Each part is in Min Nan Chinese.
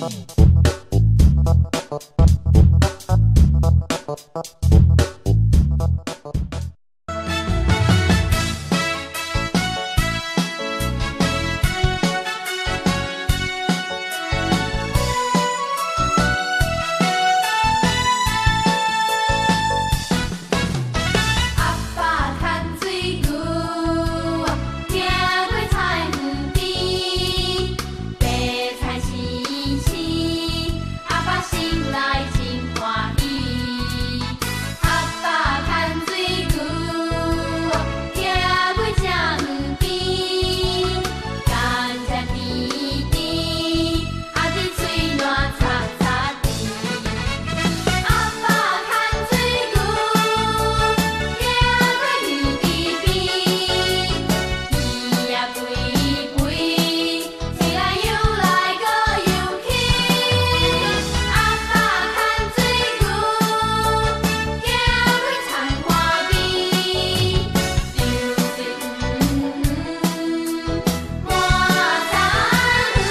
阿爸牵水牛，行过菜园边，白菜青青，阿爸心内真欢喜。阿爸牵水牛，行过正园边，甘蔗甜甜，阿弟喙澜擦擦甜。阿爸牵水牛，行过园地边，鱼仔肥肥，嘴内游来阁游去。阿爸牵水牛，行过田岸边，流水黄黄满田园。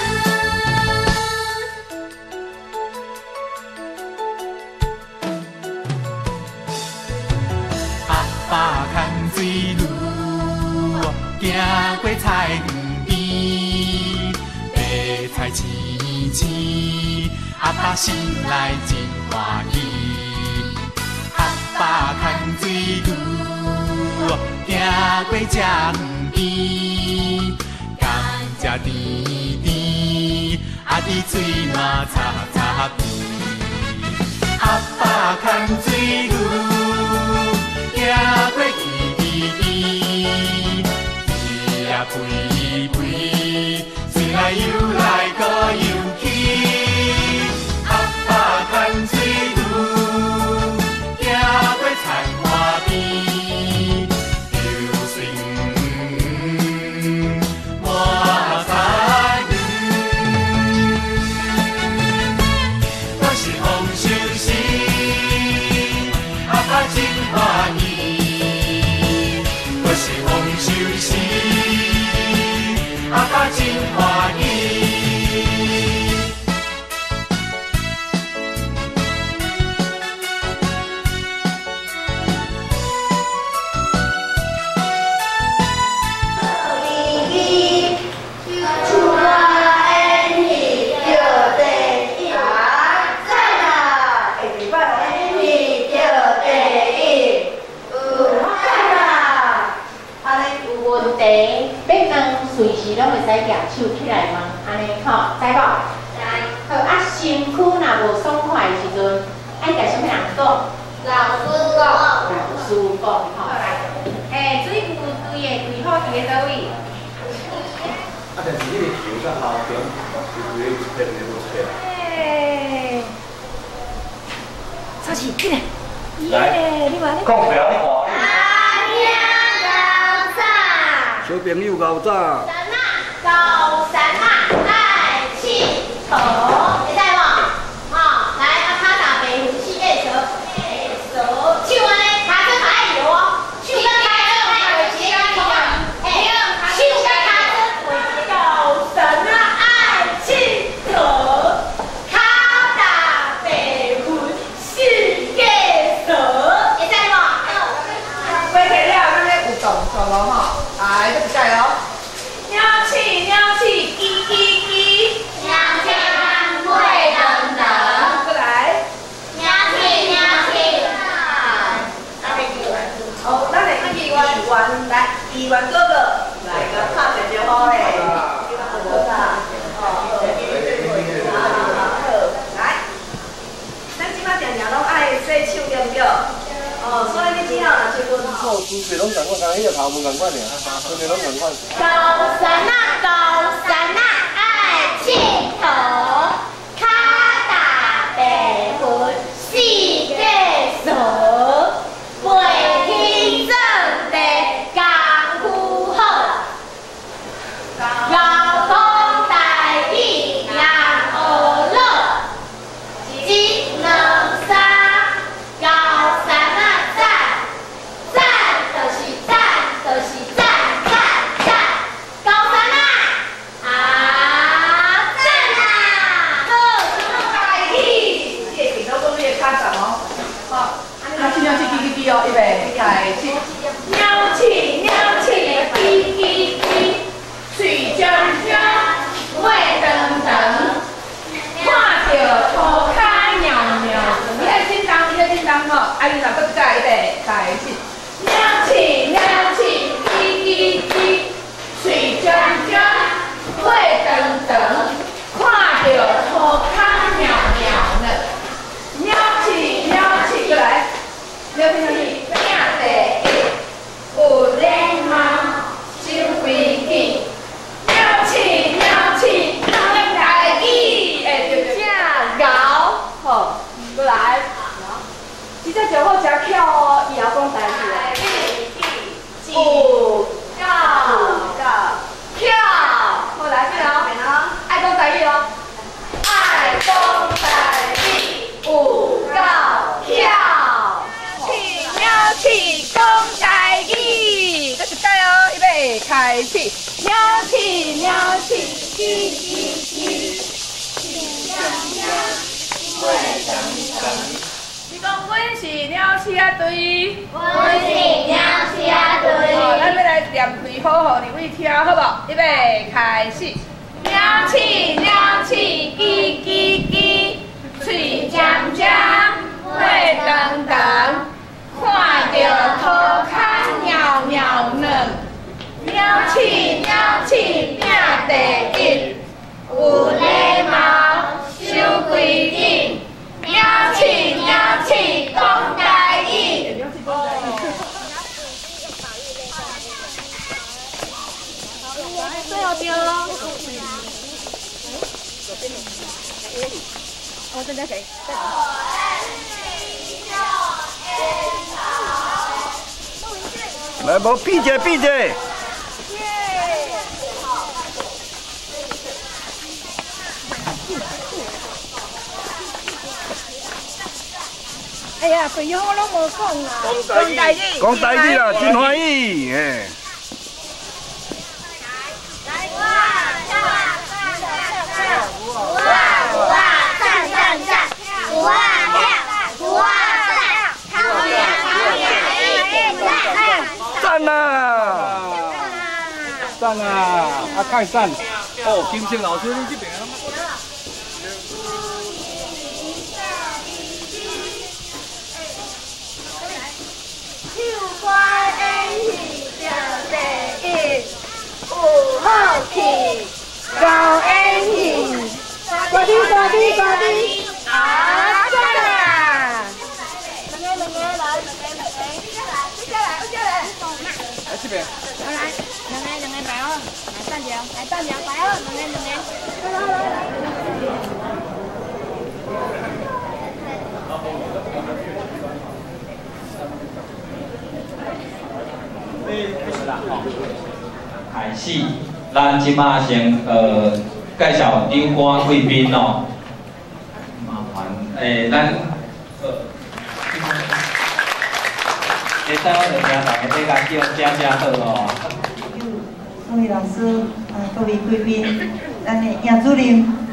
阿爸牵水牛，行过菜园边，白菜青青，阿爸心内真欢喜。阿爸牵水牛，行过这园边，甘蔗甜甜，阿弟喙澜擦擦甜。阿爸牵水牛，行过园地边，鱼仔肥肥，嘴内游来阁游去。阿爸牵水牛，行过田岸边，流水黄满田园。我是王守信，阿爸真欢喜。我是王守信，阿爸真欢喜。出来演戏叫第一，赞啊！演戏叫第一，有赞啊！安呢有问题，欲问随时攏會使舉手起來問，按呢吼，知無？知。好啊，身軀若無爽快的時陣，愛共啥物人講？老師講。老師講吼。來，欸，水牛隊的隊號佇咧佗位？啊，但是彼个球甲後邊是規個一片的無一片。欸，超市进来。来，你看讲不要你看。阿兄高早。小朋友𠢕早。山仔高山仔愛𨑨迌，會使無？吼，來，啊，跤踏白雲四界趖，趖，手按呢，跤踭嘛愛搖哦，手佮跤踭畫一个嘿，手佮跤踭畫一個高山仔愛𨑨迌，跤踏白雲四界趖，會使無？飛起了，咱咧有動作咯吼，來，閣一擺哦。鳥鼠鳥鼠叽叽叽，鳥鼠尾長長。閣來。鳥鼠鳥鼠。哦，咱的議員員來，議員哥哥來，共拍一招呼咧。好，來，咱這擺定定攏愛洗手，對毋對？哦，所以你只要若經過。臭豬皮攏仝款，敢若彼個頭毛仝款爾，真的攏仝款。高山仔高山仔愛𨑨迌，跤踏白雲四界趖，袂起做地功夫好，𠢕講台語人學老，一兩三，高山仔讚，讚就是讚，就是讚讚讚，高山仔。备开始。鸟鼠鸟鼠，叽叽叽，嘴尖尖，尾长长。你讲阮是鸟鼠仔队，阮是鸟鼠仔队。哦，咱欲来念开好，予你位听，好无？预备开始。鸟鼠鸟鼠，叽叽叽，喙尖尖，尾长长，看著塗跤猫猫软。鸟鼠鸟鼠拼第一，有礼貌守规矩。鸟鼠鸟鼠讲台语。最后对咯。我正在谁？来，无比者比者。哎呀，朋友我拢无讲啦。讲台语，讲台语啦，真欢喜，嘿。赞啊！赞啊！阿凯赞！哦，金星老师，你这边啊？唱歌演戏排第一，有好气，够演戏，大滴大滴大滴，啊赞啊！两个两个来，两个两个，接下来接下来。来这边。来，两个两个摆好，来站着，来站着摆好，两个两个。来来来。开始啦，吼！开始，咱这马先介绍长官贵宾哦。麻烦咱会使我就听大家咧甲叫声声好哦。各位老师啊，各位贵宾，咱的杨主任、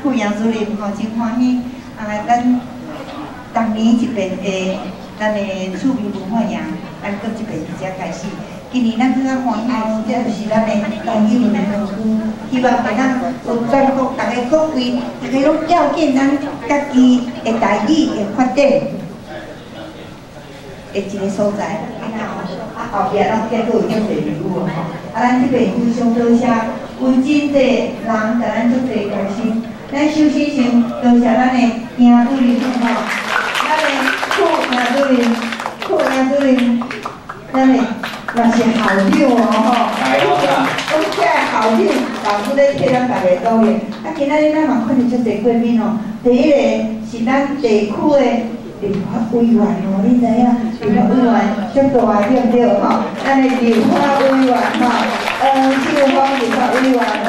副杨主任吼，真欢喜啊！咱逐年一遍的咱的趣味文化营，咱阁这遍伫遮开始。今年咱更较欢喜，这就是咱的台语文化区，希望会当有全国逐个各位，逐个拢要紧咱家己的台语的发展的一个所在。啊，后壁咱结果有足济礼物吼。啊，咱这边非常多谢，有真济人共咱足济关心。咱首先先多谢咱的杨主任吼，咱的副杨主任、副杨主任，咱的。嘛是校长哦吼，讲这校长老师咧替咱大家努力。啊，今仔日咱嘛看著足济贵宾哦。第一个是咱地区的立法委员哦，你知影？立法委员足大对毋对吼？咱的立法委员吼，黄秀芳立法委员吼。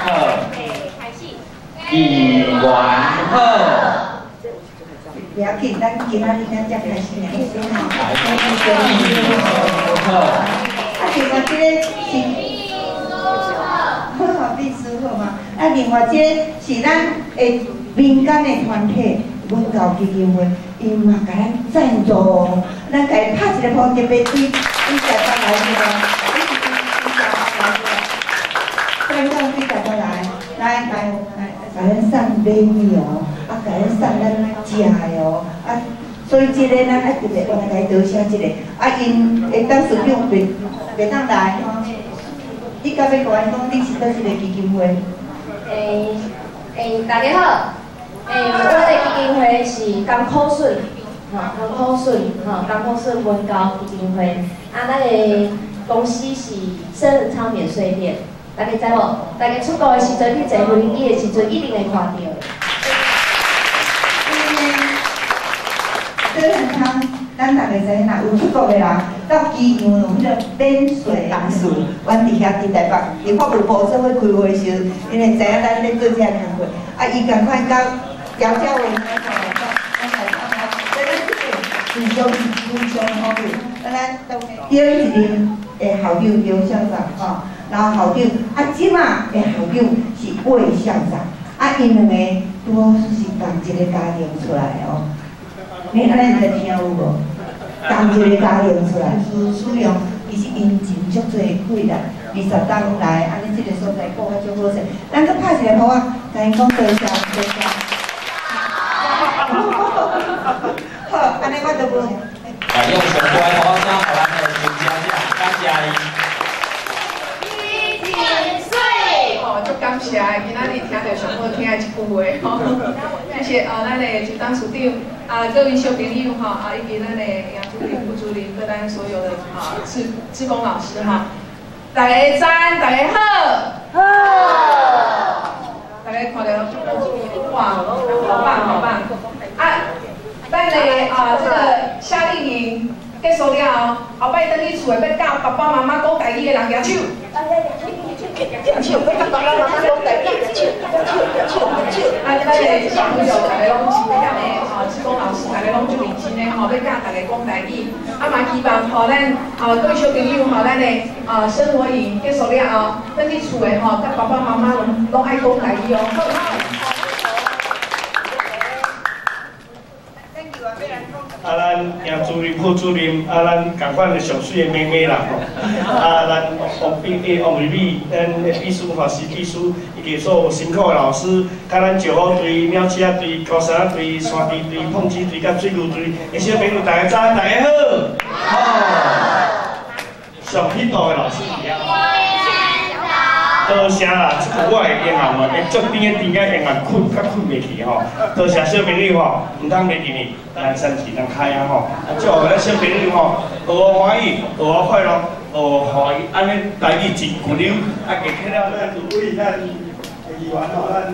好。议员好。不要紧，咱今仔日咱才开始尔，吼。啊，另外这个是，好好秘书好嘛？啊，另外这个是咱的民间的团体文教基金会，𪜶嘛共咱赞助哦，咱共伊拍一个鼓，特别对对台北来是无？对对台北来，来来来，共咱送礼物哦。啊，共咱送咱食的哦，啊，所以这个咱爱特别，我来共伊多谢一下。啊，𪜶的董事长袂当来吼。你敢欲共阮讲，你是佗一个基金会？大家好，我的基金会是甘苦笋，吼，甘苦笋，吼，甘苦笋文教基金会。啊，咱的公司是生仁昌免税店，大家知无？大家出国的时阵去坐飞机的时阵，一定会看到。生仁昌，咱逐个知影，有出国的人到机场有彼个免税同事，阮伫遐伫台北，伫法务部做伙开会时，𪜶会知影咱咧做这个工课，啊，伊仝款佮调教委员吼，咱来参考，所以咱这个非常非常好。咱顶一任的校长刘校长吼，老校长，啊，这马的校长是魏校长，啊，𪜶两个拄好是仝一个家庭出來的哦。你按呢知聽有無？仝一個家庭出來，使用，其實𪜶盡足濟氣力，20冬來，按呢這个所在顧較足好勢。咱閣拍一个鼓仔，共𪜶講多謝多謝。好，按呢我就無。來用上乖鼓聲，予咱的參加者，感謝伊。哦，足感謝，今仔日聽著上好聽的一句話吼，謝謝哦，咱的周董事長啊，各位小朋友吼啊，以及咱的楊主任、副主任，佮咱所有的啊志工老師哈，大家早安，大家好，好，大家看著哇，好棒好棒啊！咱的啊這個夏令營結束了後，後擺轉去厝的欲教爸爸媽媽講台語的人舉手。手，欲共爸爸媽媽講台語，舉手，舉手，舉手，舉手。啊，咱的小朋友大家攏真踮的吼，志工老師大家攏足認真的吼，欲教大家講台語。啊嘛希望吼，咱啊各位小朋友吼，咱的啊生活營結束了後，轉去厝的吼，佮爸爸媽媽攏愛講台語哦。好不好？啊，咱楊主任、副主任，啊，咱仝款的上媠的妹妹啦吼，啊，咱王碧、王美美，咱的秘書吼，施秘書，以及所有辛苦的老師，佮咱石虎隊、鳥鼠仔隊、高山仔隊、山豬隊、碰雞隊、佮水牛隊的小朋友，大家早安，大家好。好。上彼度的老師佇遐。多謝啦，這句我會用啊，嘛會足甜的甜仔用啊，睏較睏袂去吼。多謝小朋友吼，毋通袂記呢，咱山市咱開啊吼。啊，祝福咱小朋友吼，學歡喜，學快樂，學歡喜，按呢台語真骨溜，啊，加起了咱主委、咱議員吼，咱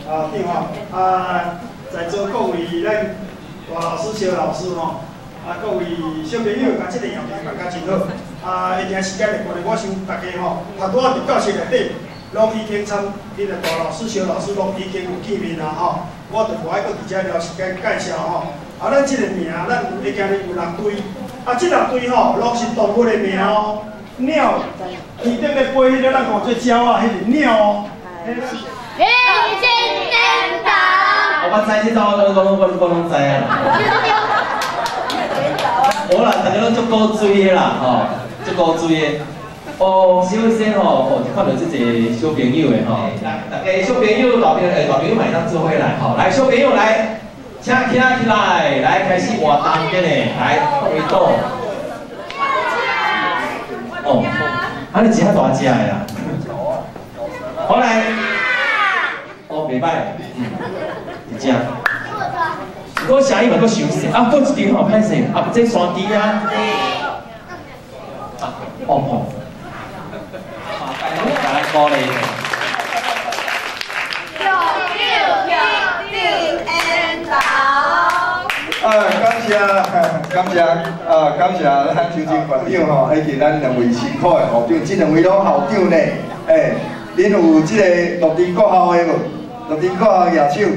校長吼，啊，在座各位咱大老師、小老師吼，啊，各位小朋友，共這个樣子大家真好。啊，一定時間的關係，我想大家吼，頭拄仔佇教室內底，攏已經參彼个大老師、小老師攏已經有見面啦吼。我就無愛閣佇遮了時間介紹吼。啊，咱這个名，咱會今日有六對，啊，這六對吼，攏是動物的名哦。鳥，天頂咧飛彼个，咱講做鳥仔，彼是鳥哦。我知這道，我攏知啊。無啦，大家攏足古錐的啦，吼，足古錐的。哦，首先吼，哦，看著這濟小朋友的吼，來，大家小朋友、大朋友、大朋友嘛會當做伙來，吼，來，小朋友來，請徛起來，來開始活動緊嘞，來動一動。哦，啊，你真大隻的啦。好來，哦，袂歹，嗯，一隻。不過聲音嘛，閣傷細，啊，閣一張吼，歹勢，啊，這山豬啊，啊，哦吼，來鼓勵。啊，感謝，感謝，啊，感謝咱邱正館長吼，以及咱兩位辛苦的校長，這兩位攏校長呢，欸，恁有這个鹿丁國校的無？鹿丁國校舉手。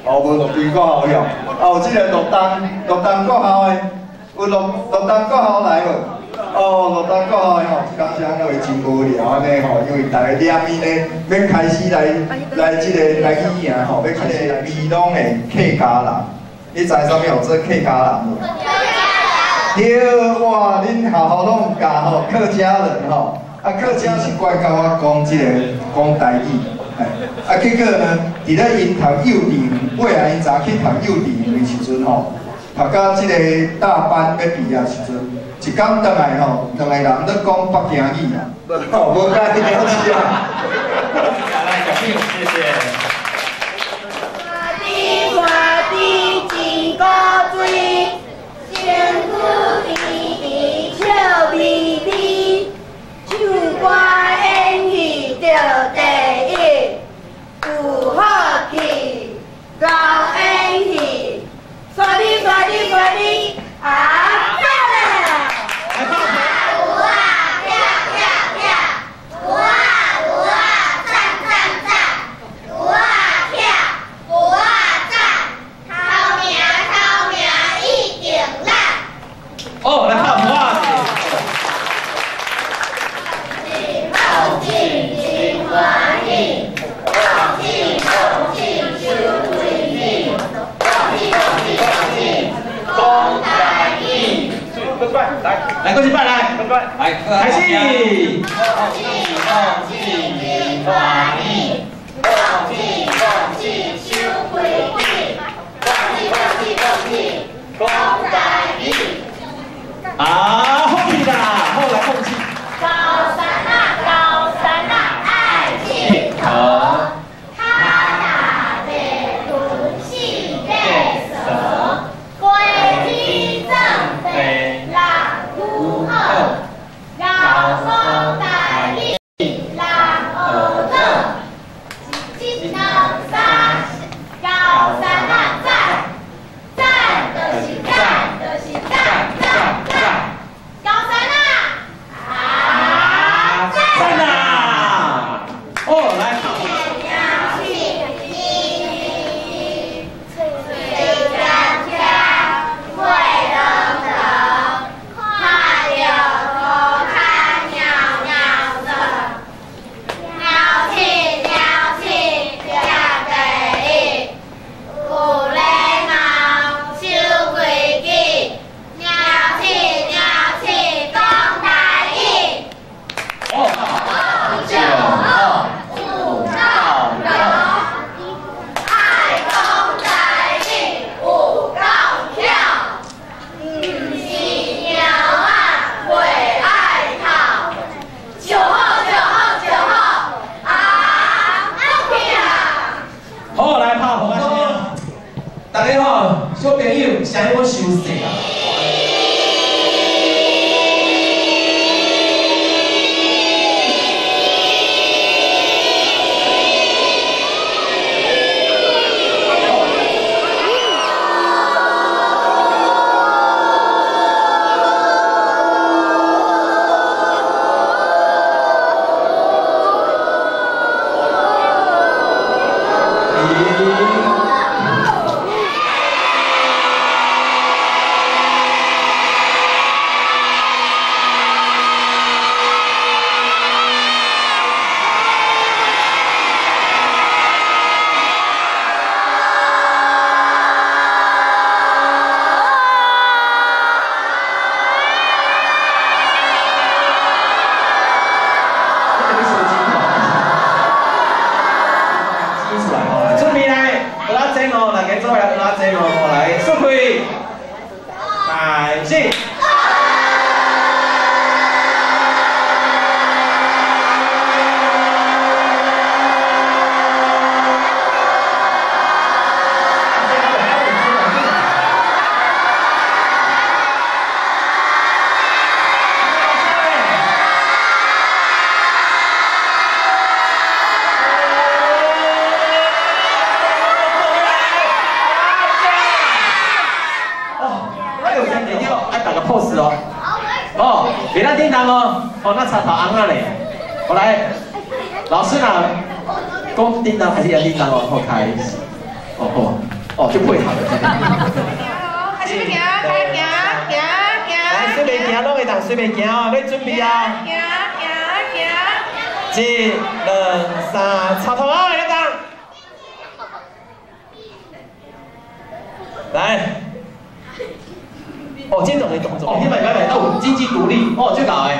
哦，無鹿丁國校哟，啊有這个鹿東，鹿東國校的，有鹿東國校來無？哦，鹿東國校的吼，感謝因為真無聊按呢吼，因為大家念伊呢，欲開始來這个來語言吼，欲開始來美濃的客家人，你知啥物號做客家人無？對，哇，恁學校攏有教吼，客家人吼，啊客家是過來共我講這个講台語。啊，結果呢，佇咧𪜶讀幼稚園，尾仔𪜶早去讀幼稚園的時陣吼，讀到這個大班欲畢業時陣，一工轉來吼，兩個人咧講北京語啦，吼，無介了是啊。來，小朋友，謝謝。看豬真古錐，身軀甜甜笑眯眯，唱歌演戲得第一。有福氣，老演戲，刷你刷你刷你，啊漂亮！有啊，跳跳跳，有啊有啊，讚讚讚，有啊跳，有啊讚，頭名頭名一來，開始。啊，放棄啦，好來放棄。高山啊，高山啊，愛佚佗。跤踏白雲四塊趖，雞天轉白六句好，敖講台語六學長，一兩三，高山啊讚，讚就是讚，就是讚讚讚，高山啊，啊讚啊！哦，來。大家好，小朋友，声音我伤细啊。來，速開，開始。哦，哦，别咱叮当哦，哦，那插头红啊咧，我来，老师呐，讲叮当还是要叮当哦，好开始，哦好，哦就配合了。开始行，开行，行行。来，随便行，拢会当随便行哦，你准备啊。行行行。一、两、三，插头啊，来当。来。哦，这种的动作，哦，你买买买，哦，经济独立，哦，最搞的，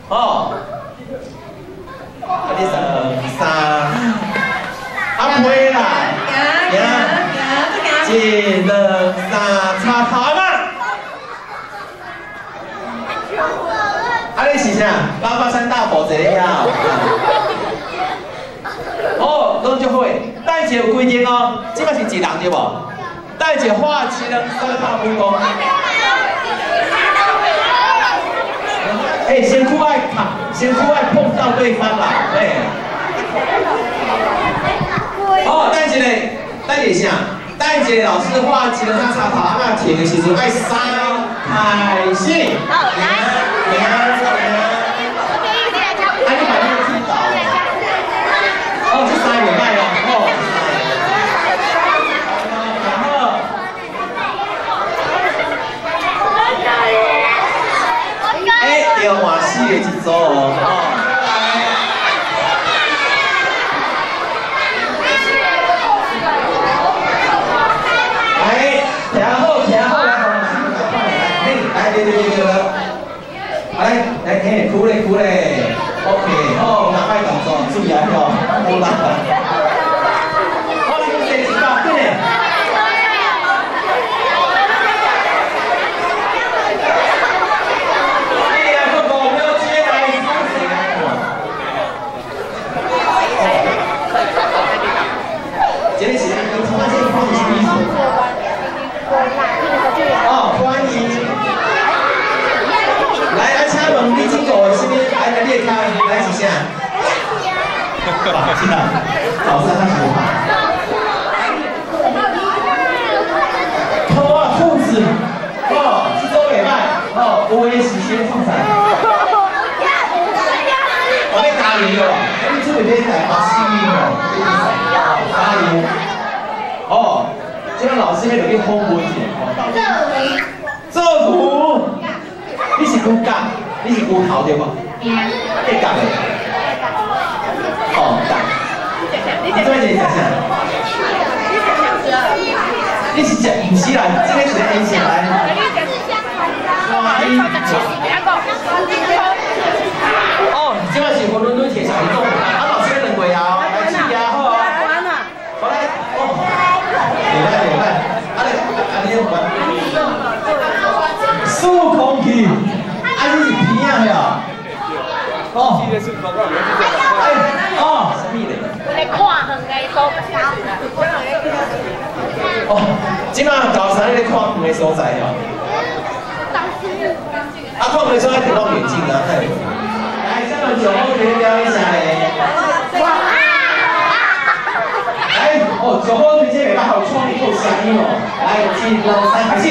哦，啊，你三三，啊，飞啦，行，一、两、三，插头嘛，啊，你是啥？八八三大佛坐咧遐哦，拢足好的，等下有规定哦，这摆是一人对无？等下画七两三拍武功。哎，身躯爱碰，身躯爱碰到对方啦，哎。哦，等一下，等一下，等一下，老师画七两三插头，啊，停的时阵爱三开始。好，来。啊，你把那个踢倒。哦，这三个歹哦，哦。要换四个一组哦，哦。来，听好，听好，来，来，对对对对。啊來來，嘿，哭咧哭咧，OK，好，那擺動作，注意啊，吼，無啦。好，來，第一百，緊嘞。这个是咱讲，这个看是什么意思？哦，欢迎。来，啊，请问你这个是啥物？来，你的卡来是啥？哇，真的，早上他喜欢。拖啊，裤子，哦，这都袂歹，哦，有的是先创啥？我要加油哦，你准备买台北市哦，加油！哦，这个老师迄就去访问一下哦。做牛，你是牛角，你是牛头对无？计角的。哦，角。你这边是食啥？你是食？毋是啦，这个是演啥来？哦，这个是混沌沌铁小鱼讲，啊，老师两位啊，来试下好啊。好来，哦，袂歹袂歹，啊你啊你咧玩？数空气，啊你是鼻仔的哦。哦。哎，哦，啥物咧？咧看远的所在。哦，这摆高山咧看远的所在哦。啊，看远的所在摕望远镜啊，太。来，下面九号可以表演一下咧。来，哦，九号推荐给大家，创意够声音哦。来，一、二、三，开始。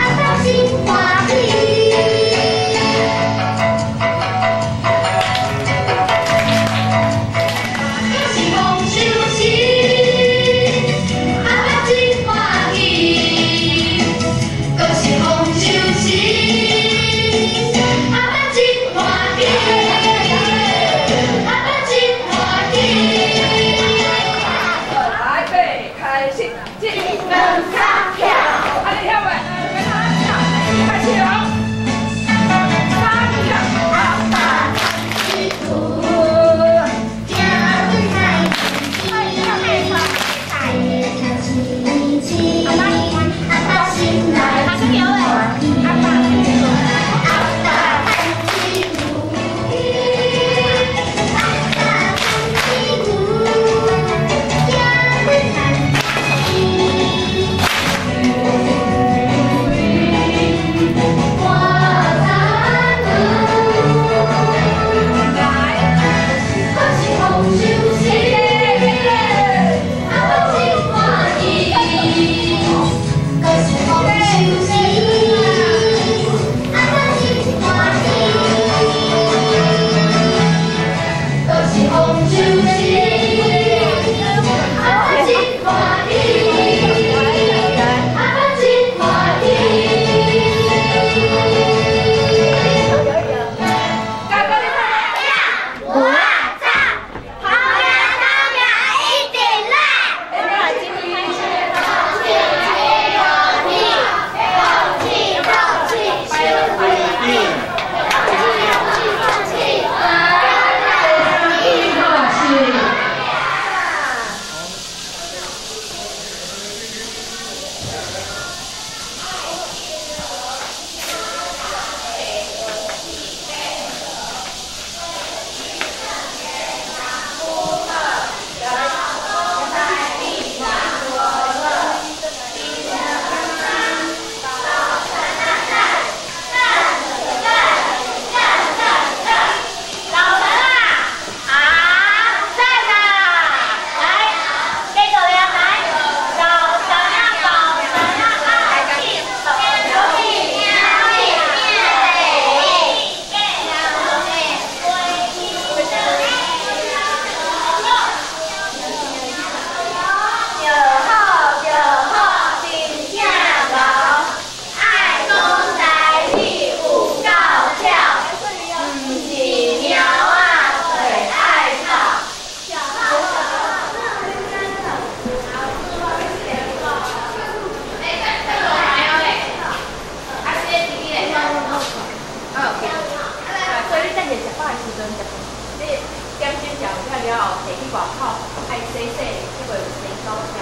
阿爸真欢喜。了后，提去外口，爱洗洗，这个先到遮。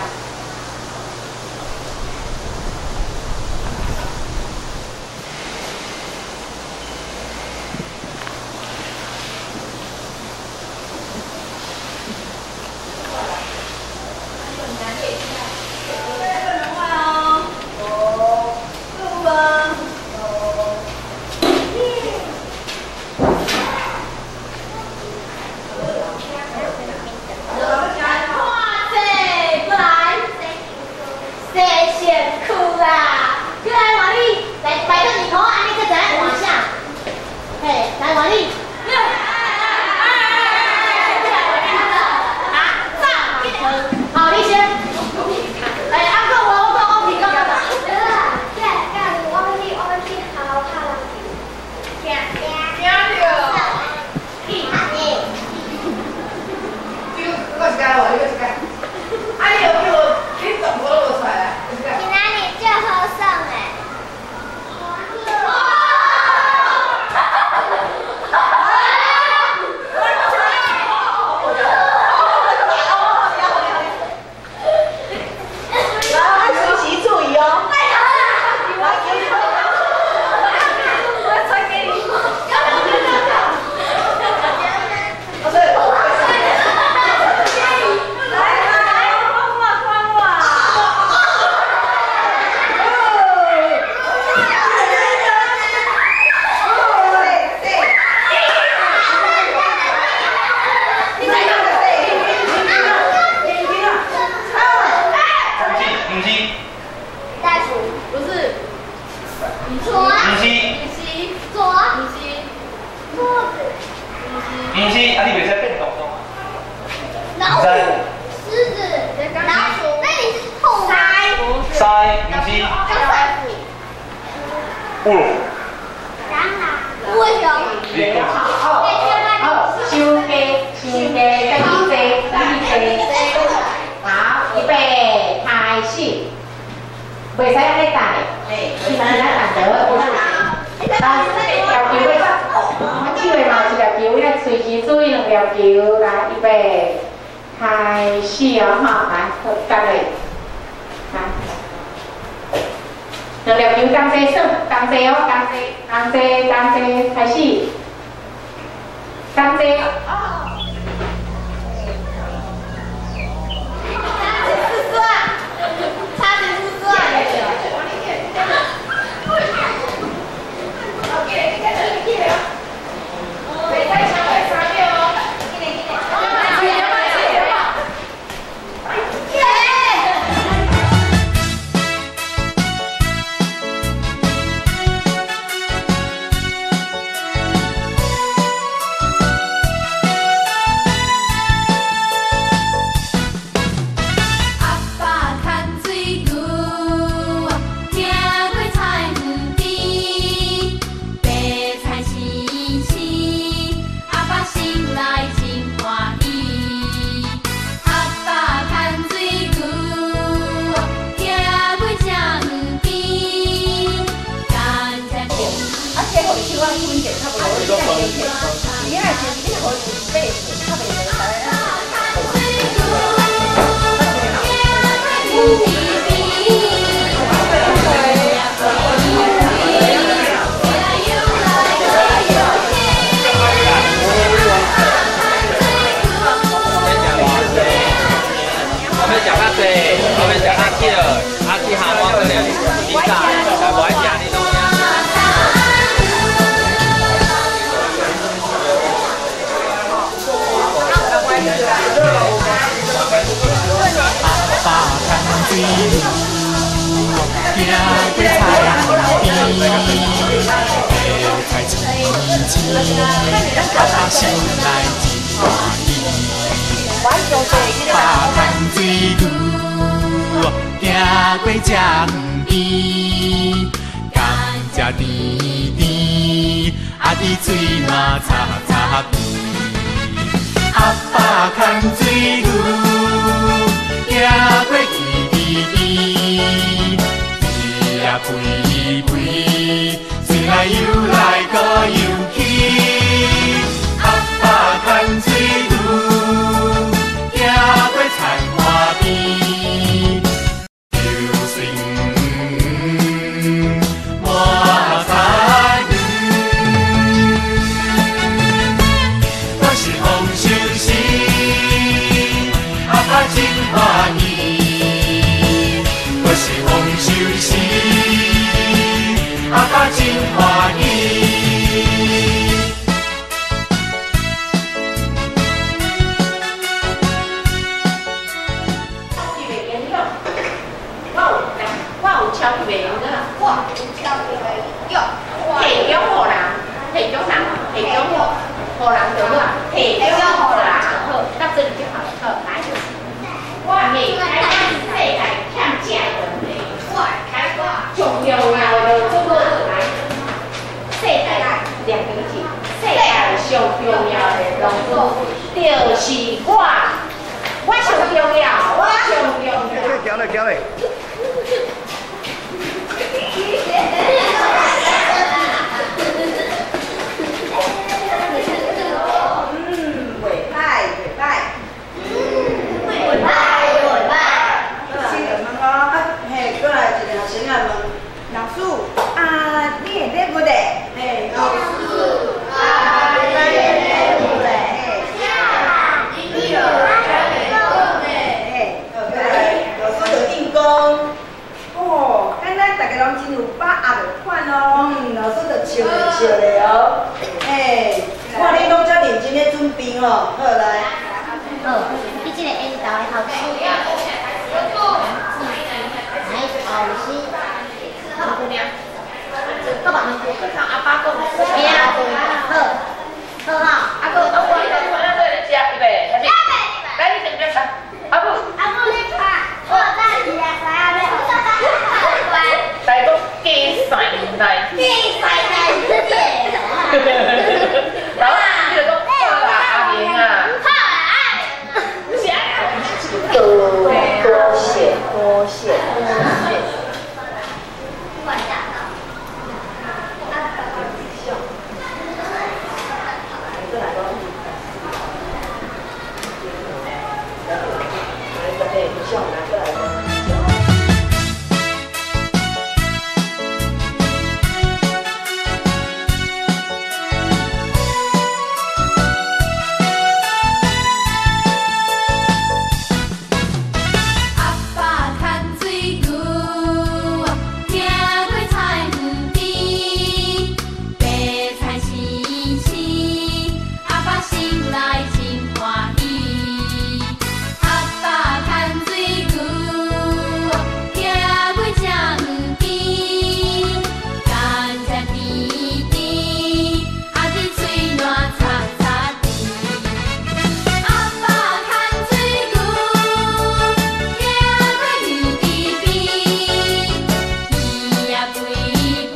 又来阁又去，阿爸牵水牛。就是我，我上重要，我上重要。行咧，行咧。袂歹，袂歹。袂歹，袂歹。先问哦，啊，嘿，过来一个学生啊问老师，啊，你的礼物咧？嘿，老师，啊，你的礼物咧？你有礼物咧？嘿，过来，老师就应讲，哦，敢若大家拢真有把握的款哦。老师就笑咧笑咧哦。嘿，看恁拢遮认真咧准备吼，好来。好，你这个缘投的校师，来，老师，好姑娘，好吧，阿爸讲，嘿啊，好，好哈。阿哥，阿我，你讲咱做咧食，预备，开始。来，你等下，阿母。阿母你看，我带一个啥要？来讲鸡屎奶。鸡屎奶是然后你就讲好啦，阿明啊。好啦，阿明。是啊。多多谢多谢多谢。阿爸牵水牛，行过菜园边，白菜青青，阿爸心内真欢喜。阿爸牵水牛，行过正园边，甘蔗甜甜，阿弟喙澜擦擦甜。阿爸牵水牛，行过鱼池边，鱼仔肥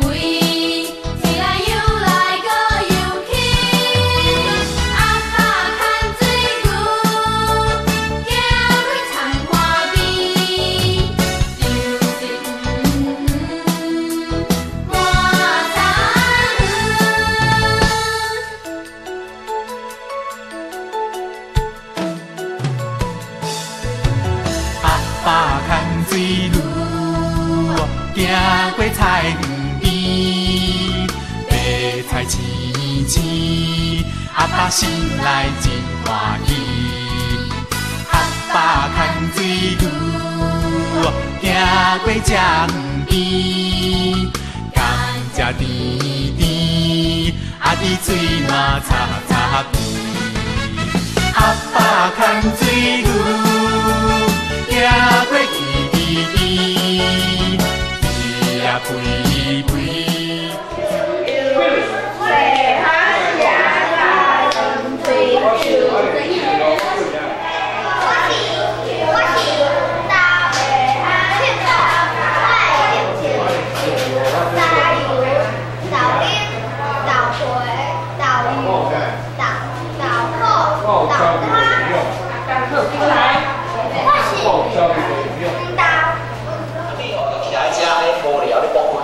肥，一来游来阁游去。阿爸牵水牛，行过葱花边，流水黄黄满田阿爸牵水牛，行过菜园边，白菜青青，阿爸心内真欢喜。阿爸牵水牛，行过正园边，甘蔗甜甜，阿弟喙澜擦擦甜。阿爸牵水牛，行过鱼池边，鱼仔肥肥。我是豆豆油、豆奶、豆皮、豆油、豆豆腐、豆干。我是黄豆。徛伫遮咧无聊咧博分，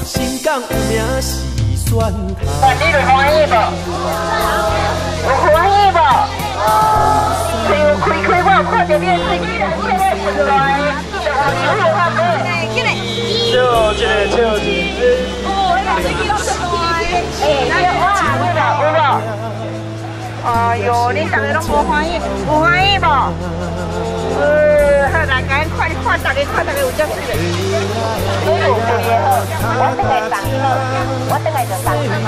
新港有名是蒜头。你有欢喜无？有欢喜无？嘴有开开，我有看到你的嘴，你来切咧顺来，就有法无？起来。笑一个，笑一个。哦，那个嘴拢顺来。哎，有无？有无？哎呦，恁大家拢无欢喜，有欢喜无？好，来，赶紧看，看大家，看大家有遮水袂？你有开的好，我转来送你好，我转来就送你哈。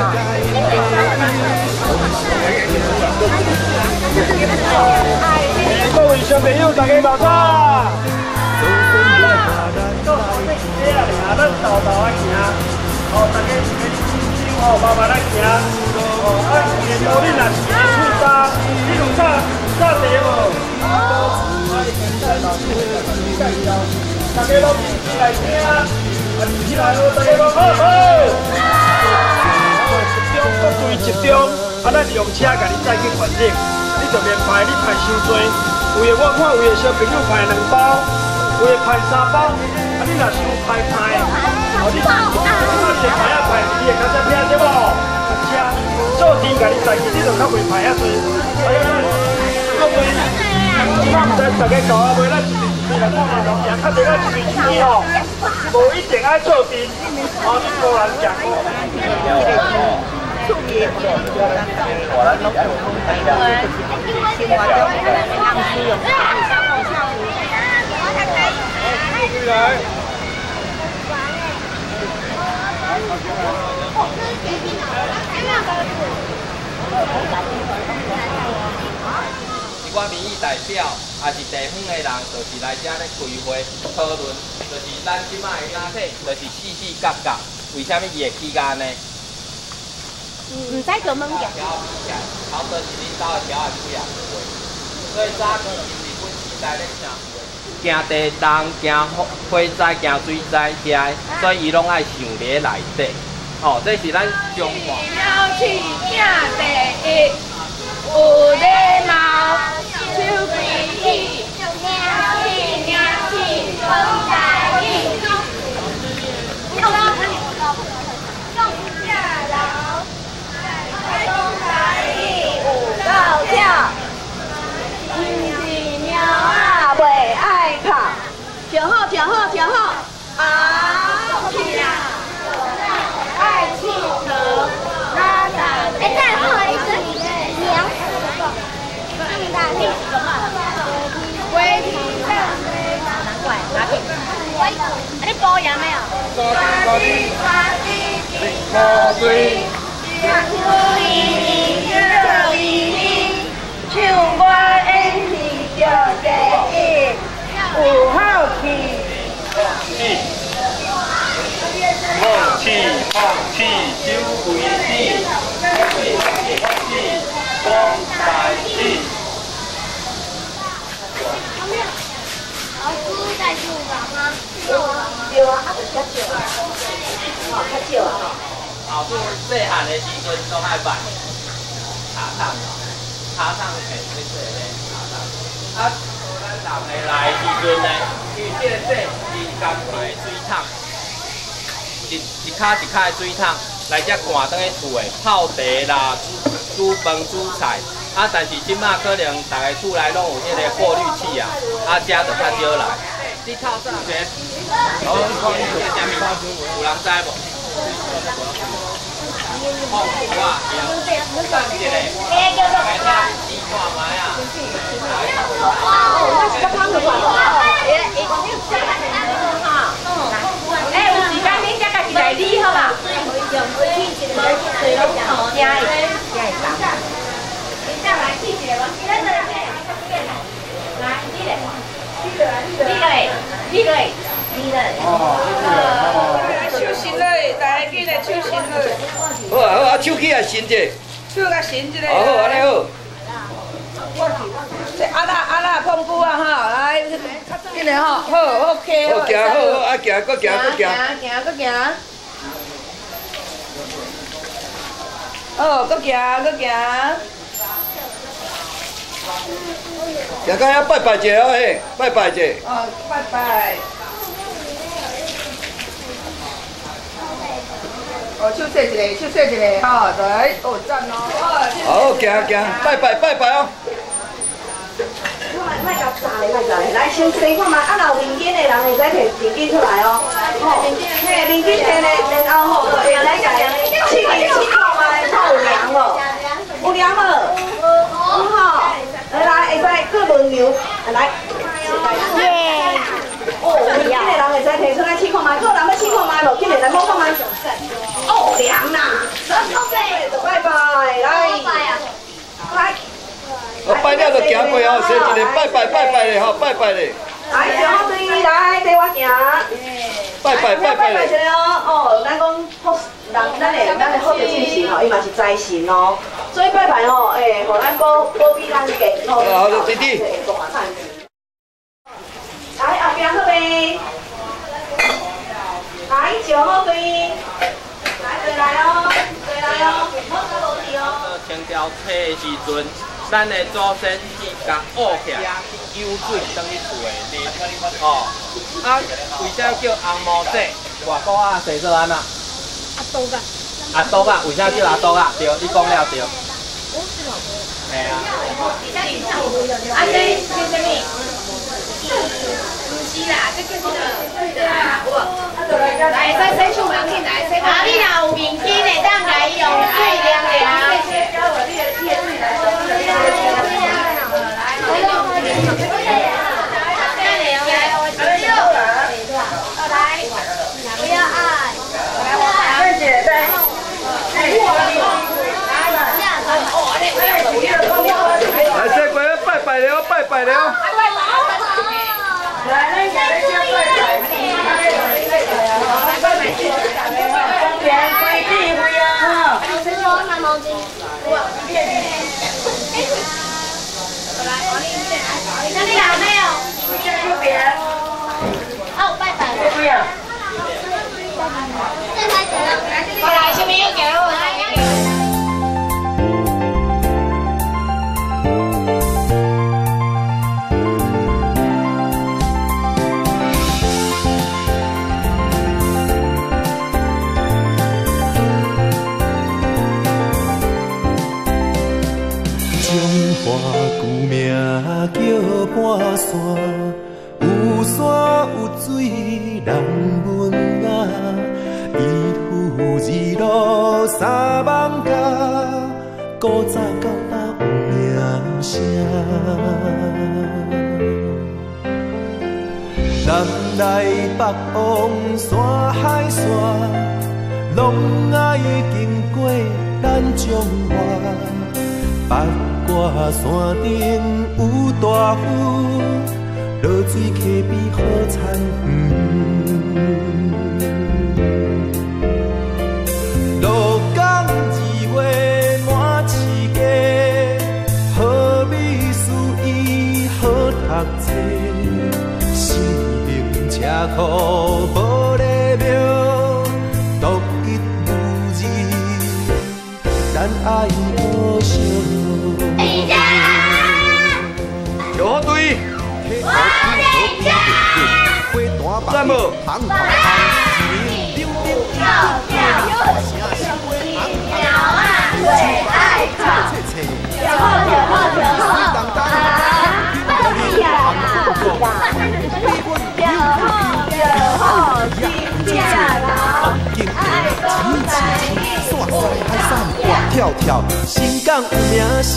各位小朋友，大家早早。咱豆豆来行，哦，大家一个紧张哦，慢慢来行。哦，啊，沿路你若是会喙焦，你有炒茶无？大家拢一起来听，啊，一起来哦，大家拢好好。集中，各队集中，啊，咱用车共你载去县顶，你就免排，你排伤济。有的我看有的小朋友排2包，有的排3包，啊，你若伤排排，哦，你，啊，你的排啊排，你会较才拼对无？车做阵共你载去，你就较袂排遐济。各位。这马毋知大家够啊袂？咱一队一队来看嘛，行较济，咱一队一队吼，无一定爱做阵，哦，你个人行过。一寡民意代表，也是地方的人，就是来遮咧开会讨论，就是咱这摆的垃圾，就是四四角角，为啥物伊会起安呢？唔使叫问嘅。桥比起来，差不多是恁兜的桥仔几啊岁，所以早期日本时代咧城惊地动、惊火灾、惊水灾遐，所以伊拢爱想伫内底。哦，这是咱中华。鸟鼠囝第一，有礼貌，手规起，鸟鼠鸟鼠讲台语。有够巧，毋是猫仔袂爱哭。上好，上好，上好。啊，去啦！爱佚佗，哪达？哎，再好一个娘。难怪，拿去。啊，你包盐没有？唱我演戏就有好气。放气，放气，手为止，放气，讲大气。老师在做吗？对啊，啊，就较少啊，吼，较少啊吼。后主细汉的时阵拢爱拜茶桶，茶桶嘿，这细个茶桶。啊，咱男的来的时阵呢，因为这个这是家己的水桶，一一卡一卡的水桶来遮灌转去厝的，泡茶啦，煮饭煮菜。啊，但是这马可能逐个厝内拢有彼个过滤器啊，啊，遮就较少来。你透早一个，哦，这啥物？有人知无？放牛啊，等一下，来听试看觅啊。哎，有时间恁才家己来理好无？听会听会懂。来，你咧，你咧，你咧，你咧。来手伸落，大家紧来手伸落。好啊好啊，手起来伸者。手甲伸一下。好，按呢好。这阿拉阿拉碰骨啊哈，来，紧来吼，好，OK。好行，好好啊行，阁行，阁行。行，阁行。好，阁行，阁行。行到遐拜拜者哦，嘿，拜拜者。哦，拜拜。哦，手洗一个，手洗一个，吼，来，哦，赞哦。好，行行，拜拜拜拜哦。莫共炸咧，莫炸咧，来先洗看觅，啊，若有面巾的人会使提面巾出来哦。吼，嘿，面巾提咧，然后吼，会使共试试看觅，看有凉无？有凉无？有吼。来来，会使搁轮流来。耶！哦，有面巾的人会使提出来试看觅，搁有人欲试看觅无？紧来来摸看觅。哦，凉啦！拜拜，来。来。哦，拜了就行过哦，说一个拜拜拜拜咧吼，拜拜咧。来，上好对，来，对我行。拜拜拜拜拜拜一个哦，哦，咱讲福人，咱的福德正神吼，伊嘛是财神哦，所以拜拜吼，哎，予咱保保庇咱健康。好，弟弟。来，后壁好未？来，上好对，来对来哦，对来哦，莫走无去哦。清朝初的时阵，咱的祖先是共挖起来，游水转去厝的哩。哦，啊，为啥叫红毛井？外国仔生做按怎？阿杜仔。阿杜仔，为啥叫阿杜仔？对，你讲了对。嘿啊。啊，这叫啥物？毋是啦，这叫啥物？来，洗洗手毛巾来，洗。啊，你若有面巾会当共伊用水凉凉。来，洗过拜拜了，拜拜了。来，咱来先拜拜。行规智慧啊！那你老没有？哦，拜拜。我来，什么要给我？旧名叫半山，有山有水人文雅，一夫二路三艋舺，古早到今有名声。南来北往山海线，拢爱经过咱彰化。八卦山顶有大雨，落水溪边好田园。鹿港二月满市街，好美术伊好读册，生命车库无礼貌，独一无二，咱爱学惜。小队，赞无？跳跳，新港有名是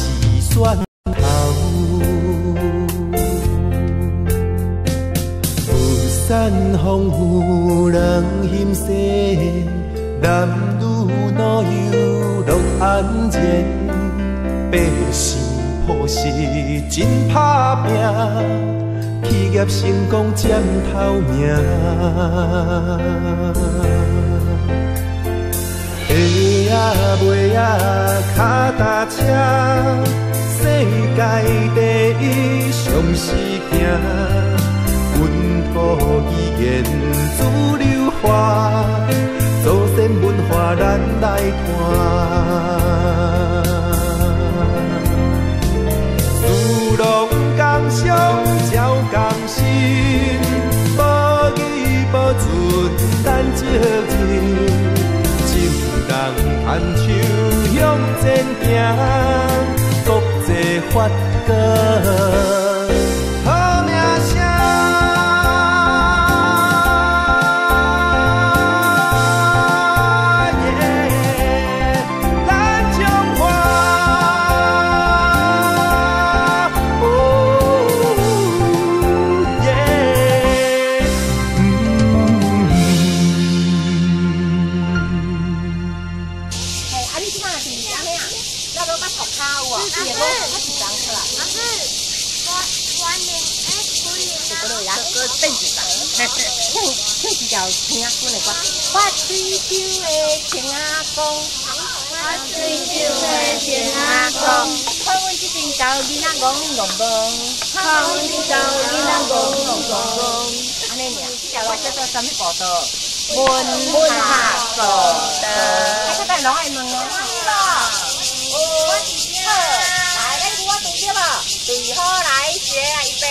蒜头。物产丰富人欣喜，男女老幼乐安然。百姓朴实真打拼，企业成功占头名。鞋仔袜仔脚踏车，世界第一上时行。本土语言主流化，祖先文化咱来看。士农工商招工心，无义无尽咱责任。人牵手向前行，国际发哥好名声。咱中华，哦耶！啊，你这摆是安尼啊？咱拢捌涂跤有无？伊会无较一张出来。老师，我零哎，不零啊。阁变一张，唱唱一条青仔军的歌。发水手的青仔公，发水手的青仔公，看阮这边狗囡仔戆戆戆，看阮这狗囡仔戆戆戆。按呢尔，这条路叫做啥物步道？文化道。啊，这摆拢爱问哦。好，来，咱鼓我对对无？对好来学啊，预备，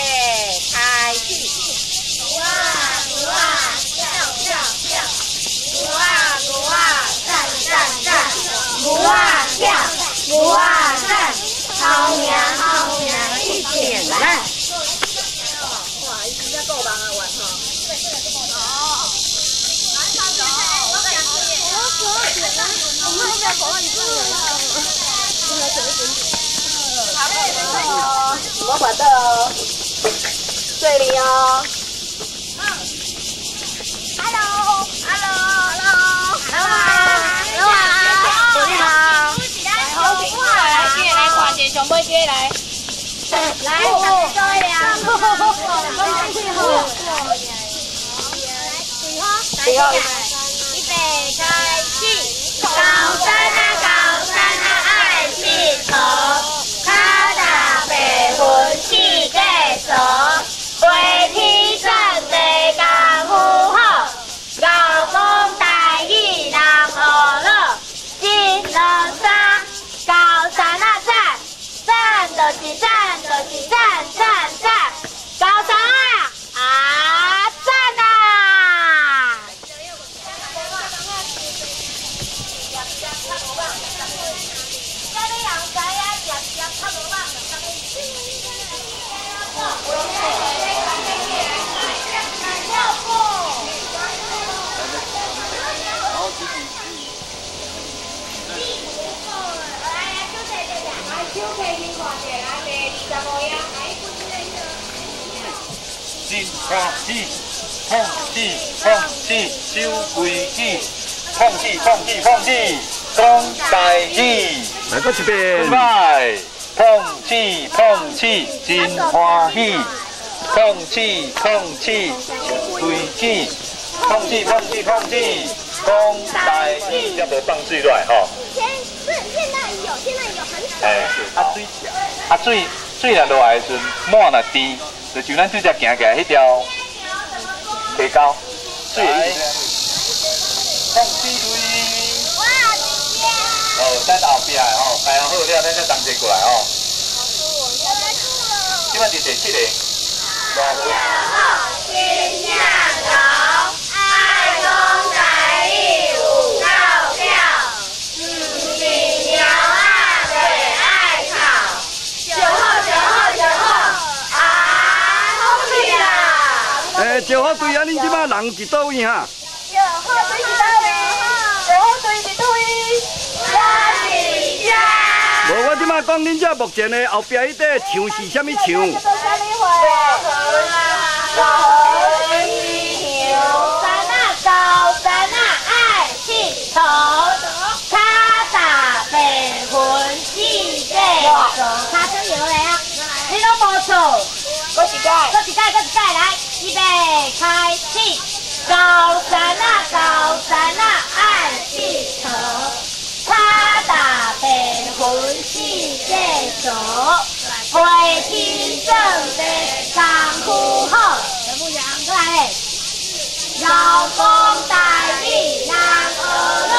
开始。鼓啊鼓啊跳跳跳，鼓啊鼓啊赞赞赞，鼓啊跳，鼓啊赞，好命好命一点赞。哇，伊真正够忙啊，玩吼。我发到哦，对你哦。 Hello，Hello，Hello，你好。好，来，来，看一下上尾这来。来，大家做了。对好，预备开始。高山啊高山啊爱佚佗，脚踏白云四界趖，飞天转地功夫好，老讲台语人学老，一两三，高山啊赞，赞就是赞就是赞赞赞，高山啊啊赞啊！真欢喜，放弃放弃守规矩，放弃放弃放弃讲台语。来，搁一遍。拜，放弃放弃真欢喜，碰气碰气规矩，碰气碰气碰气，讲台语才无放水落来吼。现在有，现在有很少。哎，啊水，啊水水若落来的时阵，满若甜，就像咱拄才行起来彼条溪沟，水会碰气对。哦，咱后壁的吼，排好了，咱再同齐过来吼。这摆是第七个。真正高，爱讲台语有够巧，毋是猫仔袂爱哭。上好上好上好，啊，好去啦！欸，石虎队啊，恁这摆人伫佗位哈？石虎队伫佗位？石虎队伫佗位？我伫遮。无，我这摆讲恁这目前的后壁彼块墙是啥物墙？山啊高山啊爱佚佗，脚踏白云四界走，脚车摇的啊，你拢无错。阁一摆，阁一摆，阁一摆，来，预备开始。高山啊高山啊爱佚佗，脚踏白云四界走，飞天转地功夫好。全部讲过来嘞。老公台语人学乐，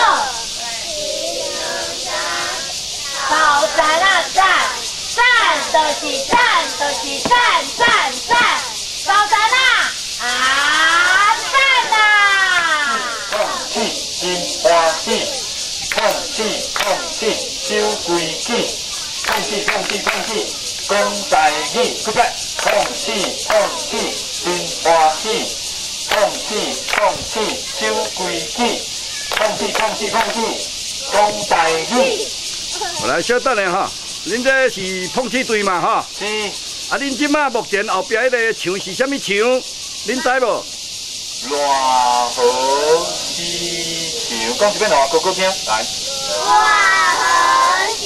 高山啊赞，赞就是赞就是赞赞赞，高山啊啊赞啊！碰气真欢喜，碰气碰气守规矩，碰气碰气碰气讲台语，搁摆，碰气碰气真欢喜。碰气碰气守规矩，碰气碰气碰气讲台语。来，稍等下哈，恁这是碰气队嘛哈？是。啊，恁这摆目前后壁彼个墙是啥物墙？恁知无？烂河西墙，讲一遍互哥哥听，来。烂河西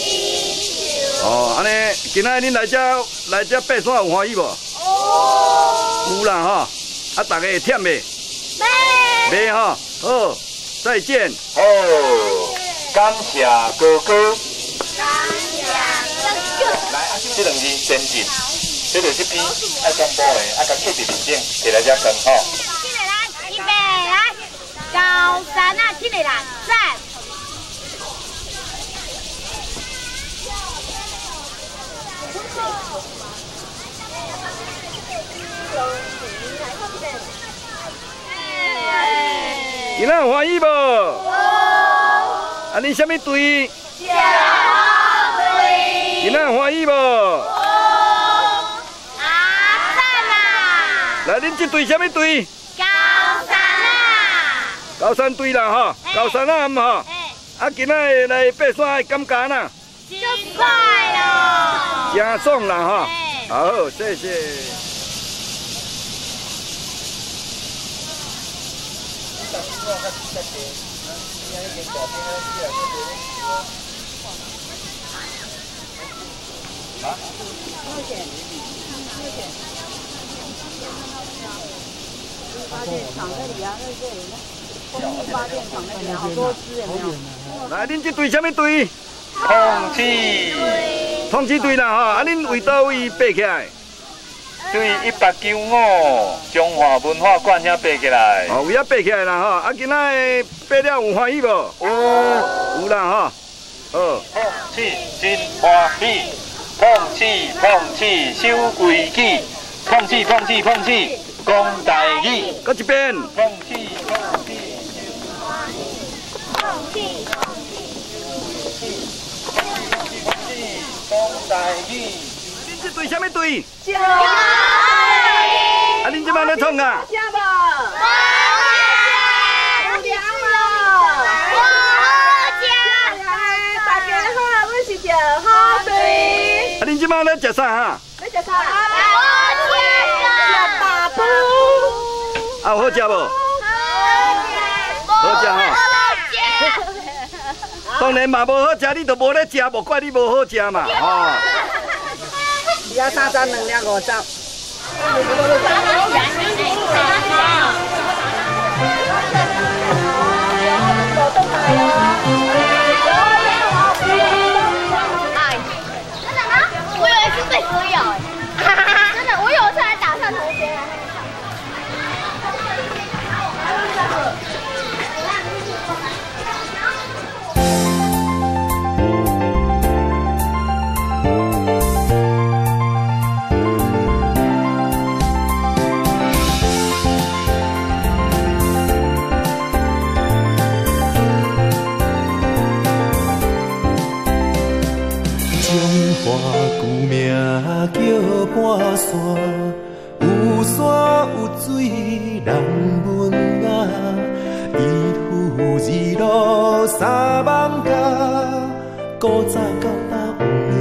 墙。哦，按呢，今仔恁来遮来遮爬山有欢喜无？有。有啦吼。啊，大家会忝袂？袂。袂吼，好，再见。好，感谢哥哥。感谢哥哥。来，这两字前进，这就是篇爱广播的，爱共刻伫面顶，摕来遮讲吼。起来来，预备来，高山啊，起来啦，赞。今仔有欢喜无？啊，恁啥物队？石虎队。今仔有欢喜无？啊赞啊！来，恁这队啥物队？高山啊！高山队啦吼，高山啊毋吼？啊，今仔来爬山的感觉按怎？足快咯！真爽啦吼！好，谢谢。发电厂那里啊，那这里风力发电厂那里好多只有没有？来，恁这队啥物队？碰气。碰气队啦吼，啊，恁为佗位爬起来？对1895中华文化馆遐爬起来。哦，为遐爬起来啦吼，啊，今仔爬了有欢喜无？有。有啦吼，好。碰气真欢喜，碰气碰气守规矩，碰气碰气碰气讲台语。搁一遍。碰气碰气碰气碰气讲台语。恁这队啥物队？石虎队。啊，恁这摆咧创啥？食无？无食。有凉无？无好食。大家好，阮是石虎队。啊，恁这摆咧食啥哈？咧食啥？我食食大补。啊，有好食无？好好食吼。好食。当然嘛无好食，你就无咧食，无怪你无好食嘛，吼。只要三十两粒50。我有一次被蛇咬，哎，真的，我有一次还打上头边来。叫半山，有山有水人文雅，一夫二路三艋舺，古早到今有名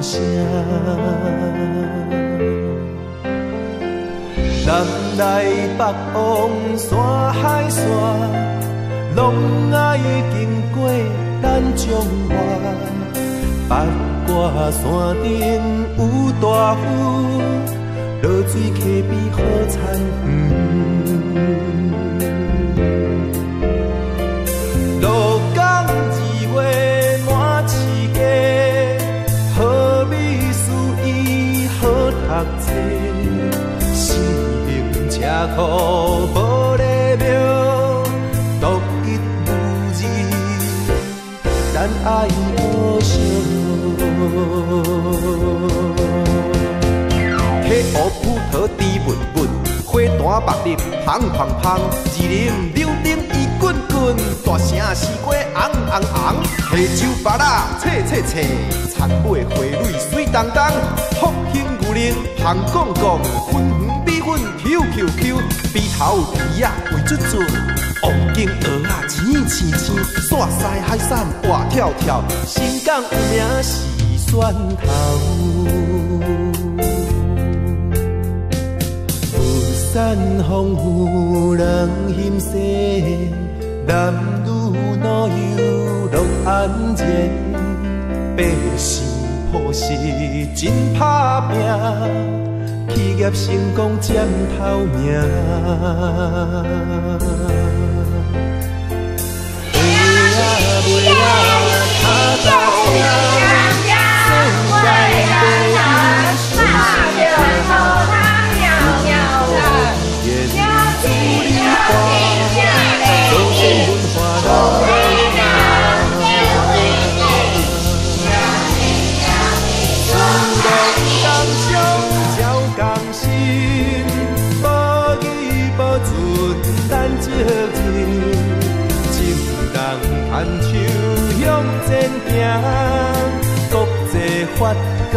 声。南来北往山海线，拢爱经过咱彰化。八卦山顶有大雨，落水溪边好田园。鹿港二月满市街，好美书伊好读册，四行车库无礼庙，独一无二，咱爱好惜。溪湖葡萄甜蜜蜜，花坛白日芳芳芳，二林柳丁伊滚滚，大城西瓜红红红，下州芭乐脆脆脆，田尾花蕊水当当，福兴牛奶香公公，粉圆米粉 Q Q Q，鼻头皮仔肥润润，王景蚵仔青青青，煞西海产活跳跳，新港有名是蒜头。物产丰富人欣喜，男女老幼乐安然，百姓朴实真打拼，企业成功占头名。国际发哥。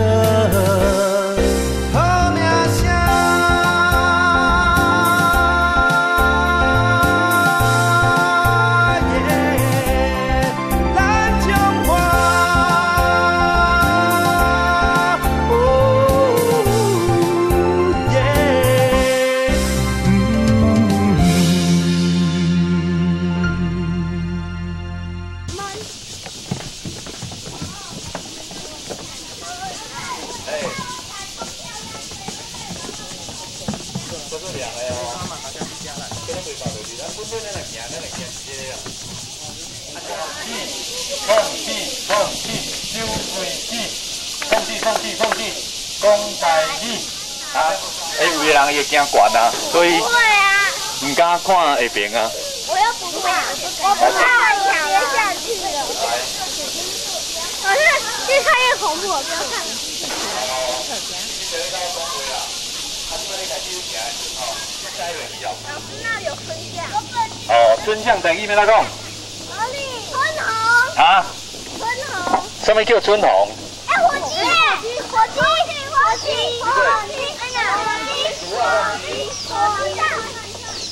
人会惊悬啊，所以唔敢看下边啊。我又不怕，我不怕，我跌下去了。好像越看越恐怖，不要看。老师那里有春象。哦，春象台语欲按怎讲？哪里？春红。啊？春红。啥物叫春红？哎，火鸡！火鸡！火鸡！火鸡！哎呀，火鸡！火鸡！火鸡！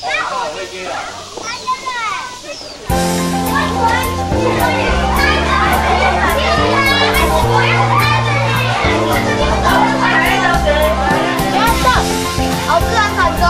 那火鸡！来这个。不要动，好自然感中。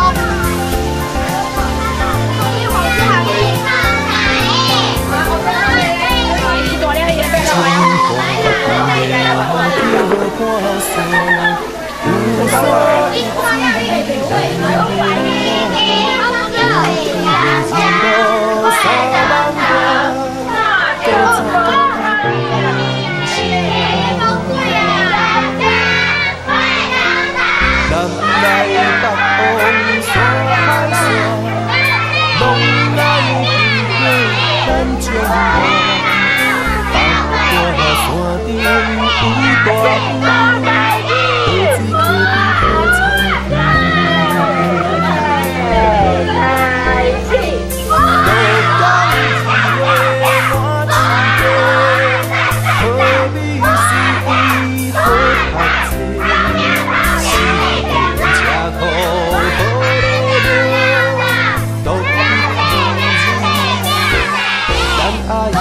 愛的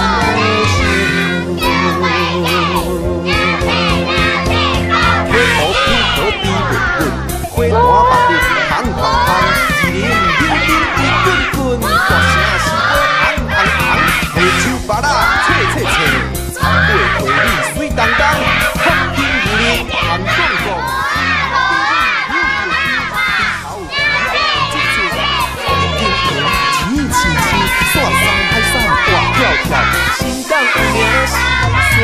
心。火土天土地滚滚，火炭白日烘烘烘，一人扭顶一滚滚，大声是话红红红，下手巴拉切切切，草尾花米水当当，福兴有人红讲讲。山山海山大跳跳，新港有名是选台。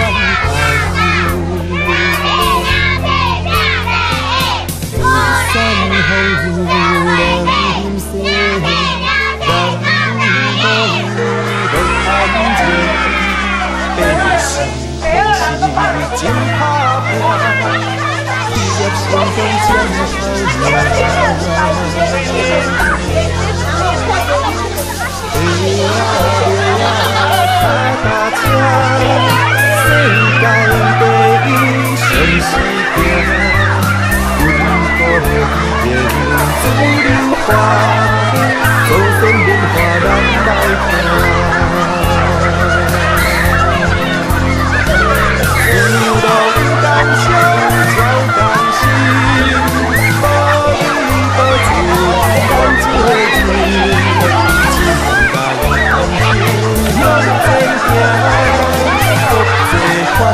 山风凉心，人梦落安静，白是是真打拼，事业成功占脚踏车，世界第一上是拼，阮故语言自流化，祖先文化咱来听。有龙感伤超感心，无依无处咱这个人。向前行，国际发展。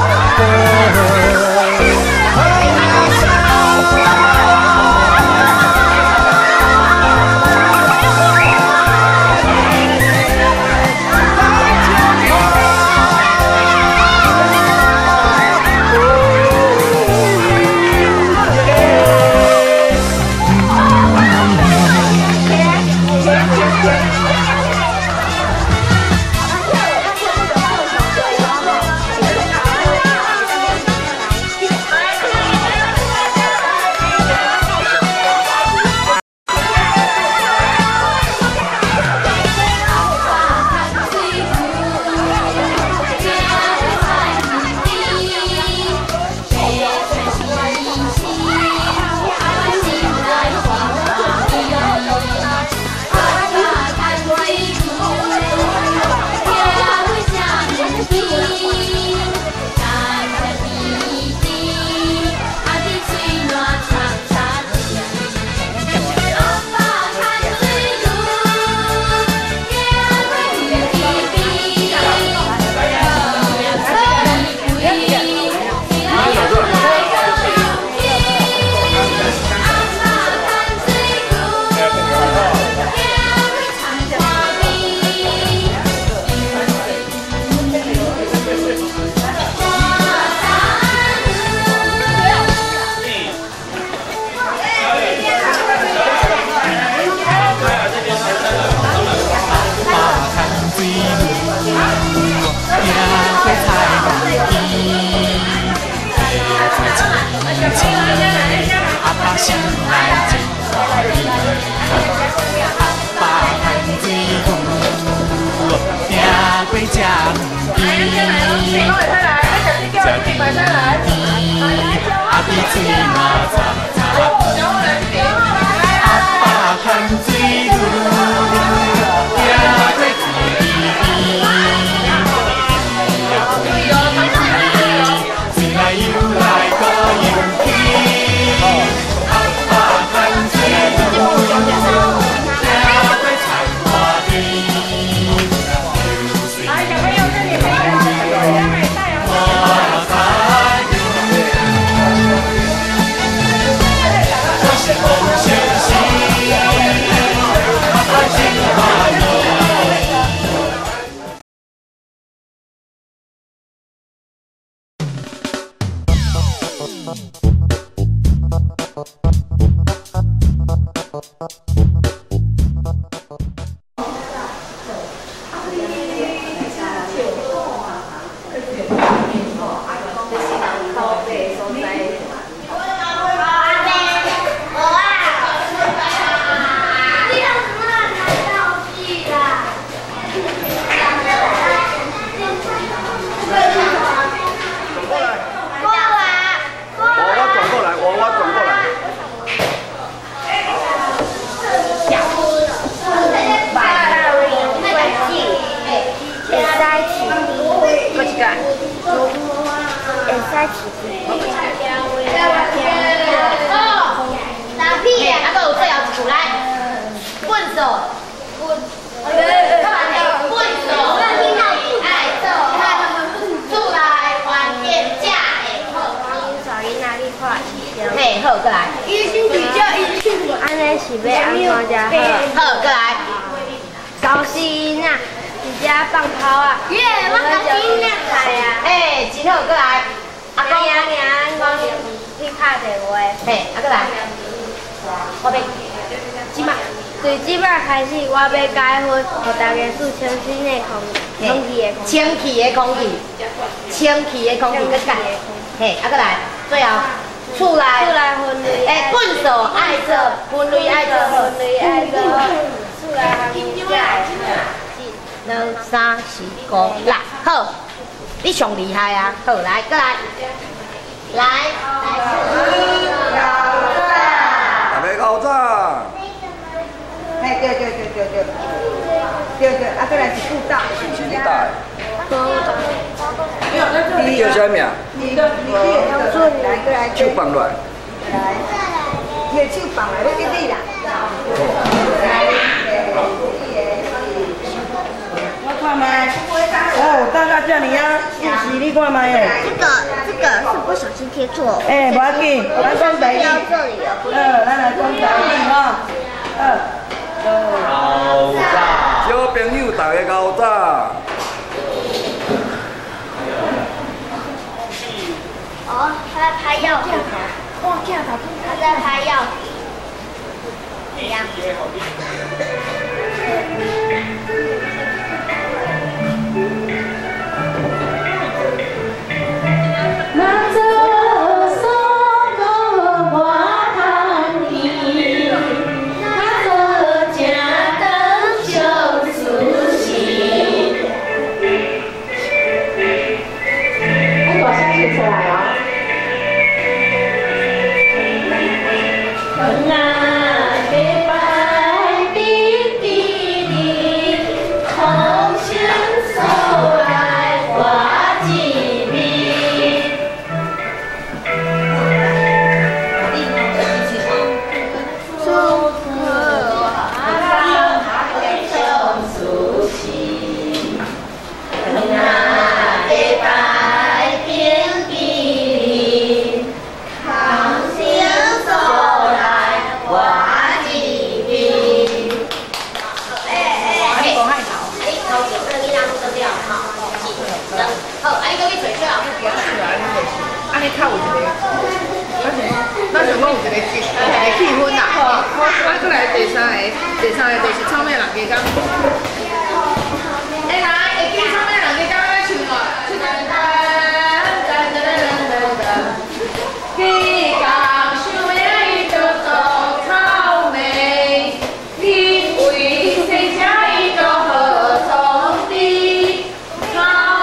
心内真欢喜，阿爸牵水牛，行过这园边，这甜甜，阿弟嘴嘛擦擦，阿爸牵水牛，行过水边，水来游来搁游去。我转过来，我转过来。来。会使饲。哦，打屁啊！啊，阁有最后一句来，笨手，较慢下，笨手爱做好，厝内环境才会好。嘿，好，阁来。按呢是欲按怎才好？好，阁来。高死囡仔，伫遮放炮啊！耶，我高死囡仔来啊！嘿，真好，阁来。阿公。娘娘讲去敲电话。嘿，啊，阁来。我欲。这摆。对这摆开始，我欲改分，予大家注清新的空气的空气。清气的空气，清气的空气，阁改。嘿，啊，阁来，最后。厝内，厝内分类。欸，粪扫爱做，分类爱做好。分类爱做好，厝内环境才会好。一、两、三、四、五、六，好，你上厉害啊！好，来，阁来，来，来。大家够早。嘿，对对对对对，对对，啊，阁来是舞蹈。是你带的。你叫啥名？手放落来。来，你的手放来，要给你啦。我看觅。哦，大家这尔啊，有事你看觅的。这个是不小心贴错。欸，无要紧，咱讲台语。咱来讲台语吼。够早。小朋友，大家够早。哦，他在拍药品。他在拍药品。怎样？第三个就是草莓人家讲。欸，来，会记草莓人家讲安怎唱无？去共想命伊就做草莓，你为生吃伊就好创治，草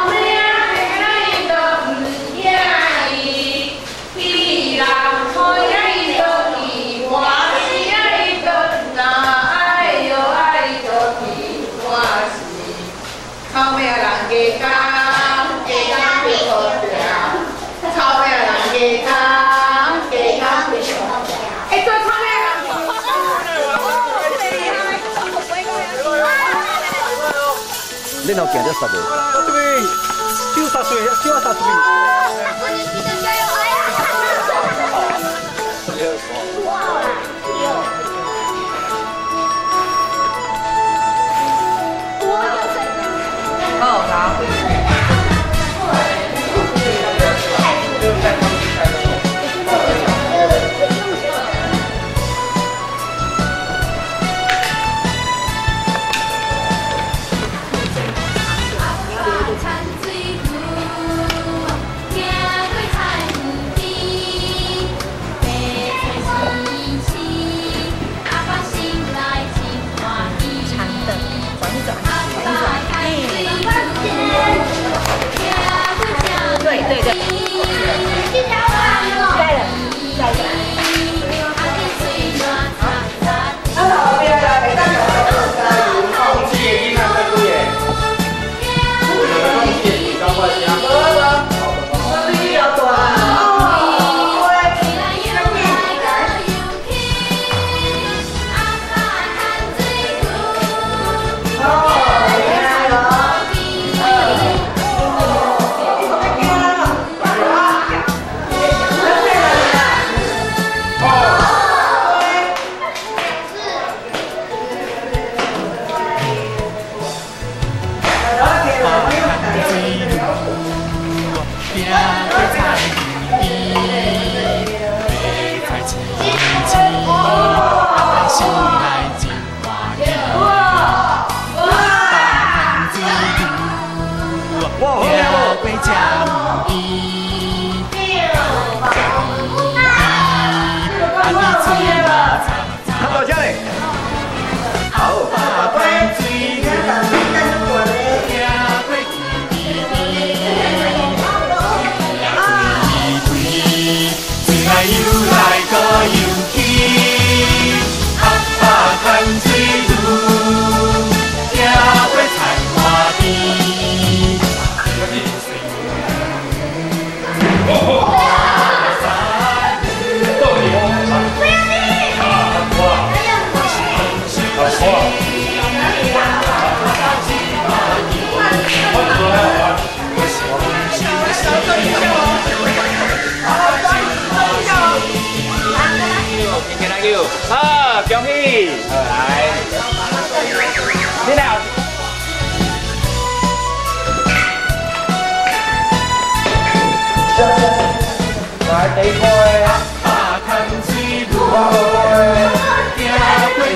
莓仔伊就毋惊伊，去人讨厌伊就去欢喜伊就若爱哟爱就去欢喜，草莓仔人家讲，家讲就好听。草莓仔人家讲，家讲就好听。欸，做草莓仔人。恁后行这杀的？对，手杀水，手杀水。好，好。转一转，转一转。趁水路，行过菜园边，白菜青青，阿爸心内真欢喜。阿爸趁水路，行过车园边，阿弟嘴巴擦擦。较大声咧。好。阿爸趁水路，行过水来游来搁游去，阿爸牵水路，行过菜花边。好，恭喜！好来，你来。来第一个。阿爸牵水路，行过你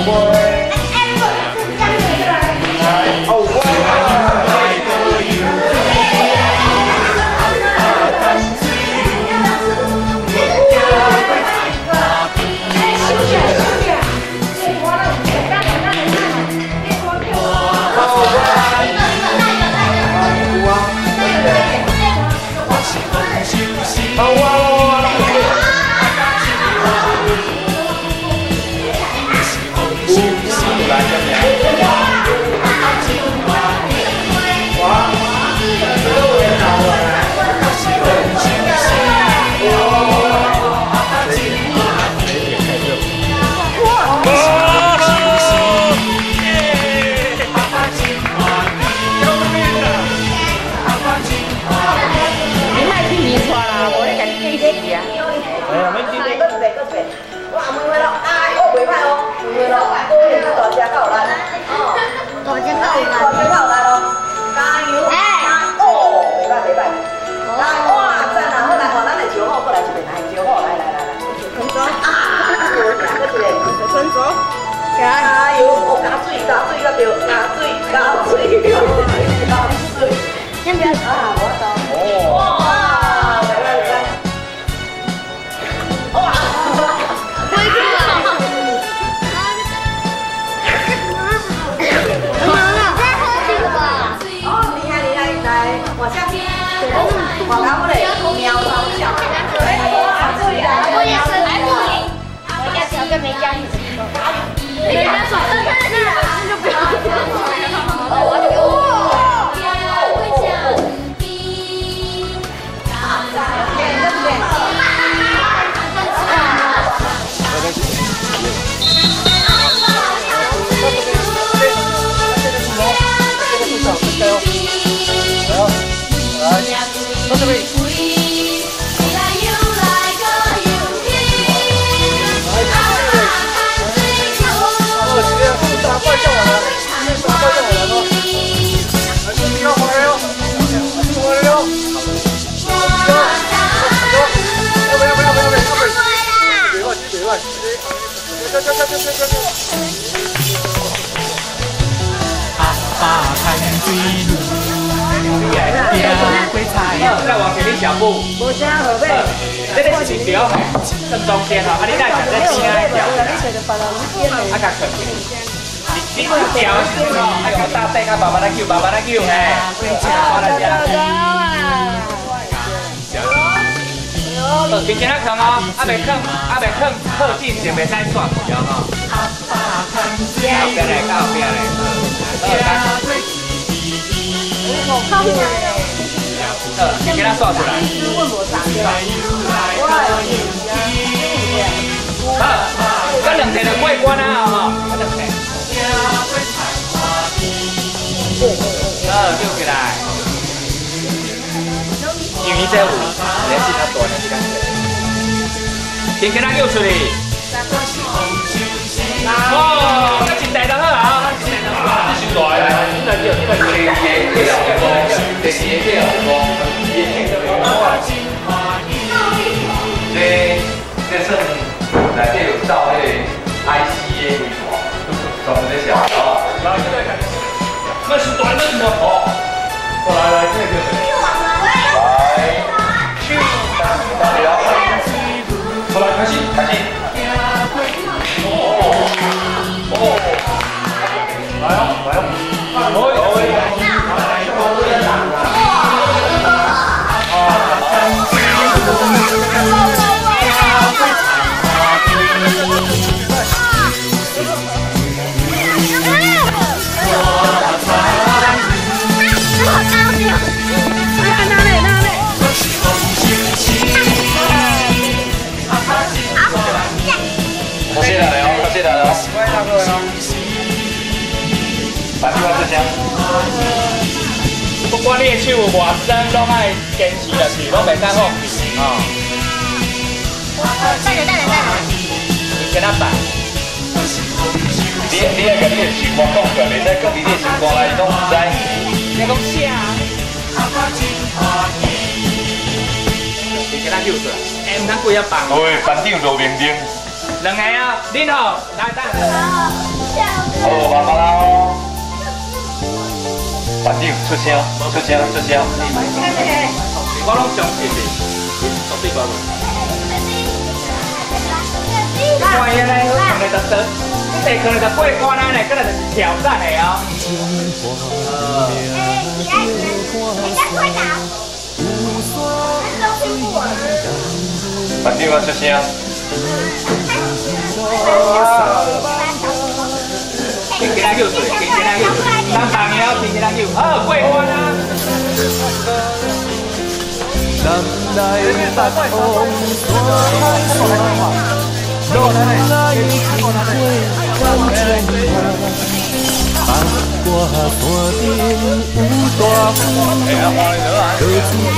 莫去伊带啦，无咧共你计时啊。我阿妹会咯，哎，我袂歹哦，袂歹咯，果然大只够力，大只够力，大只够力咯，加油！哦，袂歹袂歹，来哇，赞啊！好来，吼，咱来招呼过来这边来招呼，来来来来，啊，过一个，分组，加油！哦，加水加水较对，加水加水加水，先不要啊，我懂。哇，来来来，哇！哦，厉害厉害，来，往下，往南部嘞，喵猫叫，哎，我也是，我家小哥没加你，没加手，那就不要。阿爸牵水路，行过菜再往前面小步。无啥好买。这个是对吼，正中间吼，啊你来食这青的条，啊甲啃。你调的时阵吼，爱用大块较慢慢来揪，慢慢来揪，嘿。我来食。好，轻轻仔囥哦，啊袂囥，啊袂囥，靠近就袂使煞去哦吼。后壁咧，到后壁咧。好，好，先给它刷出来。好，这两个就过关啊，吼，这两个。好，揪起来。因为这有年纪较大，年纪较细。先给它揪出去。哦，这一袋就好啊，一袋就好。大来，你来叫，你来叫。第二个叫五，伊的唱这这算内底有走彼个 IC 的规划，专门咧写哦。来，那是大，那是大。过来来，这个。来，手打了。好来，开始，开始。哦哦，来哦，来哦。不管你的手有偌酸，拢爱坚持落去，拢袂使放弃哦。等下等下等下。你跟他摆。你爱共你的心肝讲出来，袂使搁伫你的心肝内，拢毋知。你讲啥？你跟他叫出来，哎，毋通跪遐放。喂，班长罗明明。两个啊，恁吼，来等。好，慢慢啦哦。班长出声，出声，出声。我拢相信你，你绝对无问题。看伊安尼好，可能就得，这可能就过关啊呢，可能就是挑战的哦。班长啊，出声。轻轻来叫出来，轻轻来叫出来，咱放了，轻轻来叫，好，过关啊。南来北往山海线，拢来经过感情八卦山顶有大雨，到处都是好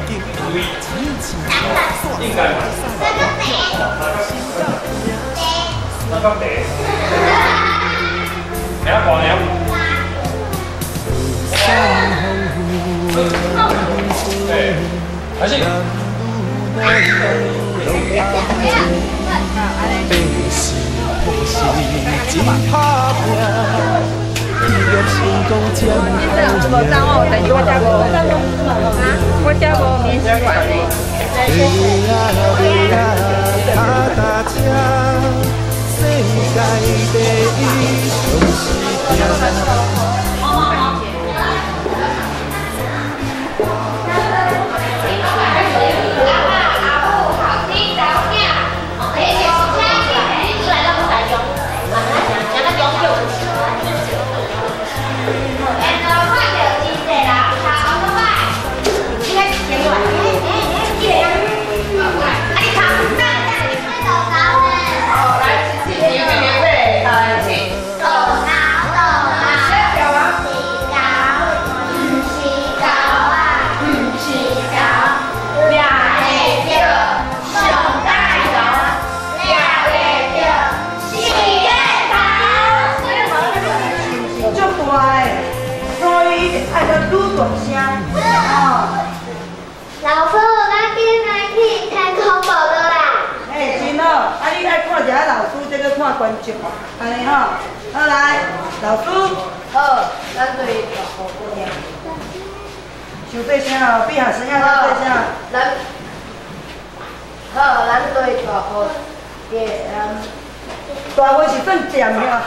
田。应该嘛？那个茶，来啊，大娘。对，开始。无脏哦，但是我遮无，我遮无免洗碗的。看观众，按呢吼，好来，老师，好，咱对大号过念。伤细声哦，比学生仔较细声。咱好，咱对大号第大尾是算尖的啊。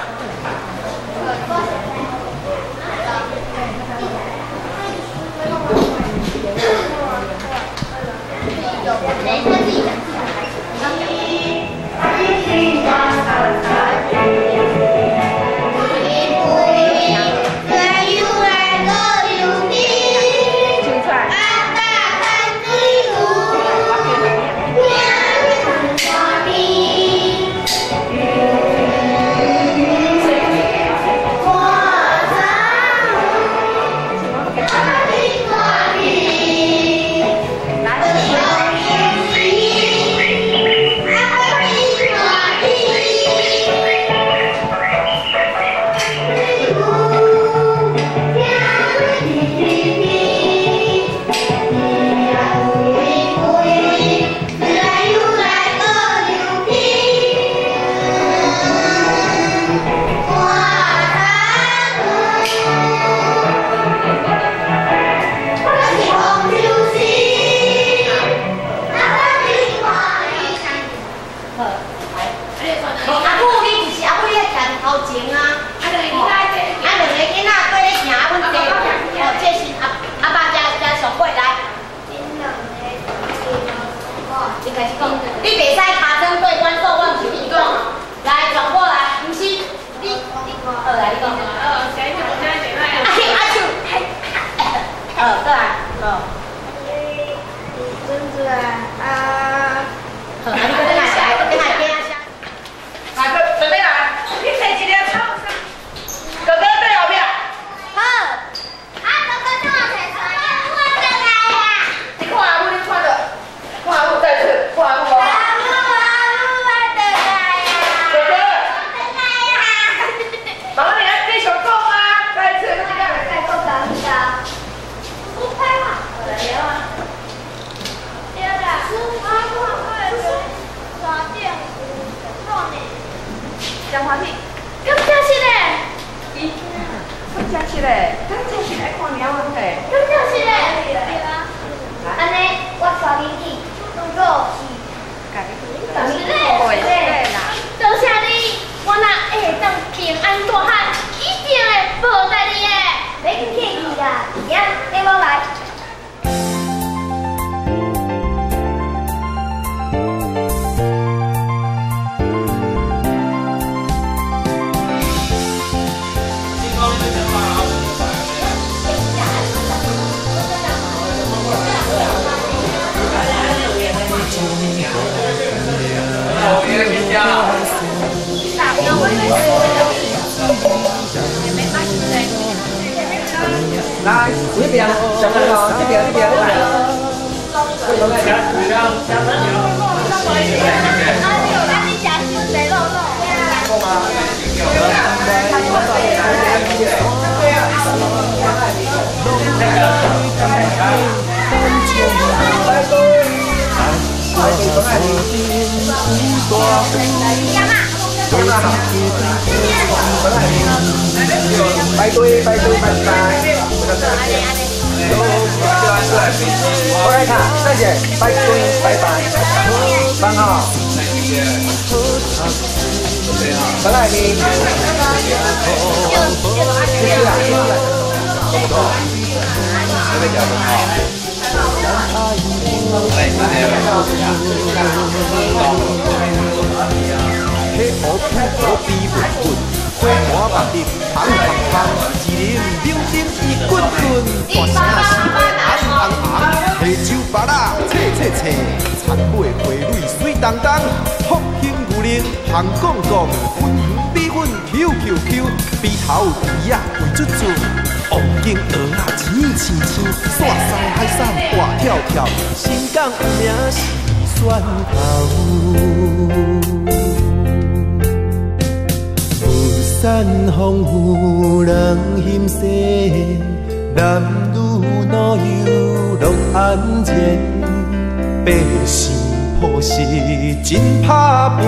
你袂使尻川对关数，我毋是你讲。来，转过来，毋是你，你，好来，你讲。啊，阿手，好，过来，好。孙子啊，啊。好，啊，你搁等下，等下，等下。来，准备来，你摕一个草。哥哥对后壁。好。啊，哥哥怎么摕出来？我转来啊。你看阿母，你看到？看阿母再次，看阿母无？阿母，阿母，我转来啊。哥哥。转来啊。妈妈，你来继续讲啊！再一次，再讲讲。不拍嘛？来了啊。对啦。啊，山顶有山呢。真欢喜。敢真实嘞？咦，敢真实嘞？敢真实爱看猫啊嘿？敢真实嘞？对啊。按呢，我带恁去，当做是。是嘞，是嘞。多谢你，我若会当平安过海，一定会报答你的。别客气啦，行，跟我来。来，这边，小朋友，这边，这边，来。排队，排队，拜拜。我来看，谢谢，拜拜，拜拜，放好。陈爱玲，谢谢啦，谢谢。黑乌土比文文，火盘白日香香香，一啉两啉伊滚滚，大声是红红红，下酒巴拉切切切，田尾花蕊水当当，福兴牛奶香公公，粉圆米粉 Q Q Q，鼻头猪仔肥嘟嘟，王景蚵仔青青青，山山海产活跳跳，新港有名是蒜头。山丰富人心细，男女老幼拢安然。百姓朴实真打拼，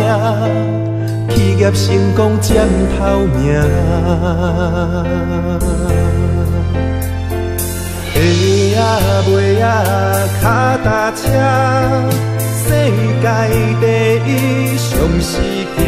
企业成功占头名。下啊尾啊，脚踏车，世界第一上时行。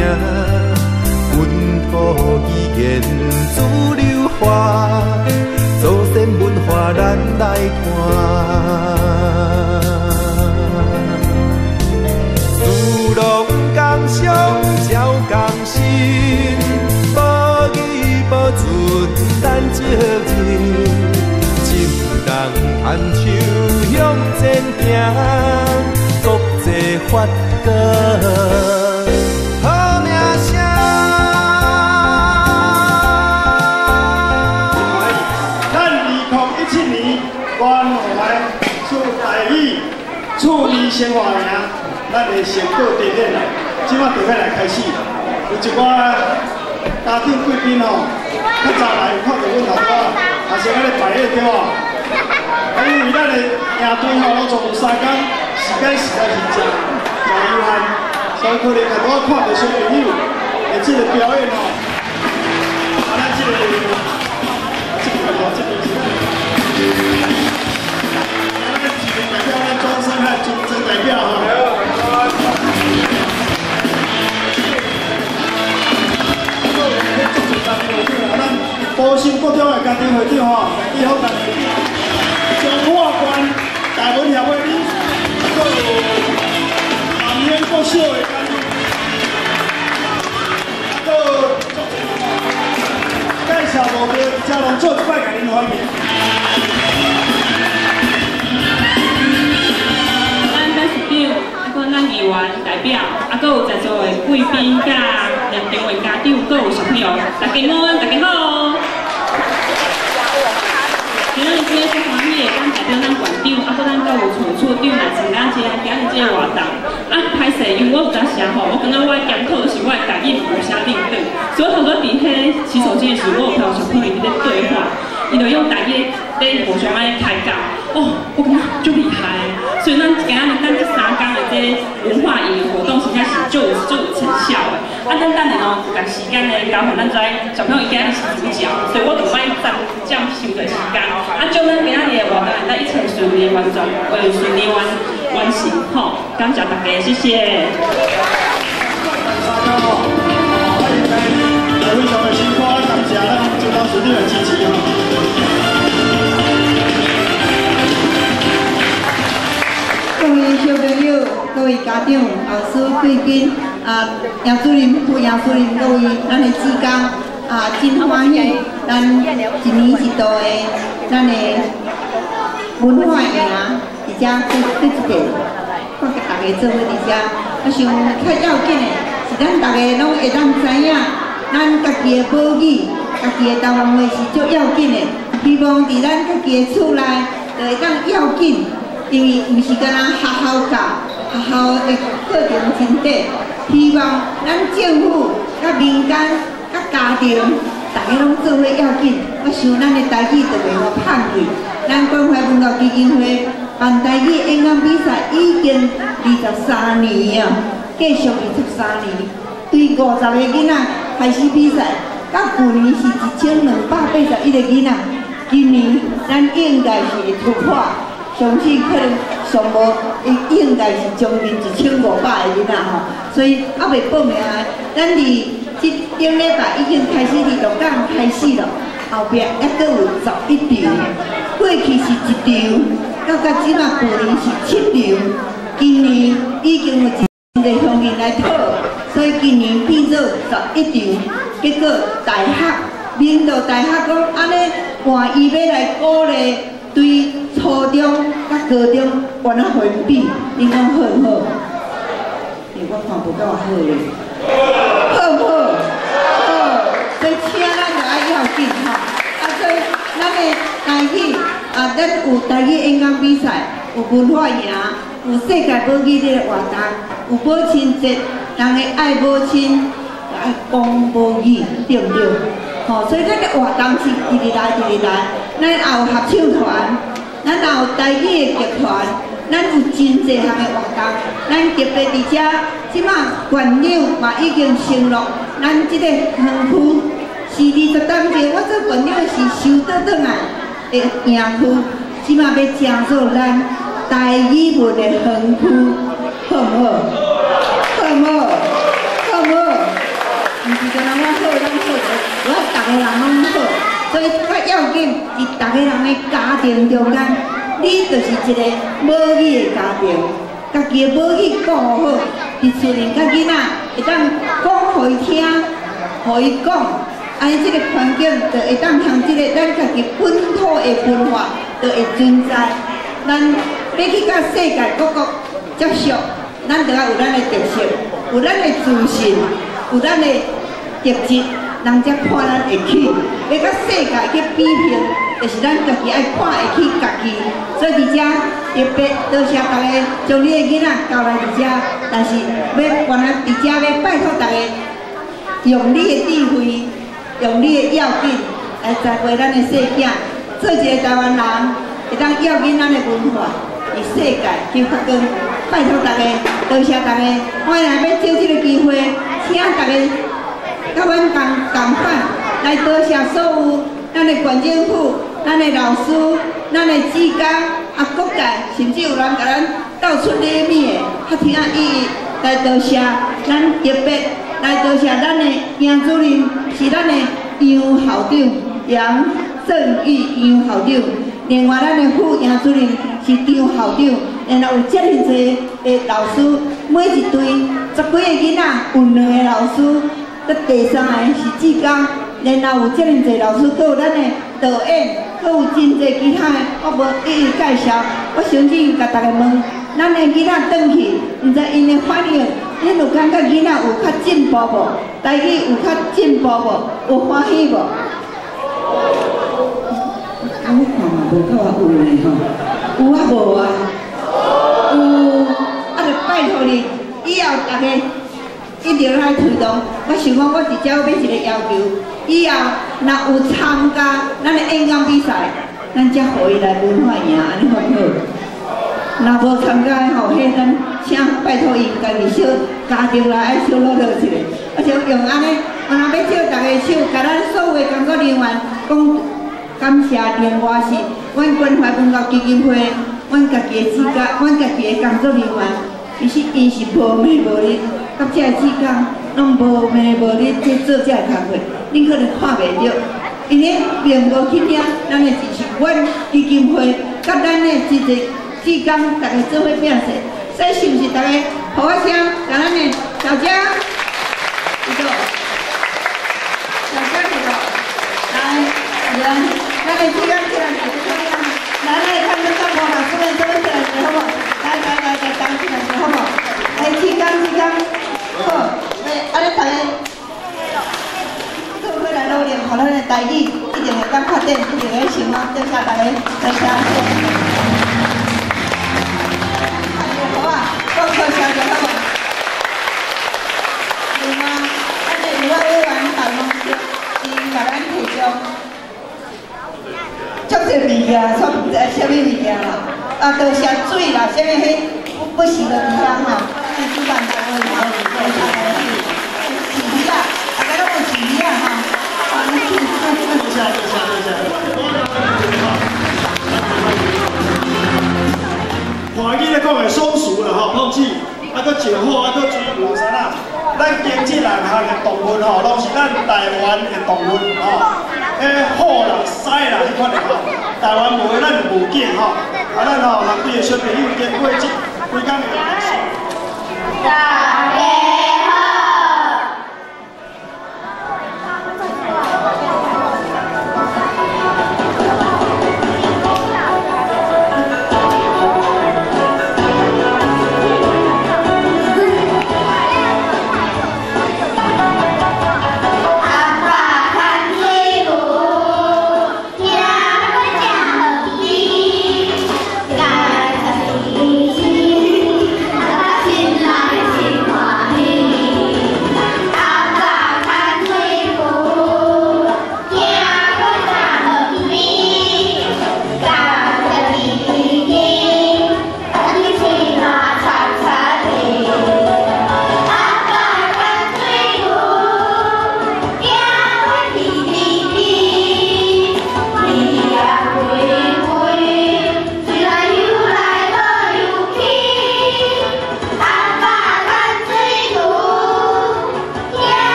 国际发哥。好名声。咱2017年关怀出台语趣味生活营，咱的成果典礼啦，这马就欲来开始。有一寡家长贵宾吼，较早来有看著阮头拄仔，也是按呢排演对无？啊，因为咱的营队吼，拢总有3工，时间实在是真真有限，所以可能较拄仔看著小朋友的这个表演吼，啊，咱这个，啊，这边吼，这边是咱市民代表，咱庄生和庄曾代表吼。咱埔心国中的家长会长吼，李福南会长，彰化县大文协会理事，阁有南兴国小的家长，啊，阁有足济人介绍无着，遮拢做一摆，共恁欢迎。咱董事长，啊，阁咱议员代表，啊，阁有在座的贵宾佮连场的家长，阁有小朋友，大家午安，大家好。今仔日真足欢喜的，咱代表咱县长，啊，阁咱教育处处长来参加这个今日这个活动。啊，歹势，因为我有当时吼，我感觉我的检讨就是我的台语无啥认得，所以我头拄伫彼洗手间的时候，我有听小朋友伫咧对话，伊就用台语咧互相安呢开讲，哦，我感觉足厉害的。所以咱今仔日咱这3工的这文化营的活动，实在是足有足有成效的。啊，咱等下哦，有共时间咧交予咱这小朋友，伊今日是主角，所以我就莫占占伤济时间。啊，祝咱今仔日的活动，咱一切顺利完成，顺利完完成，吼，感谢大家，谢谢。非常的辛苦，感谢咱周董事长的支持吼。各位小朋友、各位家长、老师、贵宾，啊，杨主任、副杨主任，各位咱的志工，啊，真欢喜，咱一年一度的咱的文化营，伫遮阁一遍，我共大家做伙伫遮，我想较要紧的是咱逐家拢会当知影，咱家己的母语、家己的台湾话是足要紧的。希望伫咱家己的厝内，就会当要紧。因为毋是干焦学校教，学校的课程真短，希望咱政府、佮民间、佮家庭，大家拢做伙要紧。我想咱的台语就袂予放弃。咱关怀文教基金会办台语演讲比赛已经23年啊，继续23年，对50个囡仔开始比赛，到旧年是1281个囡仔，今年咱应该是会突破。相信可能上无，伊应该是将近1500个囡仔吼，所以犹未报名啊。咱伫这顶礼拜已经开始伫鹿港开始了，后壁犹阁有11场，过去是1场，到到这马旧年是7场，今年已经有一个乡亲来讨，所以今年变做11场。结果大学，民族大学讲按呢换伊欲来鼓励对初中佮高中原来分比，恁讲好毋好？欸，我看无够好咧，好毋好？好，所以请咱就爱要紧吼。啊，所以咱的台语啊，咱有台语演讲比赛，有文化营，有世界母语这个活动，有母亲节，人会爱母亲，爱讲母语，对毋对？吼，所以咱的活动是一直来，一直来。咱也有合唱团，咱也有台语的剧团，咱有真济项的活动。咱特别伫遮，这马县长嘛已经承诺，咱这个园区是20当前，我做县长是收倒转来的营区，这马欲成做咱台语文的园区，好毋好？好毋好？好毋好？毋是干焦我好，拢好，我逐个人拢好。所以较要紧，伫逐个人的家庭中间，你就是一个母语的家庭，家己的母语顾好，伫厝里佮囡仔会当讲予伊听，予伊讲，按呢这个环境就会当通这个咱家己本土的文化就会存在。咱欲去佮世界各国接触，咱就愛有咱的特色，有咱的自信，有咱的特質，人才看咱會起。欲佮世界去比拼，就是咱家己愛看會起家己。所以佇遮特別多謝大家將你的囡仔交來佇遮，但是欲原來佇遮欲拜託大家，用你的智慧，用你的要緊來栽培咱的細囝，做一個台灣人，會當要緊咱的文化，佇世界去發光。拜託大家，多謝大家，我若欲藉這個機會，請大家佮阮仝仝款來多謝所有咱的縣政府、咱的老師、咱的志工啊，各界，甚至有人共咱鬥出禮物的，較聽一一來多謝咱特別來多謝咱的楊主任，是咱的楊校長，楊正玉楊校長。另外，咱的副楊主任是張校長，然後有遮爾濟的老師，每一隊十幾個囡仔有兩個老師，閣第三個是志工，然後有遮爾濟老師，閣有咱的導演，閣有真濟其他的，我無一一介紹。我相信共大家問，咱的囡仔轉去，毋知𪜶的反應，恁有感覺囡仔有較進步無？台語有較進步無？有歡喜無？啊，我看嘛無夠啊有呢吼，有啊無啊？有，啊，就拜託你，以後大家一定來推動。我想講，我佇遮欲一個要求，以後若有參加咱的演講比賽，咱才予伊來文化營，按呢好毋好？若無參加的吼，彼咱請拜託𪜶家己小家庭來愛小努力一下。我想用按呢，我若欲借大家手，共咱所有的工作人員講。感謝，另外是阮關懷文教基金會，阮家己的志工，阮家己的工作人員，其實𪜶是無暝無日，佮這个志工攏無暝無日去做這个工課，恁可能看袂著，𪜶咧並無去聽，咱的只是阮基金會佮咱的真濟志工，逐家做伙拼勢，所以是毋是逐家予我聲，共咱的小江，一個，小江一個，來，來。咱的志工起來，來，來看這幹部老師們做伙起來，好無？來來來來，當起來，好無？來，志工志工，好，來，按呢大家做伙來努力，予咱的台語一定會當發展，一定會成功。多謝大家，多謝。好啊，講多謝就好無？另外，咱的有我委員辦公室，伊共咱提供。足濟物件，煞毋知啥物物件啦，啊，多謝水啦，啥物彼不不時就佇遐吼，咱主辦單位吼，多謝飼魚仔，大家攏有飼魚仔吼。多謝多謝多謝。华语咧講的爽詞啦吼，碰鼠，啊，閣石虎，啊，閣水牛啥啦，咱經這兩項的動物吼，攏是咱台灣的動物吼。彼虎啦、獅啦，彼款的吼，台灣無的，咱就無見吼。啊，咱吼，人幾个小朋友經過這幾工的練習。大家好。阿爸牽水牛，行過正河邊，該才是阿爸心內真歡喜。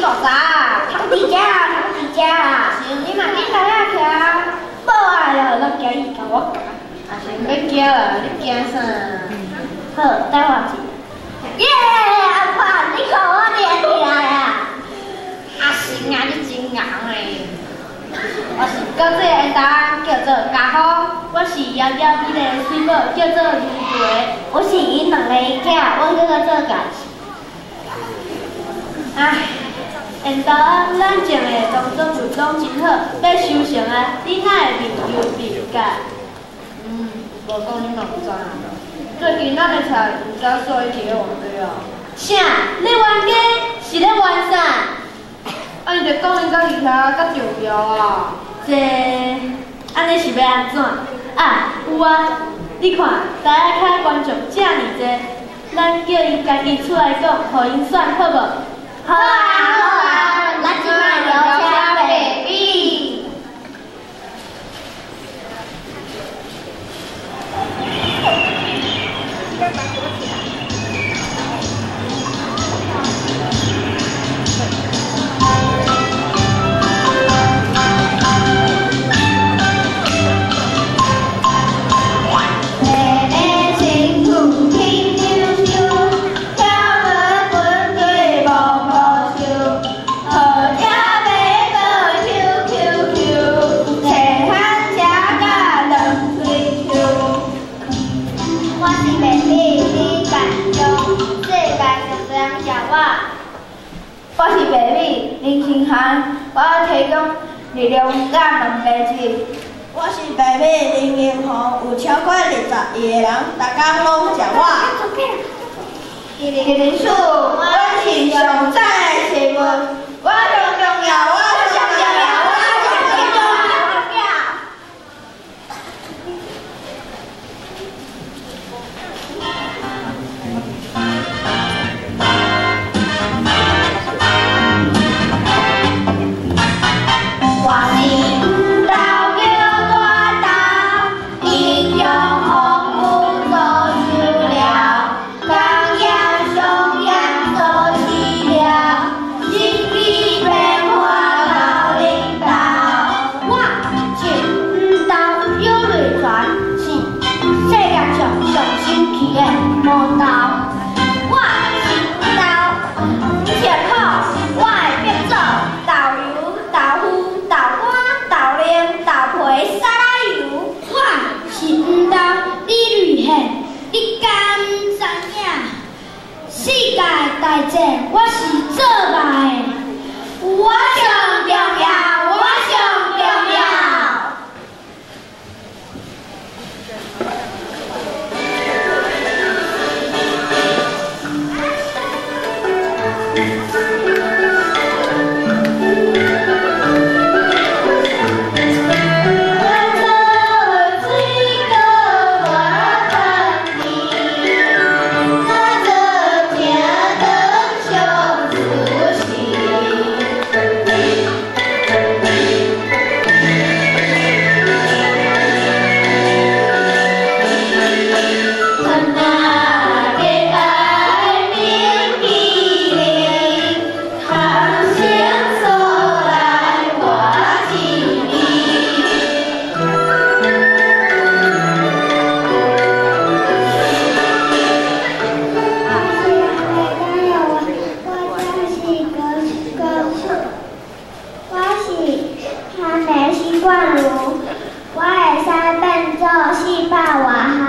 五十，通佇遮，通佇遮。阿成，你嘛紧来啊，徛。无爱啦，咱惊伊共我咬。阿成，免惊啦，你惊啥？好，等我一下。耶！阿爸，你看我连起來啊！阿成啊，你真𠢕嘞！我是國際緣投叫做家福，我是瑤瑤美麗的水某，叫做如梅。我是𪜶兩個囝，我叫做家己。唉，緣投，咱種的農作物攏真好，欲收成啊，你哪會面憂面甲？無講你嘛毋知。最近咱的菜毋知煞去咧偌濟啊。啥？咧冤家？是咧冤啥？啊，伊就講𪜶家己遐較重要啊。這，按呢是欲按怎？啊，有啊！你看，台仔跤觀眾遮爾濟，咱叫𪜶家己出來講，予𪜶選好無？好啊好啊，咱這擺邀請白米。我是白米林清涵，我提供力量佮蛋白质。我是白米林英宏，有超過21个人，逐工攏食我。一零四，我是上讚的食物，我上重要，我上重要，我上重要。我是黄豆叫大豆，营養豐富做飼料，工業商業做飼料，神奇變化到恁兜。我是黃豆有類全，是世界上上神奇的毛豆。我是黃豆黃石虎，我會變做豆油、豆腐、豆乾、豆奶、豆皮、沙拉油。我是黃豆李瑞賢，你敢知影？世界大戰我是做肉的，我上重要，我上重要。我是韩梅新冠如，我會使變做400外項。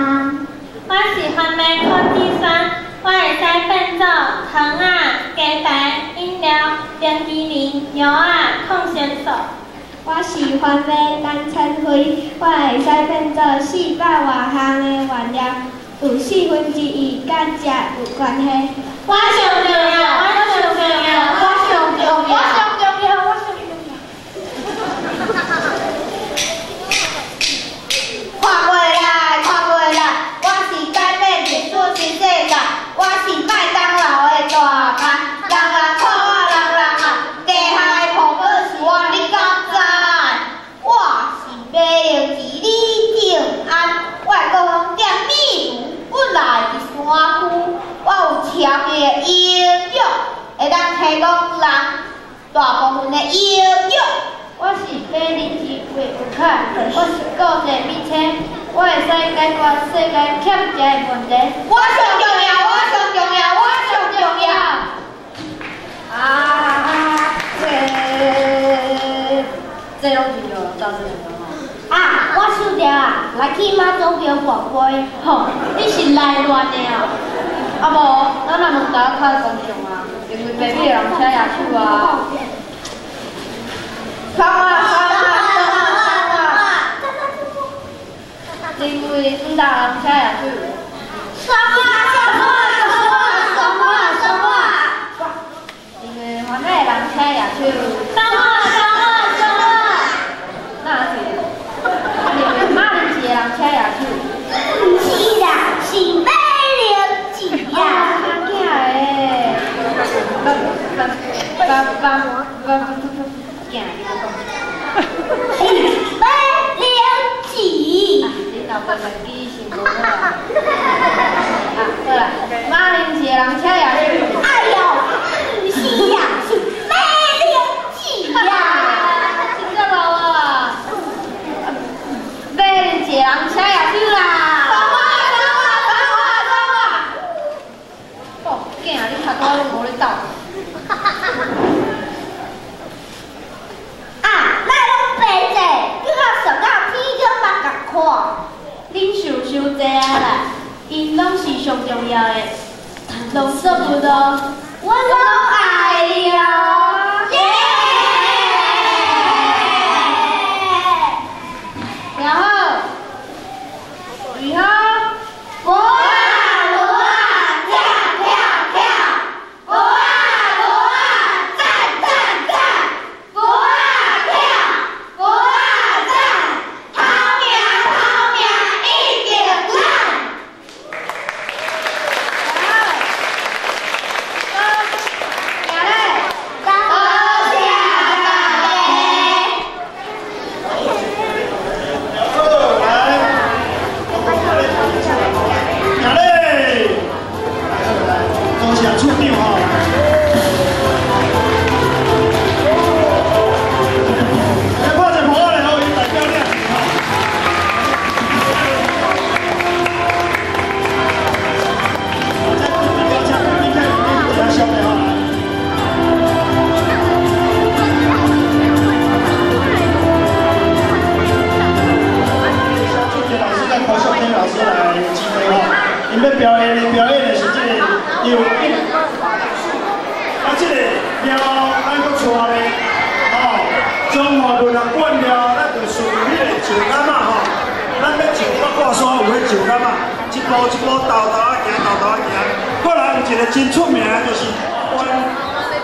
我是番麥柯志山，我會使變做糖仔、雞排、飲料、冰淇淋、藥仔、抗生素。我是番麥陳千惠，我會使變做400外項的原料，有1/4佮食有關係。我上重要，我上重要，我上重要，我上重要，我上重要。看袂來，看袂來，我是改變歷史新世界，我是麥當勞的大班，人人看我，人人愛，地下的紅寶是我，你敢知？我是馬鈴薯李正安，我的故鄉踮美孚，本來佇山區，我有超強的營養，會當提供人大部分的摇奖。我是马林奇魏文凯，我是国际米车，我会使解决世界欠食的问题。我上重要，我上重要，我上重要。啊，这拢真重要，真重要吼。啊，我想著啊，来去妈祖庙跋杯，吼，你是来乱的啊？啊无，咱若问大家较公平啊，因为白米的人请举手啊。创啊创啊创啊！因为黄大人请举手。创啊创啊创啊创啊创啊！因为欢喜的人请举手。创啊创啊创啊！那是？因为马铃薯的人请举手。毋是啦，是马铃薯啦。较囝的。爸爸爸爸爸。囝，你讲。是马铃薯。你老爸爸记性无好啊。啊，好啦，马铃薯的人请举手。哎呦，毋是啦，是马铃薯啦。真正老啊！马铃薯的人请举手啦。创啊创啊创啊创啊！哦，囝，你头拄仔拢无咧斗。啊，咱拢白坐，叫我上到天顶嘛共看。恁想伤济啊啦，𪜶拢是上重要的，农作物咯，我拢爱哦。耶！然后，以后，无啊无啊，跳跳跳，无啊无啊，赞赞赞，无啊跳，无啊赞，头名头名一定咱。多谢大家。来嘞，多谢处长吼。来拍一鼓来，予伊代表领吼。这比较的吼。老师跟柯秀天老师来指挥吼，𪜶欲表演的是这个游泳。啊，这个了后，咱阁带咧，吼，中华文学馆了，咱就顺彼个石坎仔吼，咱欲上八卦山有彼石坎仔，一步一步沓沓仔行，沓沓仔行。过来有一个真出名的，就是关的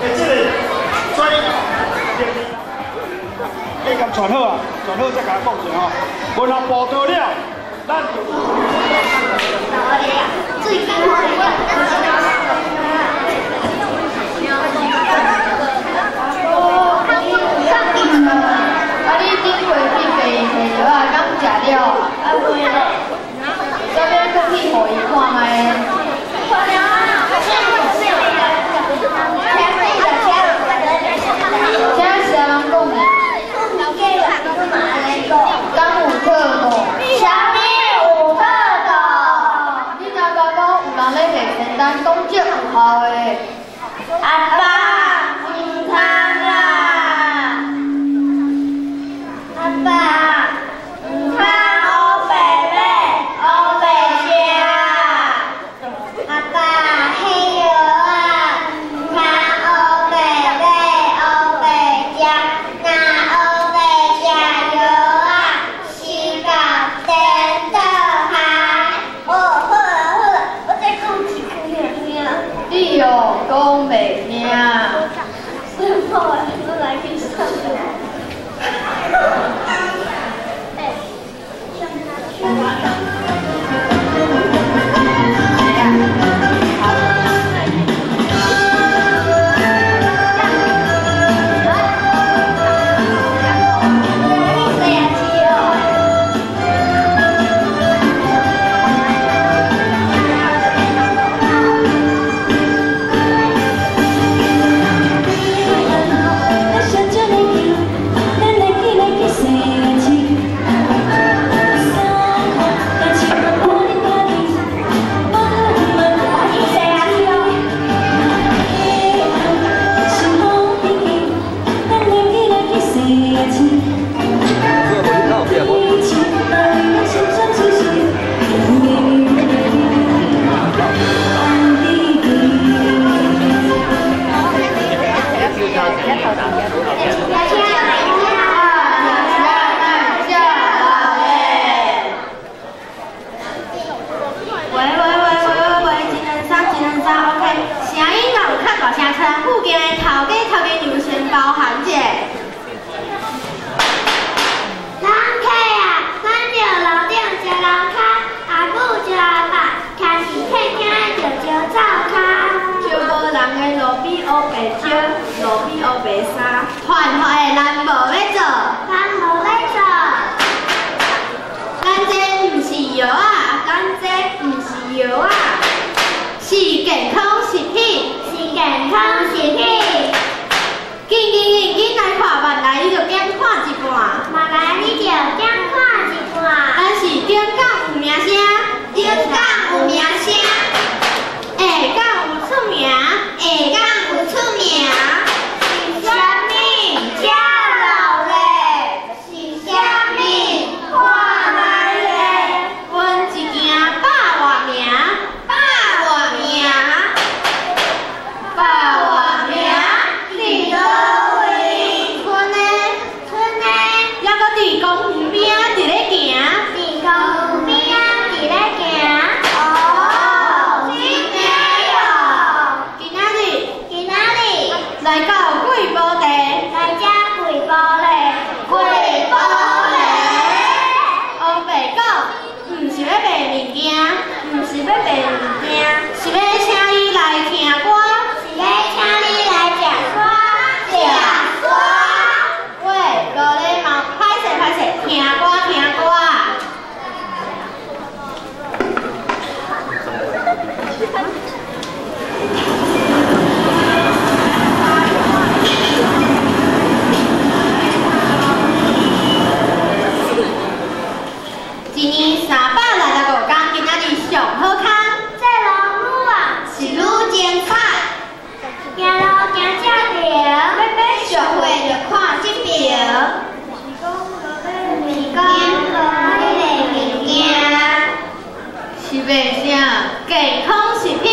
这个水。你共传好啊，传好再共我讲一下吼。文学报道了，咱就。啊，你顶回去病院摕药啊，敢食了？啊，未咧。啥物搁去予伊看觅？请啥人讲的？敢有套路？啥物有套路？你若甲讲有人咧下仙丹，讲的咱無欲做，咱無欲做。咱這毋是藥仔，咱這毋是藥仔，是健康食品，是健康食品。緊緊緊緊來看，慢來你就減看一半，慢來你就減看一半。咱是頂港有名聲，頂港有名聲，下港有出名，下港有出名。是啥物遮老咧？是啥物看覓咧？阮一間百外名，百外名，百外名，佇佗位？賰呢？賰呢？猶閣佇公園邊仔佇咧行，佇公園邊仔佇咧行。哦，真的喲！今仔日，今仔日來到貴寶地，來遮貴寶咧，貴寶咧。烏白講，毋是欲賣物件，毋是欲賣物件，是欲請你來聽歌，是欲請你來食糰，食糰。喂，無禮貌，歹勢歹勢，聽歌聽歌。一年365工，今仔日上好康。這路女啊，是愈精彩。行路行這條，欲買俗貨就看這爿。是講無彼个物件，是賣啥？健康食品。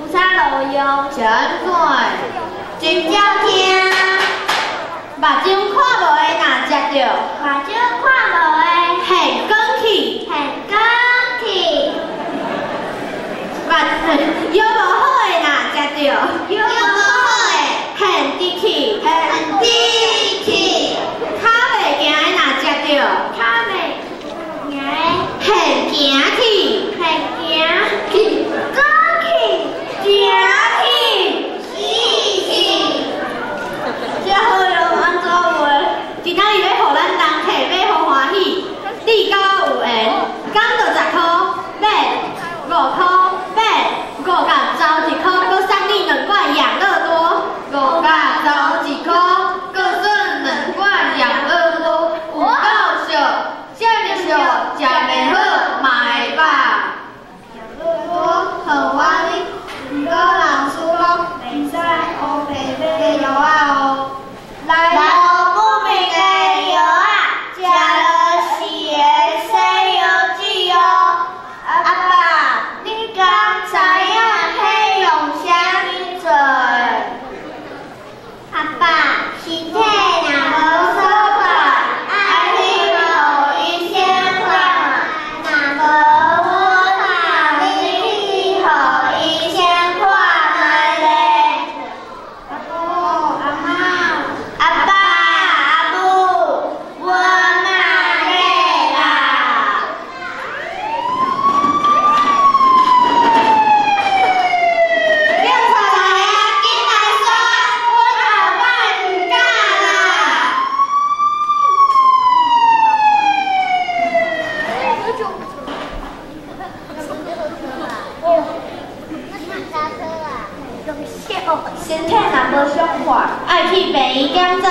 有啥路用？是按怎的？真少聽。目睭看無的，若食著，目睭看無的，現光去，現光去。目藥無好的，若食著，藥無好的，現滴去，現滴去。跤袂行的，若食著，跤袂行的，現行去，現行去，光去，行去，死去。這好用按怎話？今仔日欲予咱人客買予歡喜，你佮我有緣，講著10箍買5箍買5角走1箍，閣送你2罐養樂多。5角走1箍，閣送2罐養樂多，有夠俗，這麼俗，食袂好嘛會飽。養樂多很歪，毋過老師攏袂使烏白買藥仔哦。來路不明的藥仔，食落是會西藥劑哦。阿爸，你敢知影彼用啥物做的？阿爸，身體若無爽快，愛去予醫生看。若無阮嘛，你去予醫生看覓咧。阿公阿嬤，阿爸阿母，阮嘛咧啦。警察來啊，緊來煞，阮後擺毋敢啦。身體若無爽快，愛去病院檢查，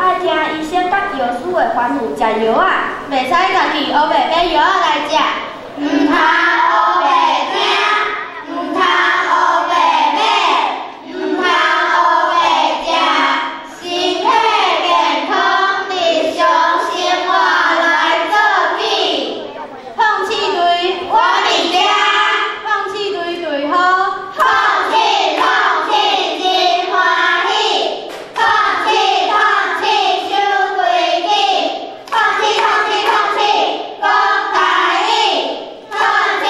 愛聽醫生佮藥師的吩咐食藥仔，袂使家己烏白買藥仔來食。毋通烏白聽，毋通烏白買，毋通烏白食，身體健康，日常生活來做起。放棄對我佇遮，放棄對對好，放棄放棄真歡喜，放棄放棄守規矩，放棄放棄放棄講台語，放棄。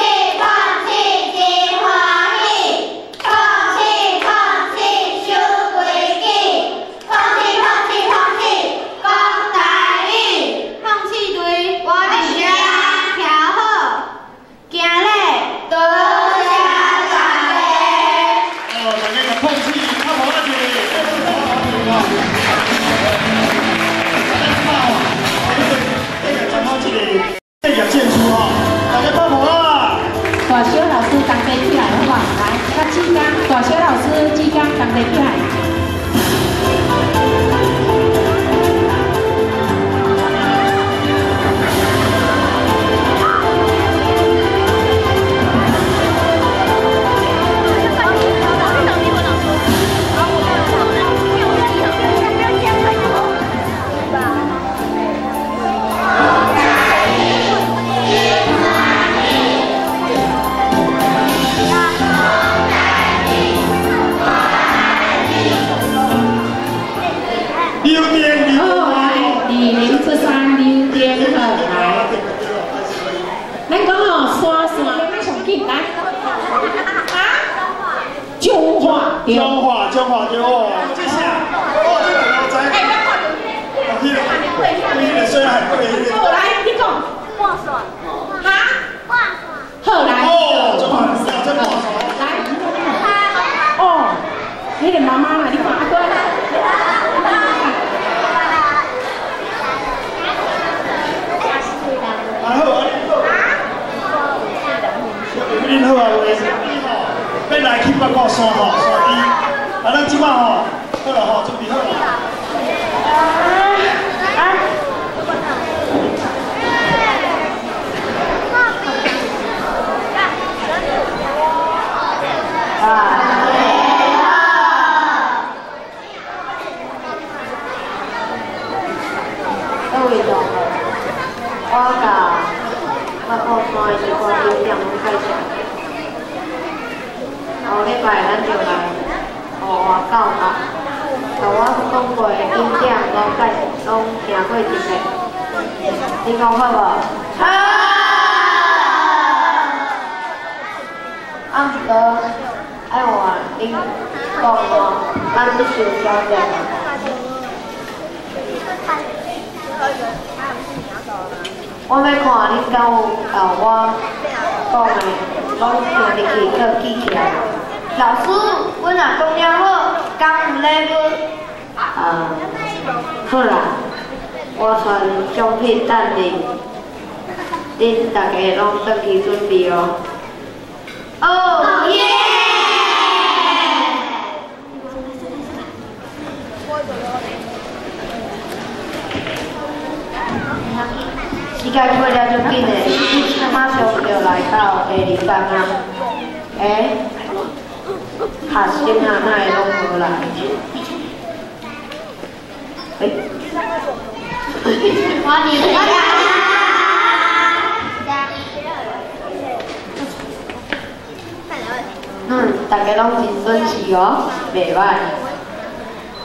林出山林天好来。咱讲吼，山山咱上紧来。啊？彰化对。彰化，彰化对哦，这啥？哦，这个我知。哦，迄个，迄个水海过迄个。好来，你讲。半山。哈？半山。好来。哦，彰化，这半山。来。哦，迄个妈妈啦，你看阿哥。啊好，啊你好，恁好啊，有要来去八卦山吼，山边。啊，咱这摆吼，好了吼，准备好了。各位同学，我共八卦山的一寡景点拢介绍。后礼拜咱就来户外教学，共我讲过的景点拢介拢行过一遍，你讲好无？好。啊，毋过爱换恁讲哦，咱去想挑战。我欲看恁敢有共我讲的，拢听入去，阁记起来。老师，阮若讲了好，敢有礼物？啊，好啦，我传奖品等恁，恁逐家拢转去准备哦。哦耶！时间过了足紧的，马上就来到第二班啊。欸，学生啊，哪会拢无来？欸？我伫遐。嗯，大家拢真准时哦，袂歹。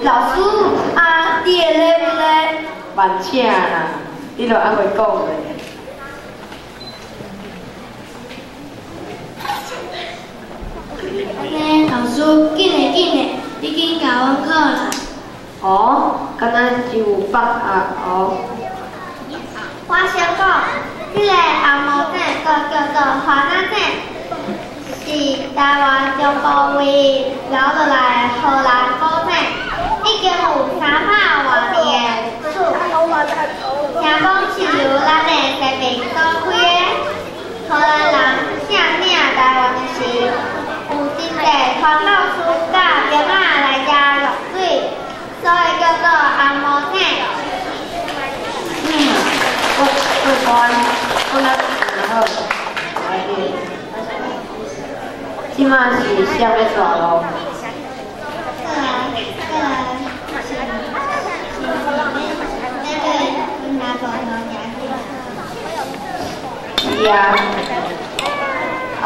老师，啊，你的礼物呢？慢请啦，你都还袂讲咧。安尼，老师，紧嘞紧嘞，你紧共阮考啦。哦，敢若真有把握哦。我先讲，这个红毛井阁叫做花仔井，是台湾中部位留落来的荷兰古井，已经有300外年的历史。听讲是由咱的先民所开的。荷兰人占领台湾的时，有真济传教士佮兵仔来遮落水，所以叫做红毛井。嗯，我我我那真好，来去。这马是啥物大路？过来，过来，是那个拿大路行去。是啊。啊，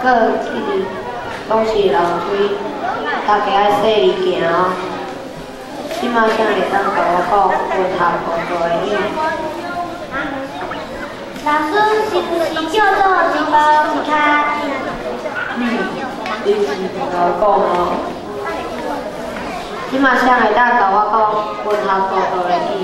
阁一直拢是楼梯，大家爱细腻行哦。这马啥会当共我讲文学故事的意？老师是毋是叫做一步一跤印？嗯，你是共我讲哦。这马啥会当共我讲文学故事的意？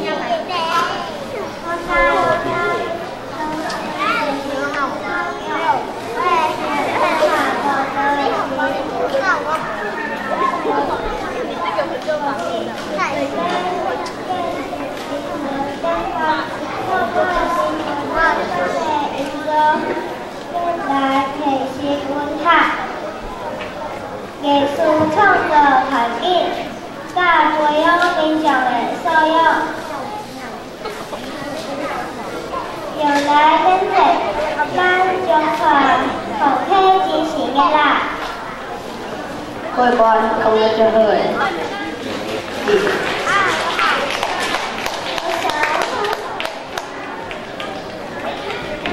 来提升文学、艺术创作环境，佮培养民众的素养，用来勉励咱中华全体精神的啦。过关讲得足好的。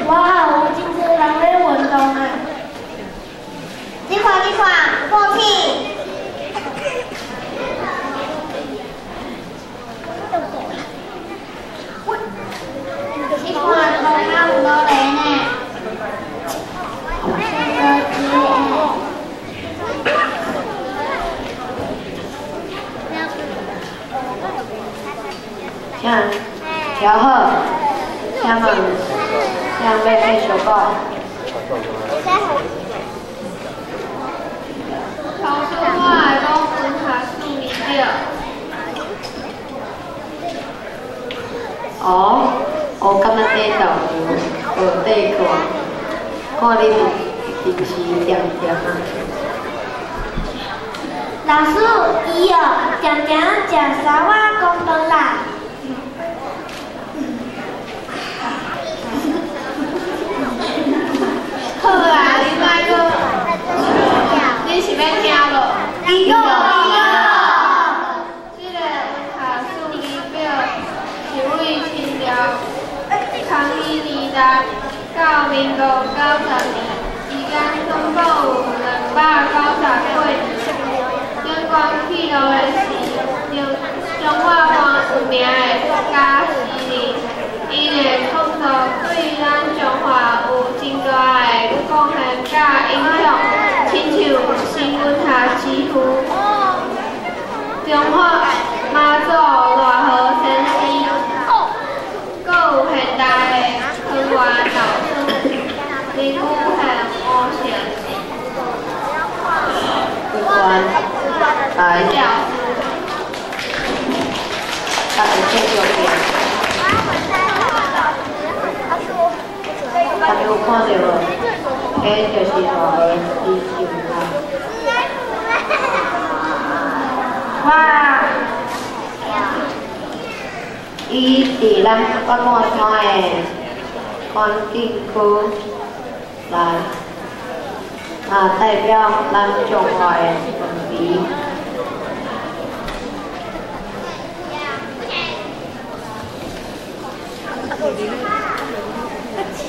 哇，有真济人咧运动啊！你看，你看，有报纸。调好，请问啥要继续讲？老师，我会讲文学处理表。哦，我感觉这豆腐无底看，看你平时恬恬啊。老师，伊哦，常常食沙仔公饭啦。好啊，你莫阁，你是欲听无？伊讲，伊讲。这个文学处理表是为清朝康熙年代到民国90年之间，总共有290几年。顶悬记录的是彰化县有名的作家诗人，伊的创作对咱彰化有真大的贡献佮影响，亲像新文学之父彰化妈祖赖和先生，阁有现代的汤圆老师林武贤吴姓。来，大家继续听。大家有看到无？彼就是赖和李秀啊。哇！伊伫咱八卦山的环境区来，啊，代表咱彰化的氛围。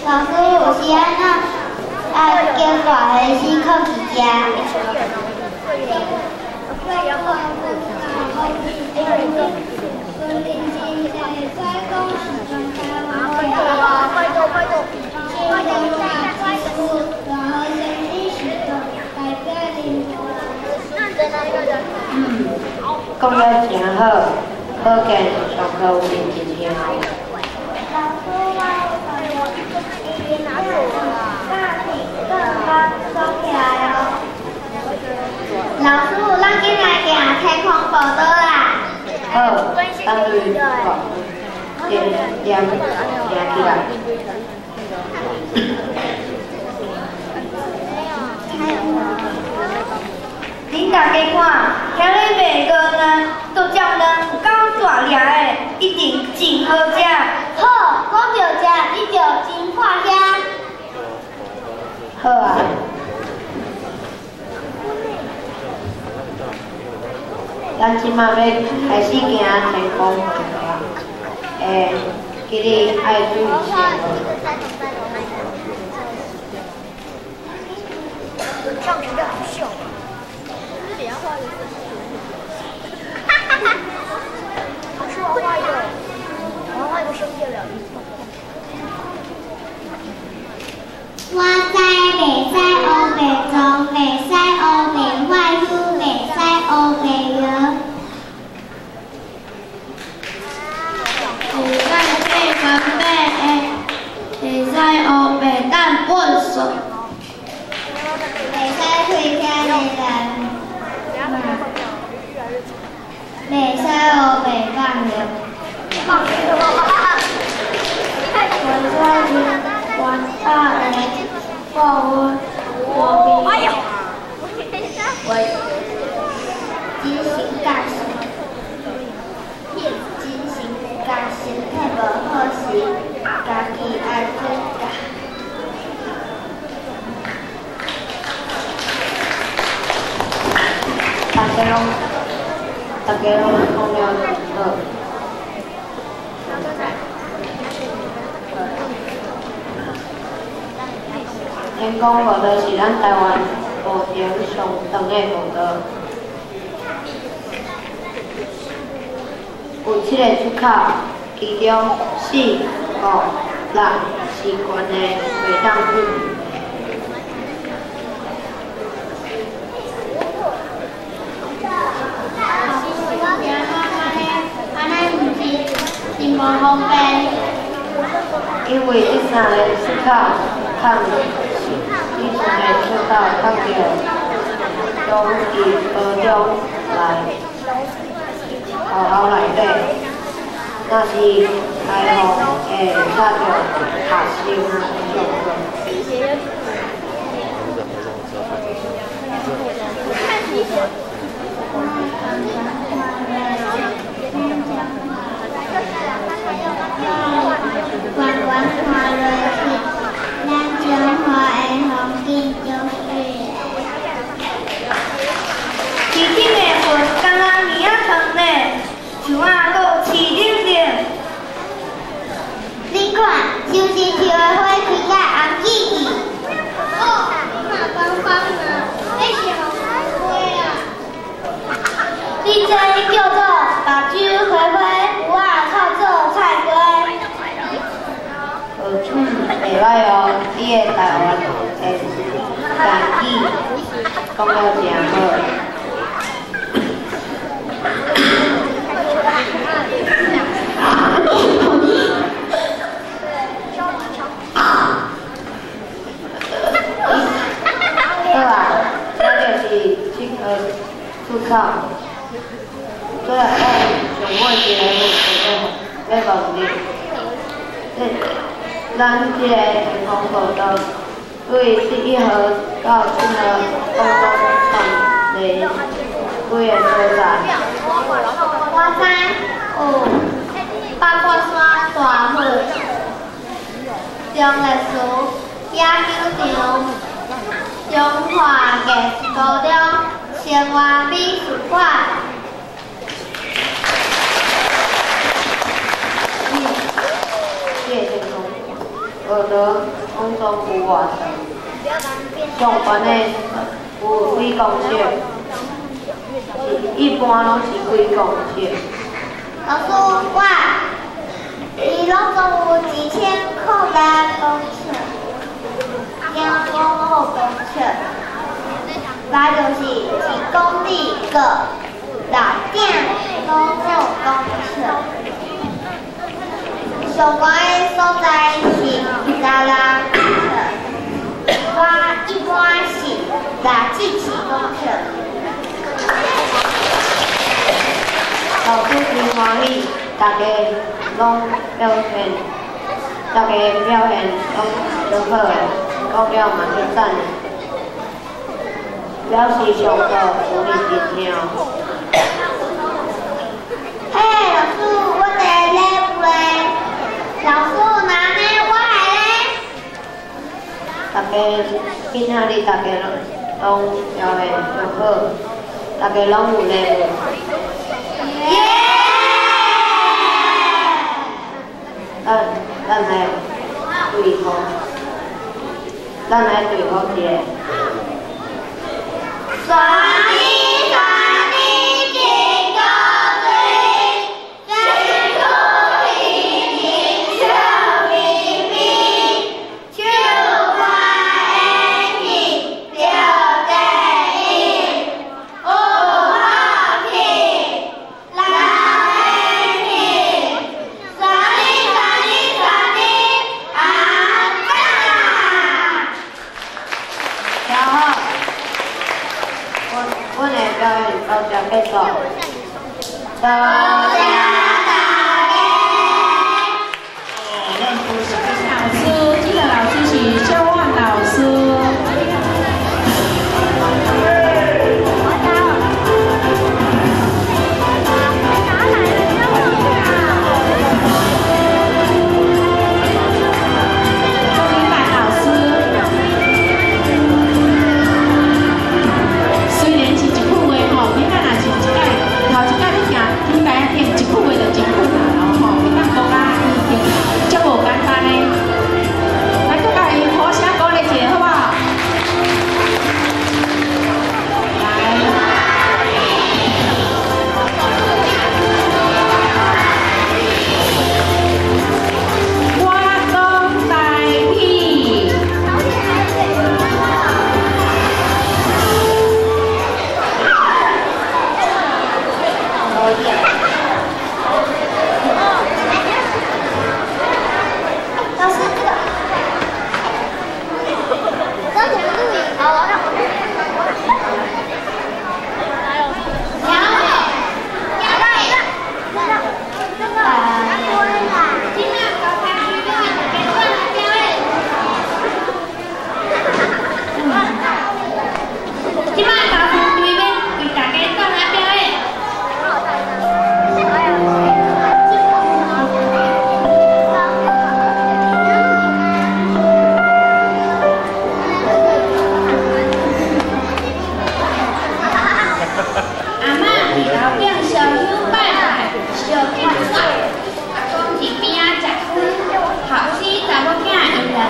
老师，有时按怎爱叫大和先囥伫遮？讲了真好，可见上课有认真听。老师，咱紧来行天空步道啦。好，咱对点点行起来。恁大家看，遐咧卖糕呢，都酱呢，有够大粒的，一定真好食。好，讲著食，你就真破遐。好啊。咱这马欲开始行天空步道啊！欸，记得爱注意啥无？我知袂使乌白撞，袂使乌白发须，袂使乌白摇。有咱八关八的，袂使乌白等粪扫。袂使开车的人，袂使乌白放尿。袂使啉悬大的高温和平。精神甲精神甲身体无好时，家己爱注意。大家拢讲了真好。天公步道是咱台湾步长上长的步道，有7个出口，其中4、5、6是悬的，袂当进。老师，我听讲按呢，按呢毋是真無方便。因為這三个出口通，這三个出口通著，拢佇高中內學校內底，若是開放會吵著學生上課。悬悬看落去，咱彰化的风景足媠的。市顶的云敢若棉仔床呢，树仔阁有青冷冷。你看，相思树的花开甲红紫紫。哦，你看芳芳啊，那是红花啊。你这叫做目睭花花，有仔臭做菜瓜。袂歹哦，你的台湾的台语讲了诚好。好啊，这就是这个出口。最后上尾一个问题要问你，咱这个天空步道对11号到7号总共占了几个所在？我知有八卦山大佛、中历史野球场、彰化艺术高中、生活美术馆。这个天空步道总共有偌长？上悬的有几公尺？一般拢是几公尺？老师，我伊拢总有1006公尺，2.5公尺，那就是1公里个6.05公尺。上悬的所在是16公尺，我一般是6至7公尺。老师真欢喜，大家拢表现，大家表现拢足好的，讲了嘛足赞的，表示上课有认真听。嘿，老师，我的礼物咧？老师，那呢？我的咧？大家今仔日大家拢表现足好，大家拢有礼物。耶！咱来对付，咱来对付一下。山里山里真高水，水土平平笑眯眯，手看会去着第一，有福气，人会去，山里山里山里阿赞。真好，阮的表演到这结束。多谢大家。老师，这个老师是小万老师。周明白老师。虽然是一句话吼，你咱若是一摆头一摆你行，顶摆听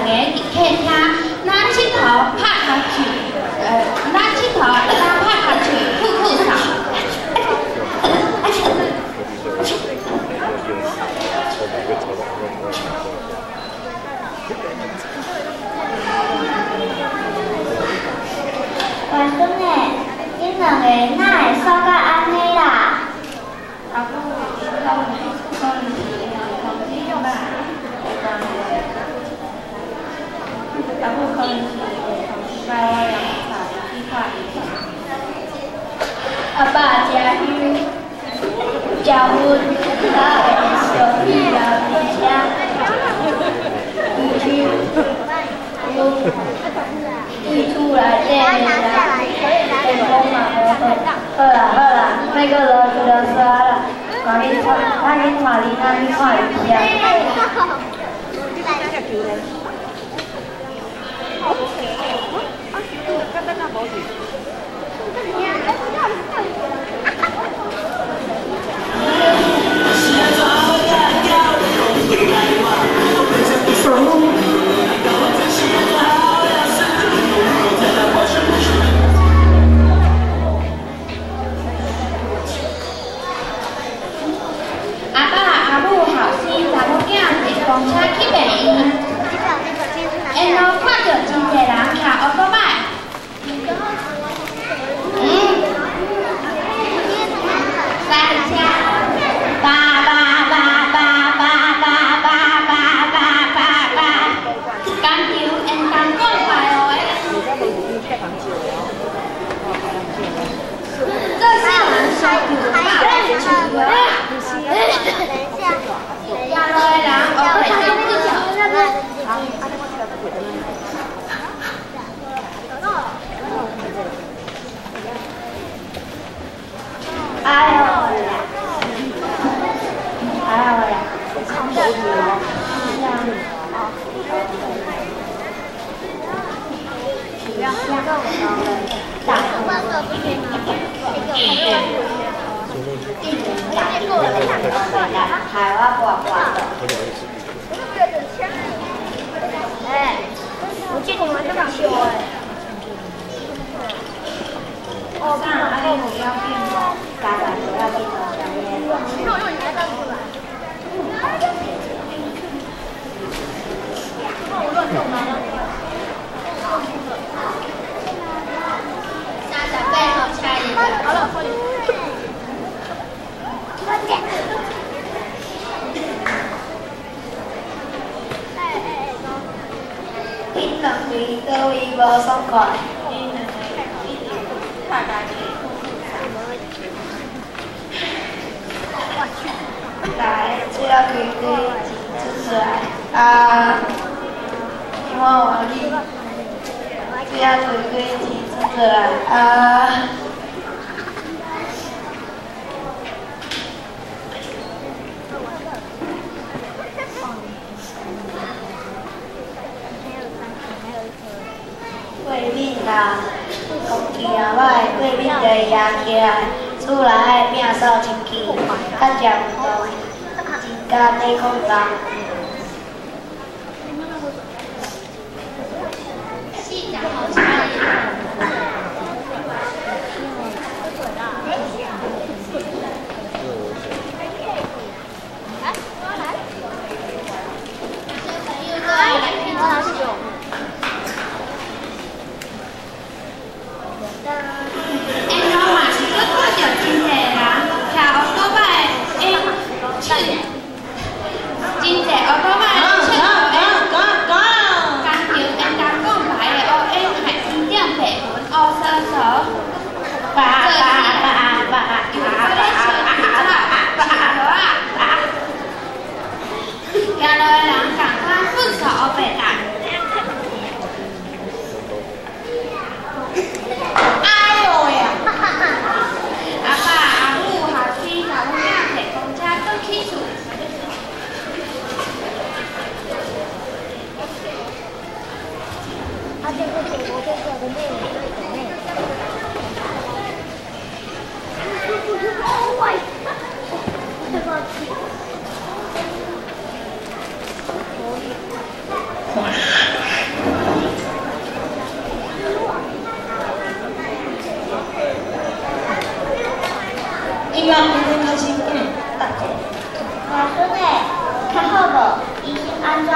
家伫客厅，哪𨑨迌拍跤手，哪𨑨迌哪拍跤手，酷酷扫。外孙欸，恁两个哪会煞甲按呢啦？阿母，可能是空气歹。阿母可能是空气歹，我量带去看医生。阿爸食香，食薰，才会烧气留伫遮。规厝，对厝内底的人健康嘛无好。好啦好啦，莫阁啰嗦啰嗦啦，赶紧带，赶紧带囡仔去看医生。阿爸阿母后生查某囝坐公车去病院，沿路看著真济人骑乌托摆。赛车，叭叭叭叭叭叭叭叭叭叭叭，工厂烟囱讲排哦的。这世人相救拍树仔。行路的人学会丢垃圾。哎呦呀！哎呦呀！害我跋跋倒。哎，我记得你玩这把球哎。哦，啥？啊，你有要紧无？加大不要紧哦，38号车入。好了，快点。恁两位佗位无爽快？恁两个一直拍跤手，来，这仔开开钱出出来，啊，这我换你。这仔开开钱出出来，啊。过敏啦，空气若歹，过敏就会压起来，厝内爱摒扫清气，较食运动，增加抵抗力。40号车入。小朋友过来听故事。沿路嘛是阁看著真济人骑乌托摆的，真济乌托摆的佚佗的，工厂烟囱讲排的乌烟害天顶白云乌索索，叭叭叭叭，又搁咧烧树草、树叶仔，行路的人仝款粪扫乌白搭。哎呦呀！阿爸阿母后生查某囝坐公车转去厝。按怎讲？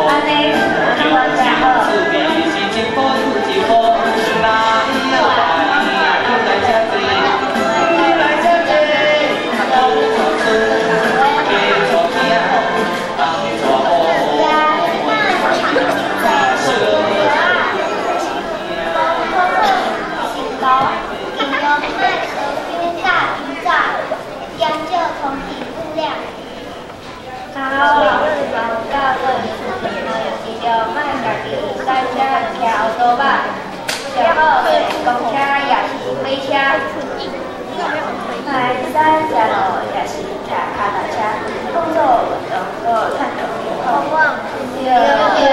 按呢，按怎才好？公车也是火车，嘛会使食路也是骑跤踏车，创造运动阁趁著健康。对对对。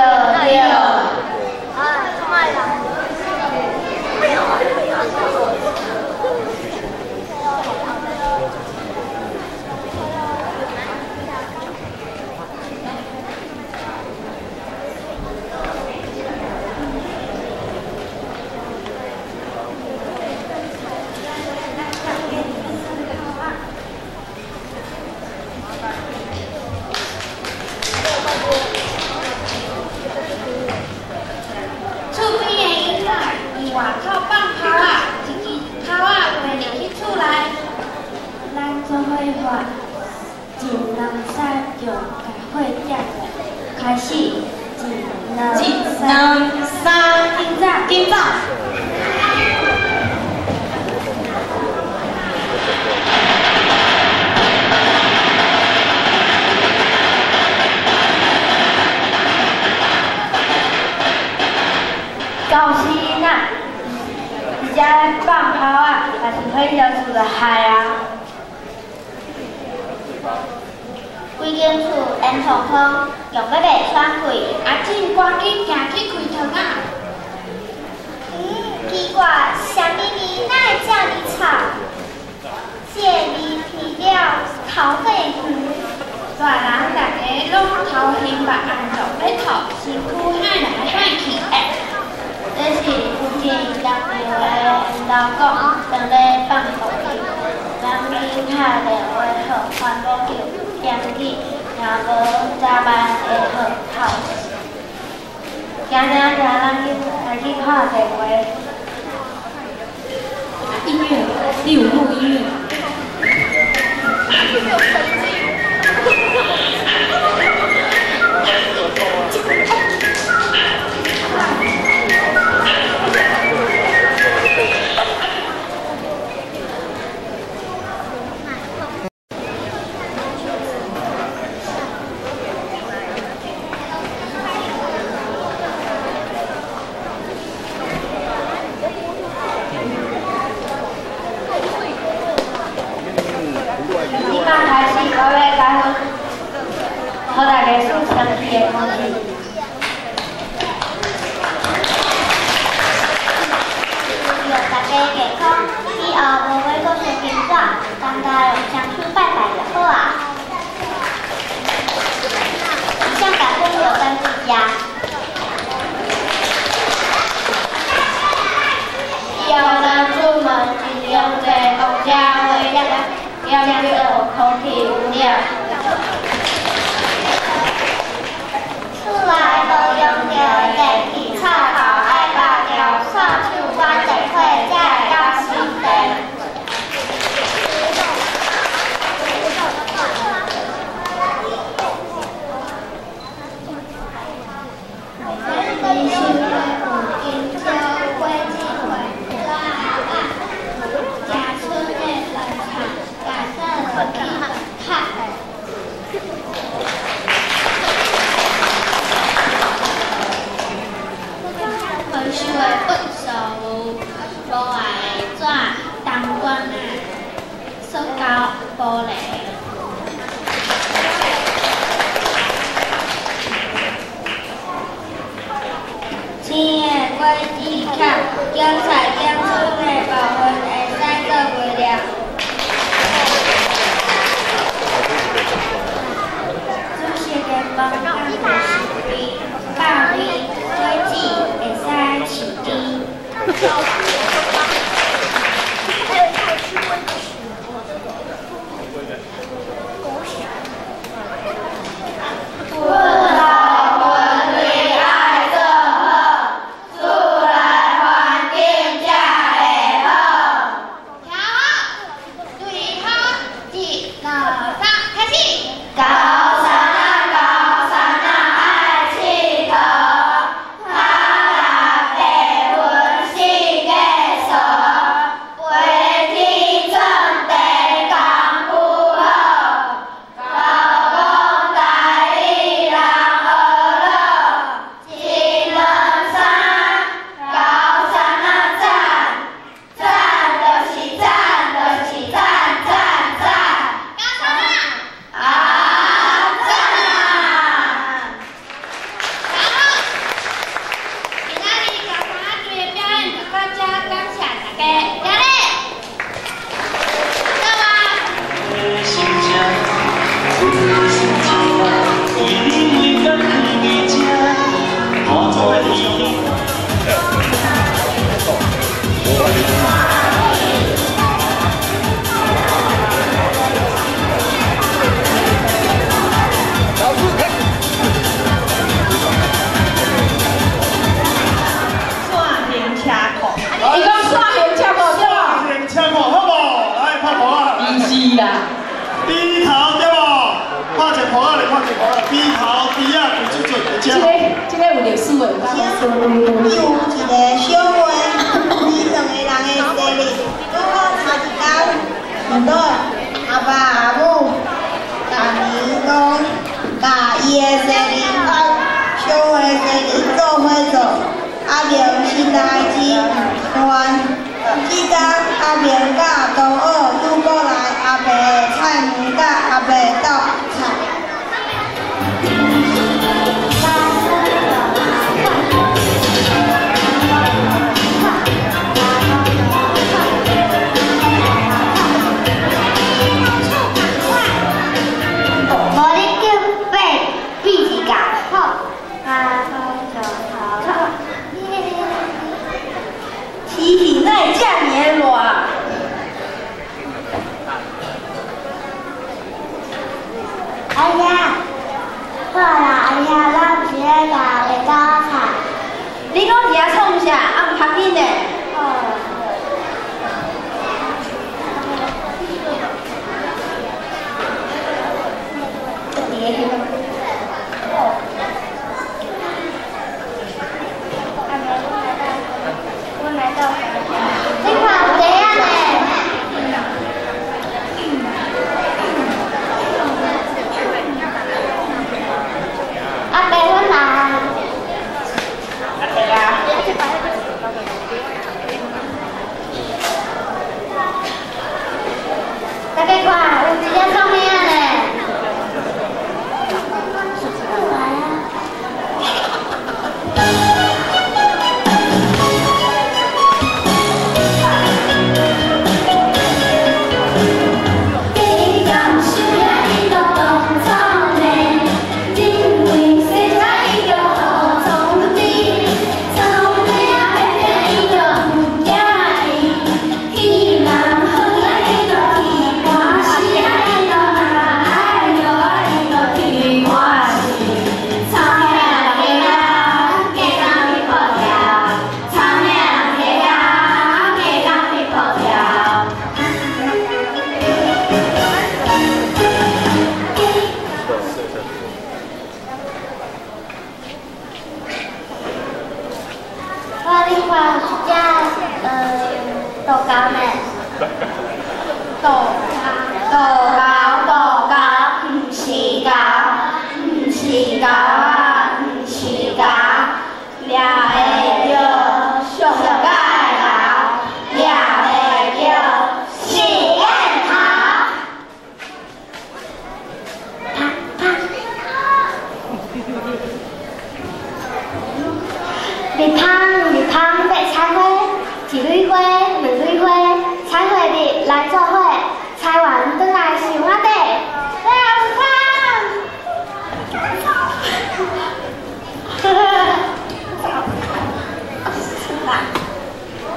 外口放炮仔，一支炮仔飞入去厝内。咱做伙喊，一、两、三，就共火点著，开始，一、两、三，紧走，紧走。教死囡仔，伫遮放炮仔，若是火烧厝就害啊！规间厝烟通通，强欲袂喘气。阿姊，赶紧行去开窗仔。奇怪，啥物味哪会遮尔臭？这个味闻了头壳会晕。大人逐家拢头晕目暗，就欲吐，身躯晃来晃去的。这是附近工厂的老公正咧放毒气，人紧敲电话予环保局检举，若无早晚会予扣。行行行，咱去来去看电话。音乐，你有录音乐？予大家输清气的空气。祝大家健康，以后无买阁烧金纸，大家用双手拜拜就好啊。以上大家就咱这遮。以后咱出门尽量坐公车、火车，减少空气污染。厝内无用著的电器插头爱拔掉，线手关电火才会当省电。回收有金蕉果子会纸仔，食剩的饭菜，共倒落去卡。回收的垃圾有无爱的纸、铜管仔、塑胶、玻璃。青的果子壳、韭菜减剩的部分会使做肥料。煮食的饭就是米、饱面、果我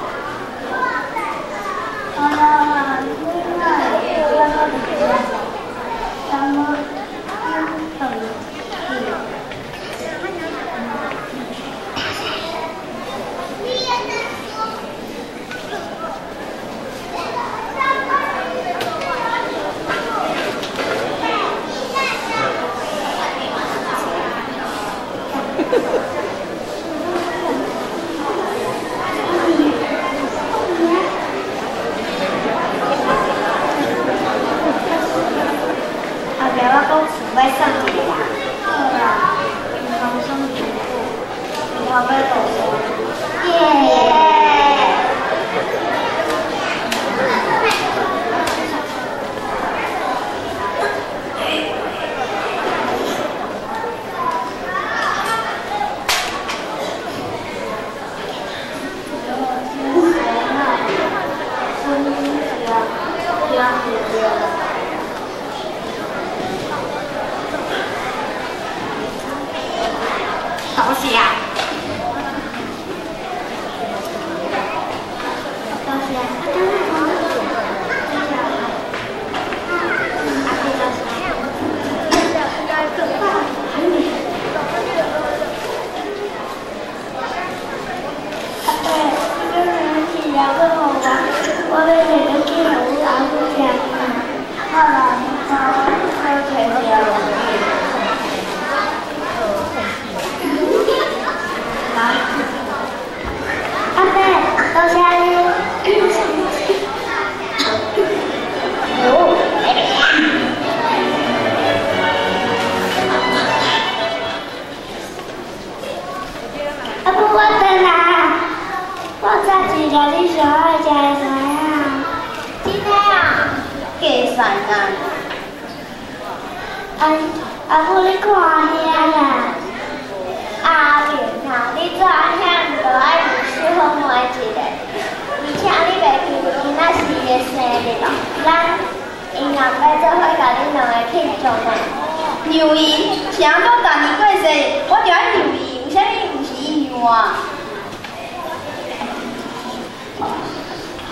我欲落山。耶！多謝。多謝。阿伯，你今日饲料阁予我，我欲提转去予阮阿母食。好啦，我提掉。阿伯，多謝你。阿母，我转來。我早一食你上愛食的山啊。真的啊？假山啊！阿阿母，你看遐啦。阿明啊，你做阿兄就愛無私好問一下，而且你袂記今仔是伊的生日咯，咱伊若欲做伙共恁兩个慶祝呢。讓伊，是按怎逐年過生日，我就愛讓伊，為啥物毋是伊讓我？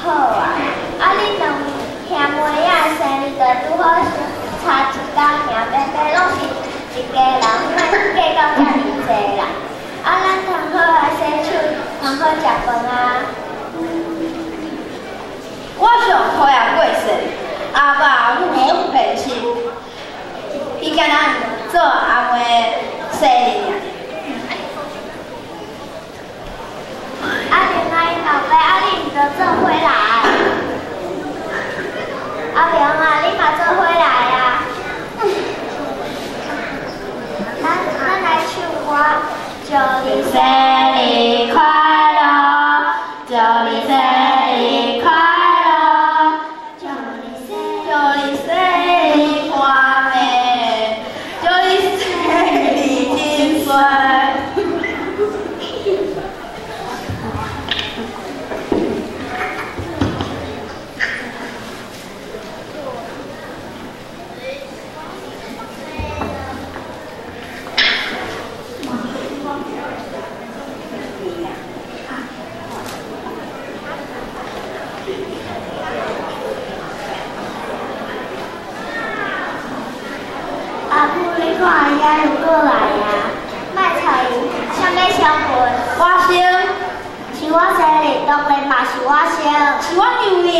好啊，啊恁兩兄妹仔生日就拄好差一工爾，平平攏是一家人，莫計較遮爾濟啦。啊，咱通好來洗手，通好食飯啊。我上討厭過生日，阿爸阿母予我偏心，伊敢若做阿妹的生日爾。阿玲啊，𪜶老爸，啊你毋著做伙來？阿明啊，你嘛做伙來啊？咱來唱歌，祝你生日快樂，祝你生日快樂，祝你生日快樂，祝你生日真順。阿母，你看遐又過來啊！莫睬伊，啥物身份？我先。是我生日，當然嘛是我先。是我讓你的。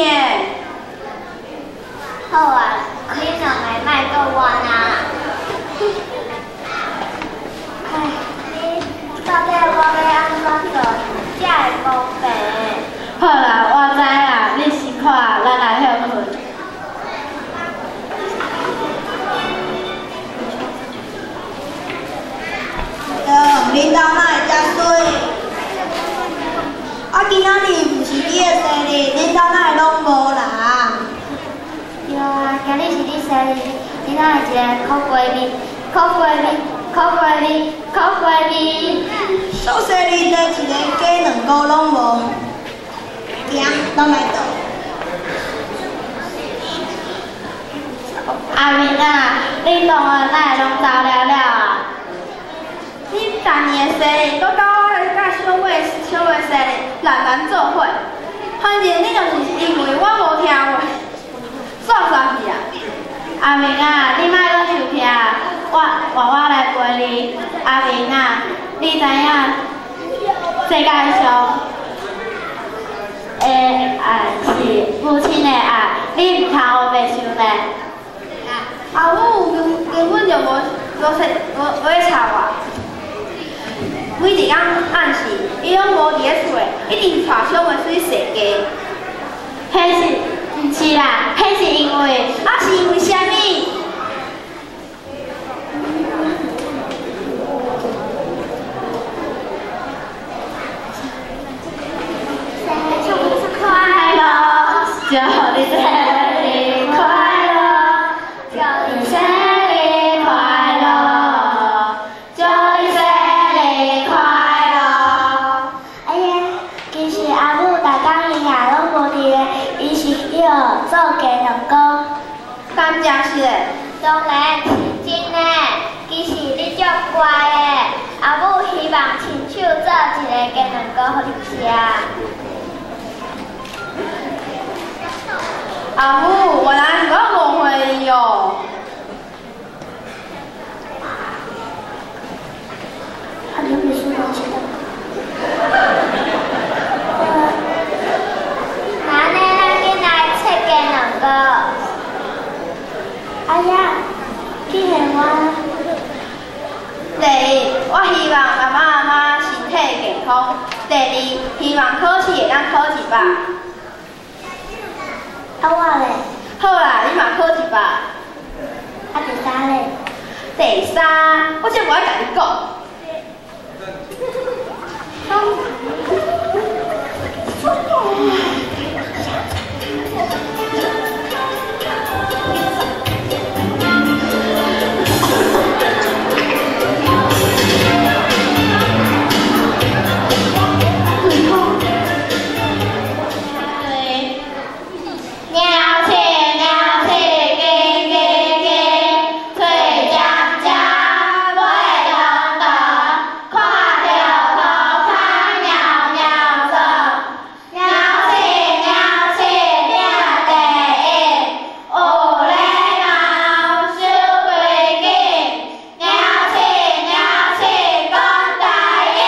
好啊，你兩个莫閣冤啊！唉，你到底我欲按怎做才會公平？好啦，我知啦，你辛苦啊，咱來歇睏。對，恁兜哪會遮媠？啊，今仔日毋是你的生日，恁兜哪會攏無人？對啊，今日是你生日，你哪會一個苦瓜面、苦瓜面、苦瓜面、苦瓜面？做生日的一个雞卵糕攏無，行，咱來倒。阿明啊，恁同學哪會攏走了了啊？你逐年的生日，閣佮我佮小妹小妹生日難難做伙，反正你就是因為我無聽話，煞煞去啊！阿明啊，你莫閣生氣啊，我換我來陪你。阿明啊，你知影世界上的愛是母親的愛，你毋通烏白想呢。阿母根本就無咧插我。每一工暗時，伊攏無佇咧厝內，一定帶小妹出去踅街。彼是毋是啦？彼是因為，啊是因為啥物？你生日快樂，祝你生日快樂，祝你生日快樂。哎呀，其實阿母逐工伊也攏無佇咧，伊是去予做雞卵糕。敢真是嘞？當然是真的，其實你足乖的，阿母希望親手做一个雞卵糕予你食。阿母，原來是我誤會伊哦。那呢，咱緊來切雞卵糕。哎呀，既然我第一，我希望爸爸媽媽身體健康；第二，希望考試會當考100。啊我咧？好啦，你嘛考100。啊第三咧？第三，我才無愛共你講。鸟鼠鸟鼠，叽叽叽，嘴尖尖，尾长长，看著涂跤喵喵转。鸟鼠鸟鼠，拼第一，有礼貌，守规矩。鸟鼠鸟鼠，讲台语。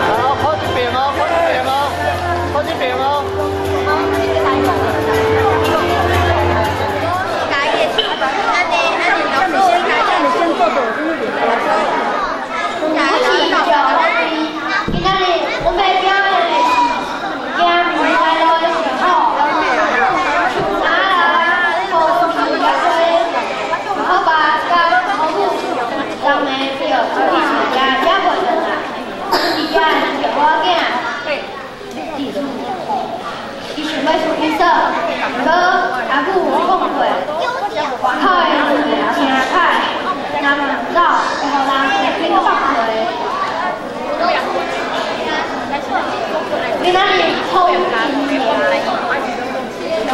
好，靠這邊哦，靠這邊哦，靠這邊哦。我是赵飞，今仔日阮欲表演的是行迷来路的时候，树仔啦，雨气也多，好爸佮好母人的票出去饲食也袂转来，一只查某囝伫厝，伊想欲出去耍，毋过阿母有讲过，外口的路真歹，若慢走会予人紧放落。今仔日风真凉，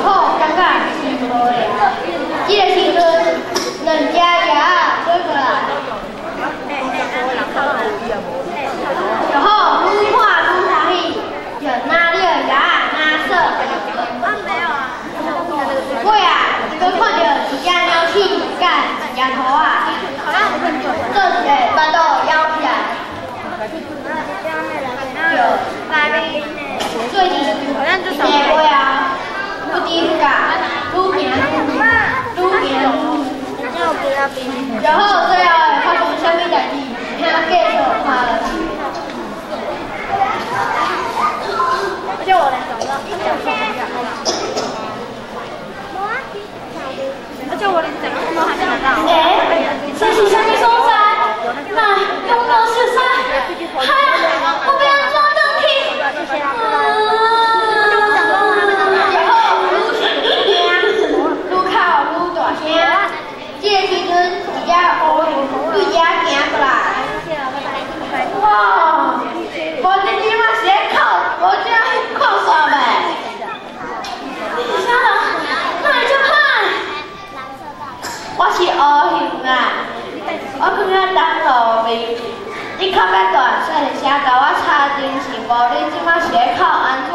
好感觉真无聊。这个时阵，两只鸭仔飞过来，就好愈看愈欢喜，就拿著鸭仔拿耍。尾啊，阁看著一只鸟鼠佮一只兔仔，做一个腹肚枵起来。就最近一个尾啊，不知不觉愈行愈行愈，然后最后会发生啥物代志？请继续看落去。欸，这是啥物所在？那永乐熟似？哈，我欲按怎转去？然后愈想愈惊，愈哭愈大声。这个时阵，一只乌熊对遮行过来。哇！无你这马是咧哭，无这哭煞袂？你是啥人？哪会这歹？我是乌熊啦，我感觉东路面，你哭甲大细声，共我吵真是无？你这马是咧哭按怎？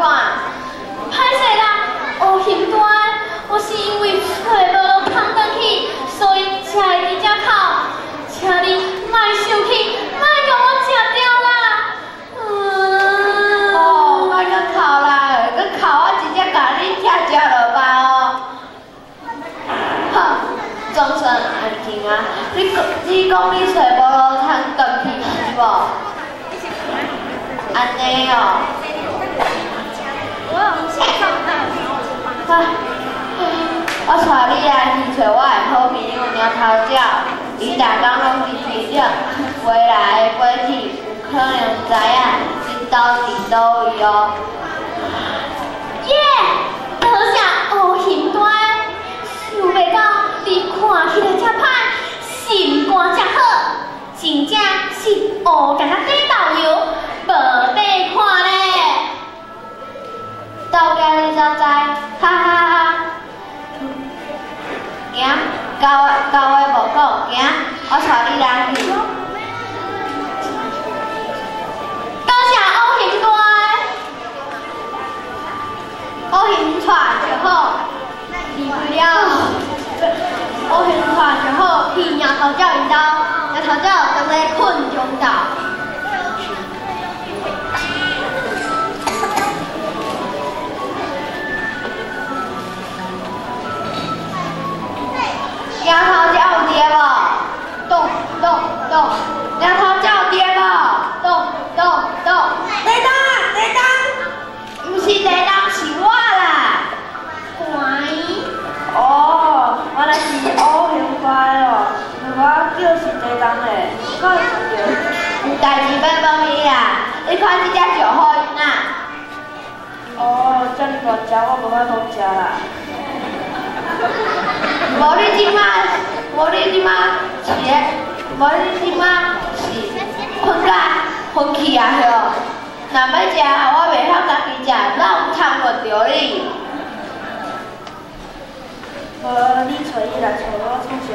歹势啦，乌熊大，我是因为揣无路通转去，所以才会伫遮哭。請你莫生氣，莫共我食掉啦。哦，莫閣哭啦，閣哭我直接共你拆食落腹哦。好，總算安靜啊！你講你揣無路通轉去是無？按呢哦。啊！我带你来是揣我的好朋友猫头鸟，伊逐工拢伫天顶飞来飞去，有可能知影恁兜伫佗位哦。耶！多谢乌熊大，想袂到你看起来遮歹，心肝遮好，真正是乌甲甲假导游，无得看咧。到今你才知，哈哈哈！行，狗狗话无讲，行，我带你人去。多谢乌熊大。乌熊带就好，离开了。乌熊带就好去猫头鸟𪜶兜，猫头鸟正咧睏中昼。猫头鸟有伫无？咚咚咚！猫头鸟有伫无？咚咚咚！地东啊，地东！毋是地东，是我啦。乖。哦，原来是乌熊怪哦，我叫是地东的，敢会对？有代志欲问你啦，你看这只石虎伊哪？哦，遮尔大只，我无法度食啦。无你这马，无你这马是咧，无你这马是睏甲昏去啊吼！若欲食，我袂晓家己食，哪有通睏著你？无，你揣伊来揣我创啥？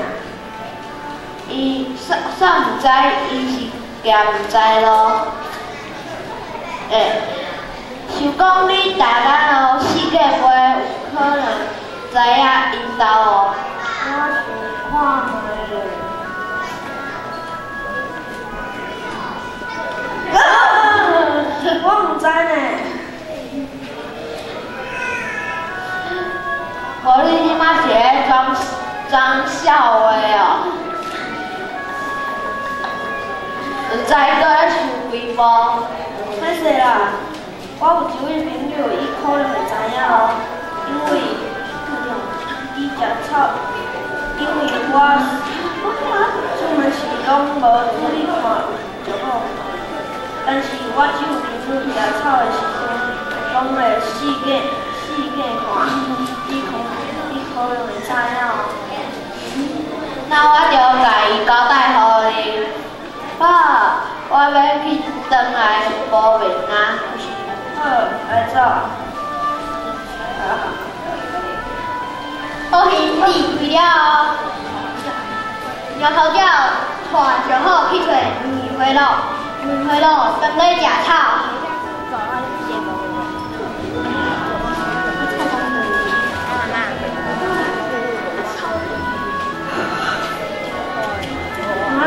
伊算算毋知，伊是行毋知咯。欸，想讲你逐工哦四界飞，有可能知影𪜶兜哦。我想看觅咧。我毋知呢。无你这马是咧装装痟话哦？毋知阁咧想几步？歹势啦，我有一位朋友，伊可能会知影哦，因为伊食草，因为我出门时拢无注意看就好，但是我这位朋友食草的时阵，拢会四界四界看，伊可能会知影哦。那我就共伊交代予你。啊，我欲去转来补眠啊。好，来走。乌熊离开了后，猫头鸟带石虎去揣梅花鹿，梅花鹿正咧食草。啊，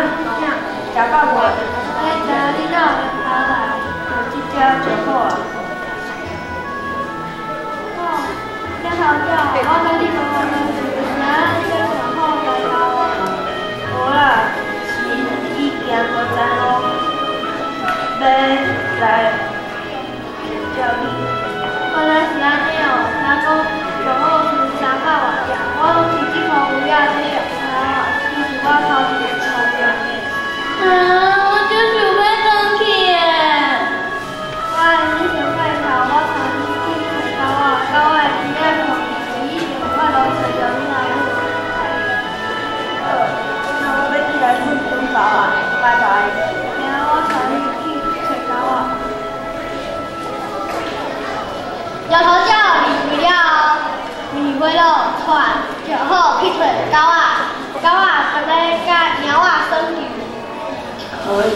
食饱无？哎，知你哪有头来？就这只石虎啊。哦，猫头鸟，我甲你讲，是啥？你欲石虎来兜啊？无啦，是伊行无知路，欲来寻找你。原来是按呢哦，听讲石虎剩300外只，我拢是这箍有影这用草啊，伊是我头一个偷食的。啊，我就想欲转去的。我你先拜托，我带你去揣狗仔，狗仔的边仔看见，伊一定有法度揣著你阿母。好，那我欲起来睏中昼啊，拜拜。行，我带你去揣狗仔。摇头鸟离开了后，梅花鹿带石虎去揣狗仔，狗仔正咧佮猫仔耍球。可以。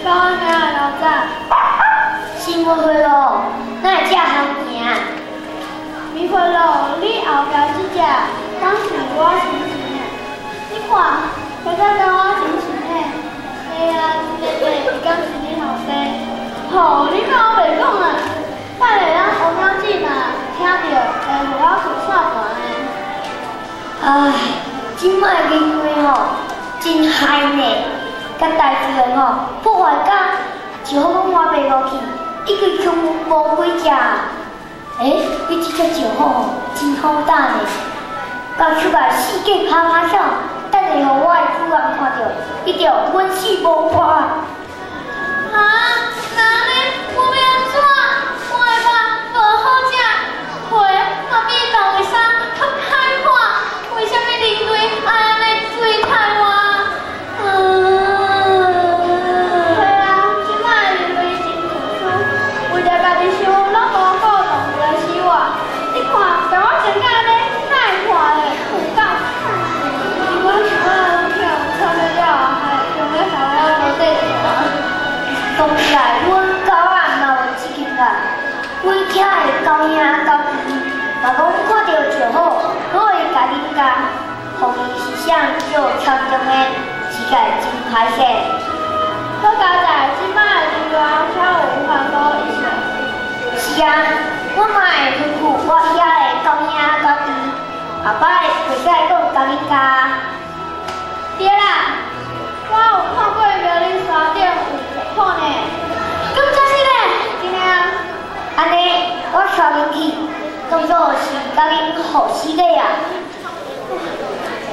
狗仔仔老早，是梅花鹿，哪会这行行？梅花鹿，你后壁这只，敢是我亲生的？你看，现在跟我亲生的。哎呀，这个敢是你后生？吼，你莫乌白讲啊！等下咱乌猫姊若听著，会予我出煞无？唉，這擺人類吼真害呢，佮大自然吼破壞甲石虎攏活袂落去，已經剩無幾隻。欸，你這隻石虎吼真好膽呢，甲出來四界拍拍手，等下予我的主人看著，一定阮死無活。啊，那呢？我欲按怎？我的肉無好食，皮嘛比豆沙較歹看，為啥物人類愛按呢對待我？對啊，這擺人類真自私，為著家己想，攏無顧動物的死活。你看，共我穿甲按呢，哪會看咧？有夠！我想我攏去予臭了了後，還想欲予我無底一講起來，阮狗仔嘛有這種啦，規徛的狗兄狗弟，若講看著石虎，攏會共恁咬，予伊是啥叫衝動的，實在真歹勢。好佳哉，這擺的人類才有環保意識。是啊，我嘛會吩咐我遐的狗兄狗弟，後擺袂使閣共恁咬。對啦，我有看過苗栗山頂有石虎呢。敢真是咧？真的啊！按呢，我帶恁去，當作是共恁賀死禮啊！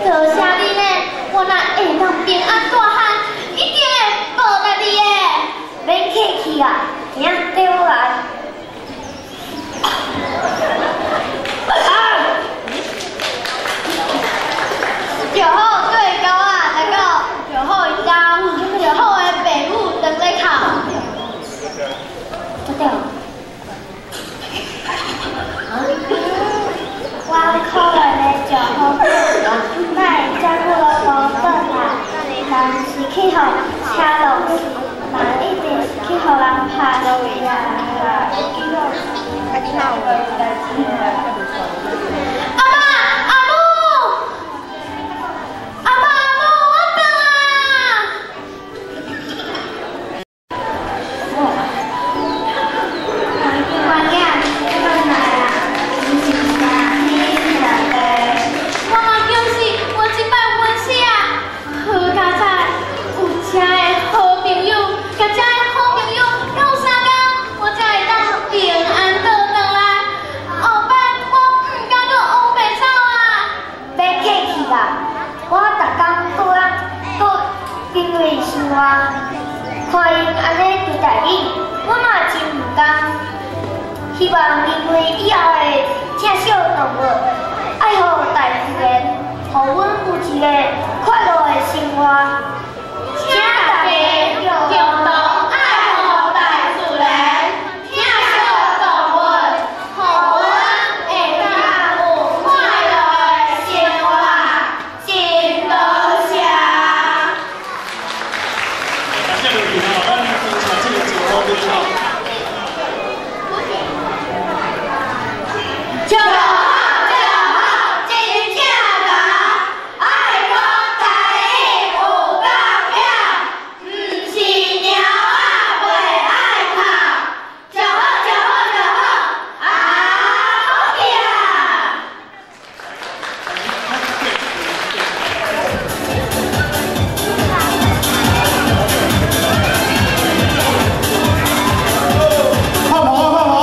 多謝你呢，我若會當平安大漢，一定會報答你的。免客氣啊，行，綴我來。啊！石虎對狗仔來到石虎𪜶兜，石虎的爸母當咧哭。這對。我可憐的石虎母，哪會遮久攏無轉來？人是去予車撞死，嘛一定是去予人拍死啊！阿爸阿母，阿爸阿母，我轉來啊！我囝轉來啊！你是啥？你是哪个？我嘛就是，我這擺冤死啊！好佳哉，有遮个好朋友，佮遮个好朋友鬥相共，我才會當平安倒轉來。後擺我毋敢閣烏白走啊！免客氣啦，我逐工閣啊閣因為生活，看𪜶按呢對待恁，我嘛真毋甘。希望人類以後會疼惜動物，愛護大自然，予阮有一個快樂的生活。請大家共同愛護大自然，疼惜動物，予阮會當有快樂的生活。真多謝。感謝落去吼，咱分享這個石虎面吼。石虎，石虎，真正𠢕，愛講台語有夠巧，毋是貓仔袂愛哭。石虎，石虎，石虎，啊好去啊！拍婆，拍婆，拍婆！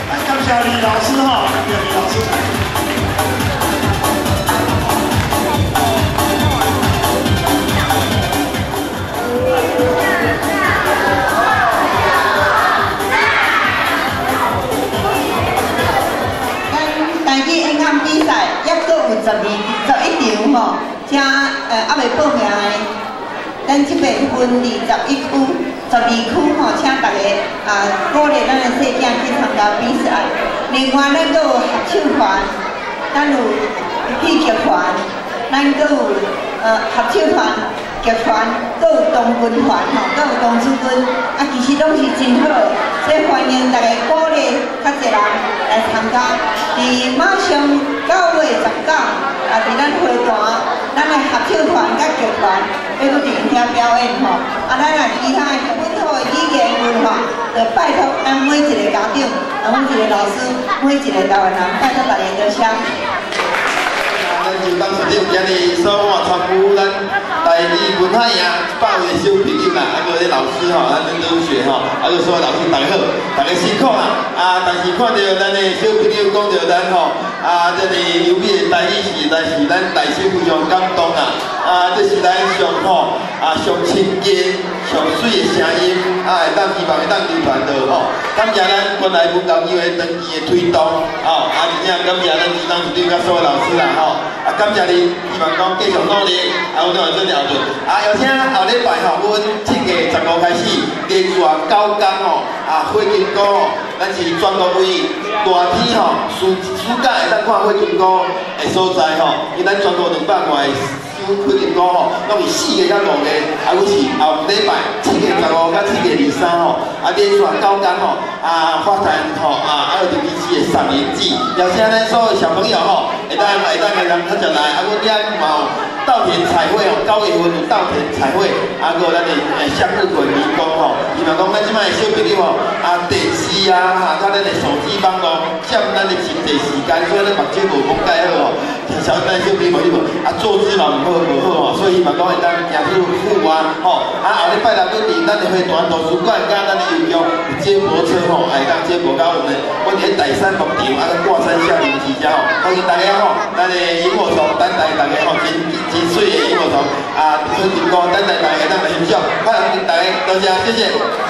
咱感謝李老師吼，感謝李老師。咱台語演講比賽猶閣有11場吼，請猶未報名的，咱這邊分21區、12區吼，請大家啊鼓勵咱的細囝去參加比賽。另外，咱閣有合唱團，咱有戲劇團，咱閣有合唱團、劇團，閣有童軍團吼，閣有童子軍，啊，其實攏是真好，所以歡迎大家鼓勵較濟人來參加。佇馬上9月19，啊，佇咱花壇，咱的合唱團佮劇團欲閣佇遐表演吼。啊，咱若其他的本土的語言有吼，就拜託咱每一個家長，啊，每一個老師，每一個台灣人，拜託大家多謝。周董事长今日所参与咱台语文化营100位小朋友啦，啊，阁有老师吼，咱同学吼，啊，阁所有老师大家好，大家辛苦啦。啊，但是看到咱的小朋友讲到咱吼，啊，这个优美的台语实在是咱内心非常感动啊。啊，这是咱上吼啊上亲近、上水的声音，啊，会当希望会当流传落吼。感谢咱关爱文教基金会长期的推动，吼，啊，而且感谢咱周董事长佮所有老师啦，吼，啊，感谢恁，希望讲继续努力，啊，阮都会做后盾。啊，邀请后礼拜吼，阮7月15开始连续九工吼，啊，火金姑吼，咱是全国位大天吼，暑暑假会当看火金姑的所在吼，因咱全国200外个。火金姑吼，拢是4月到5月，啊，阮是后礼拜7月15到7月23吼，啊，连续九工吼，啊，发坛吼，啊，啊，2024的上元节，邀请咱所有小朋友吼，会当会当会当较早来，啊，阮遐嘛有稻田彩绘吼，9月份有稻田彩绘，啊，阁有咱的向日葵迷宫吼，希望讲咱这摆的小朋友吼，啊，电视啊，哈，佮咱的手机网路占咱的真济时间，所以咱目睭无讲介好吼，小咱小朋友你无，啊，坐姿嘛毋好。无好吼，所以希望讲会当行出户外吼。啊，后礼拜六阮伫咱的花坛图书馆，佮咱的邮局有接驳车吼，会当接驳到阮的，阮伫大山牧场啊，挂山少林寺遮吼，欢迎大家吼，咱的萤火虫等待大家吼，真真水的萤火虫啊，火金姑等待大家当来欣赏，欢迎大家，多谢，谢谢。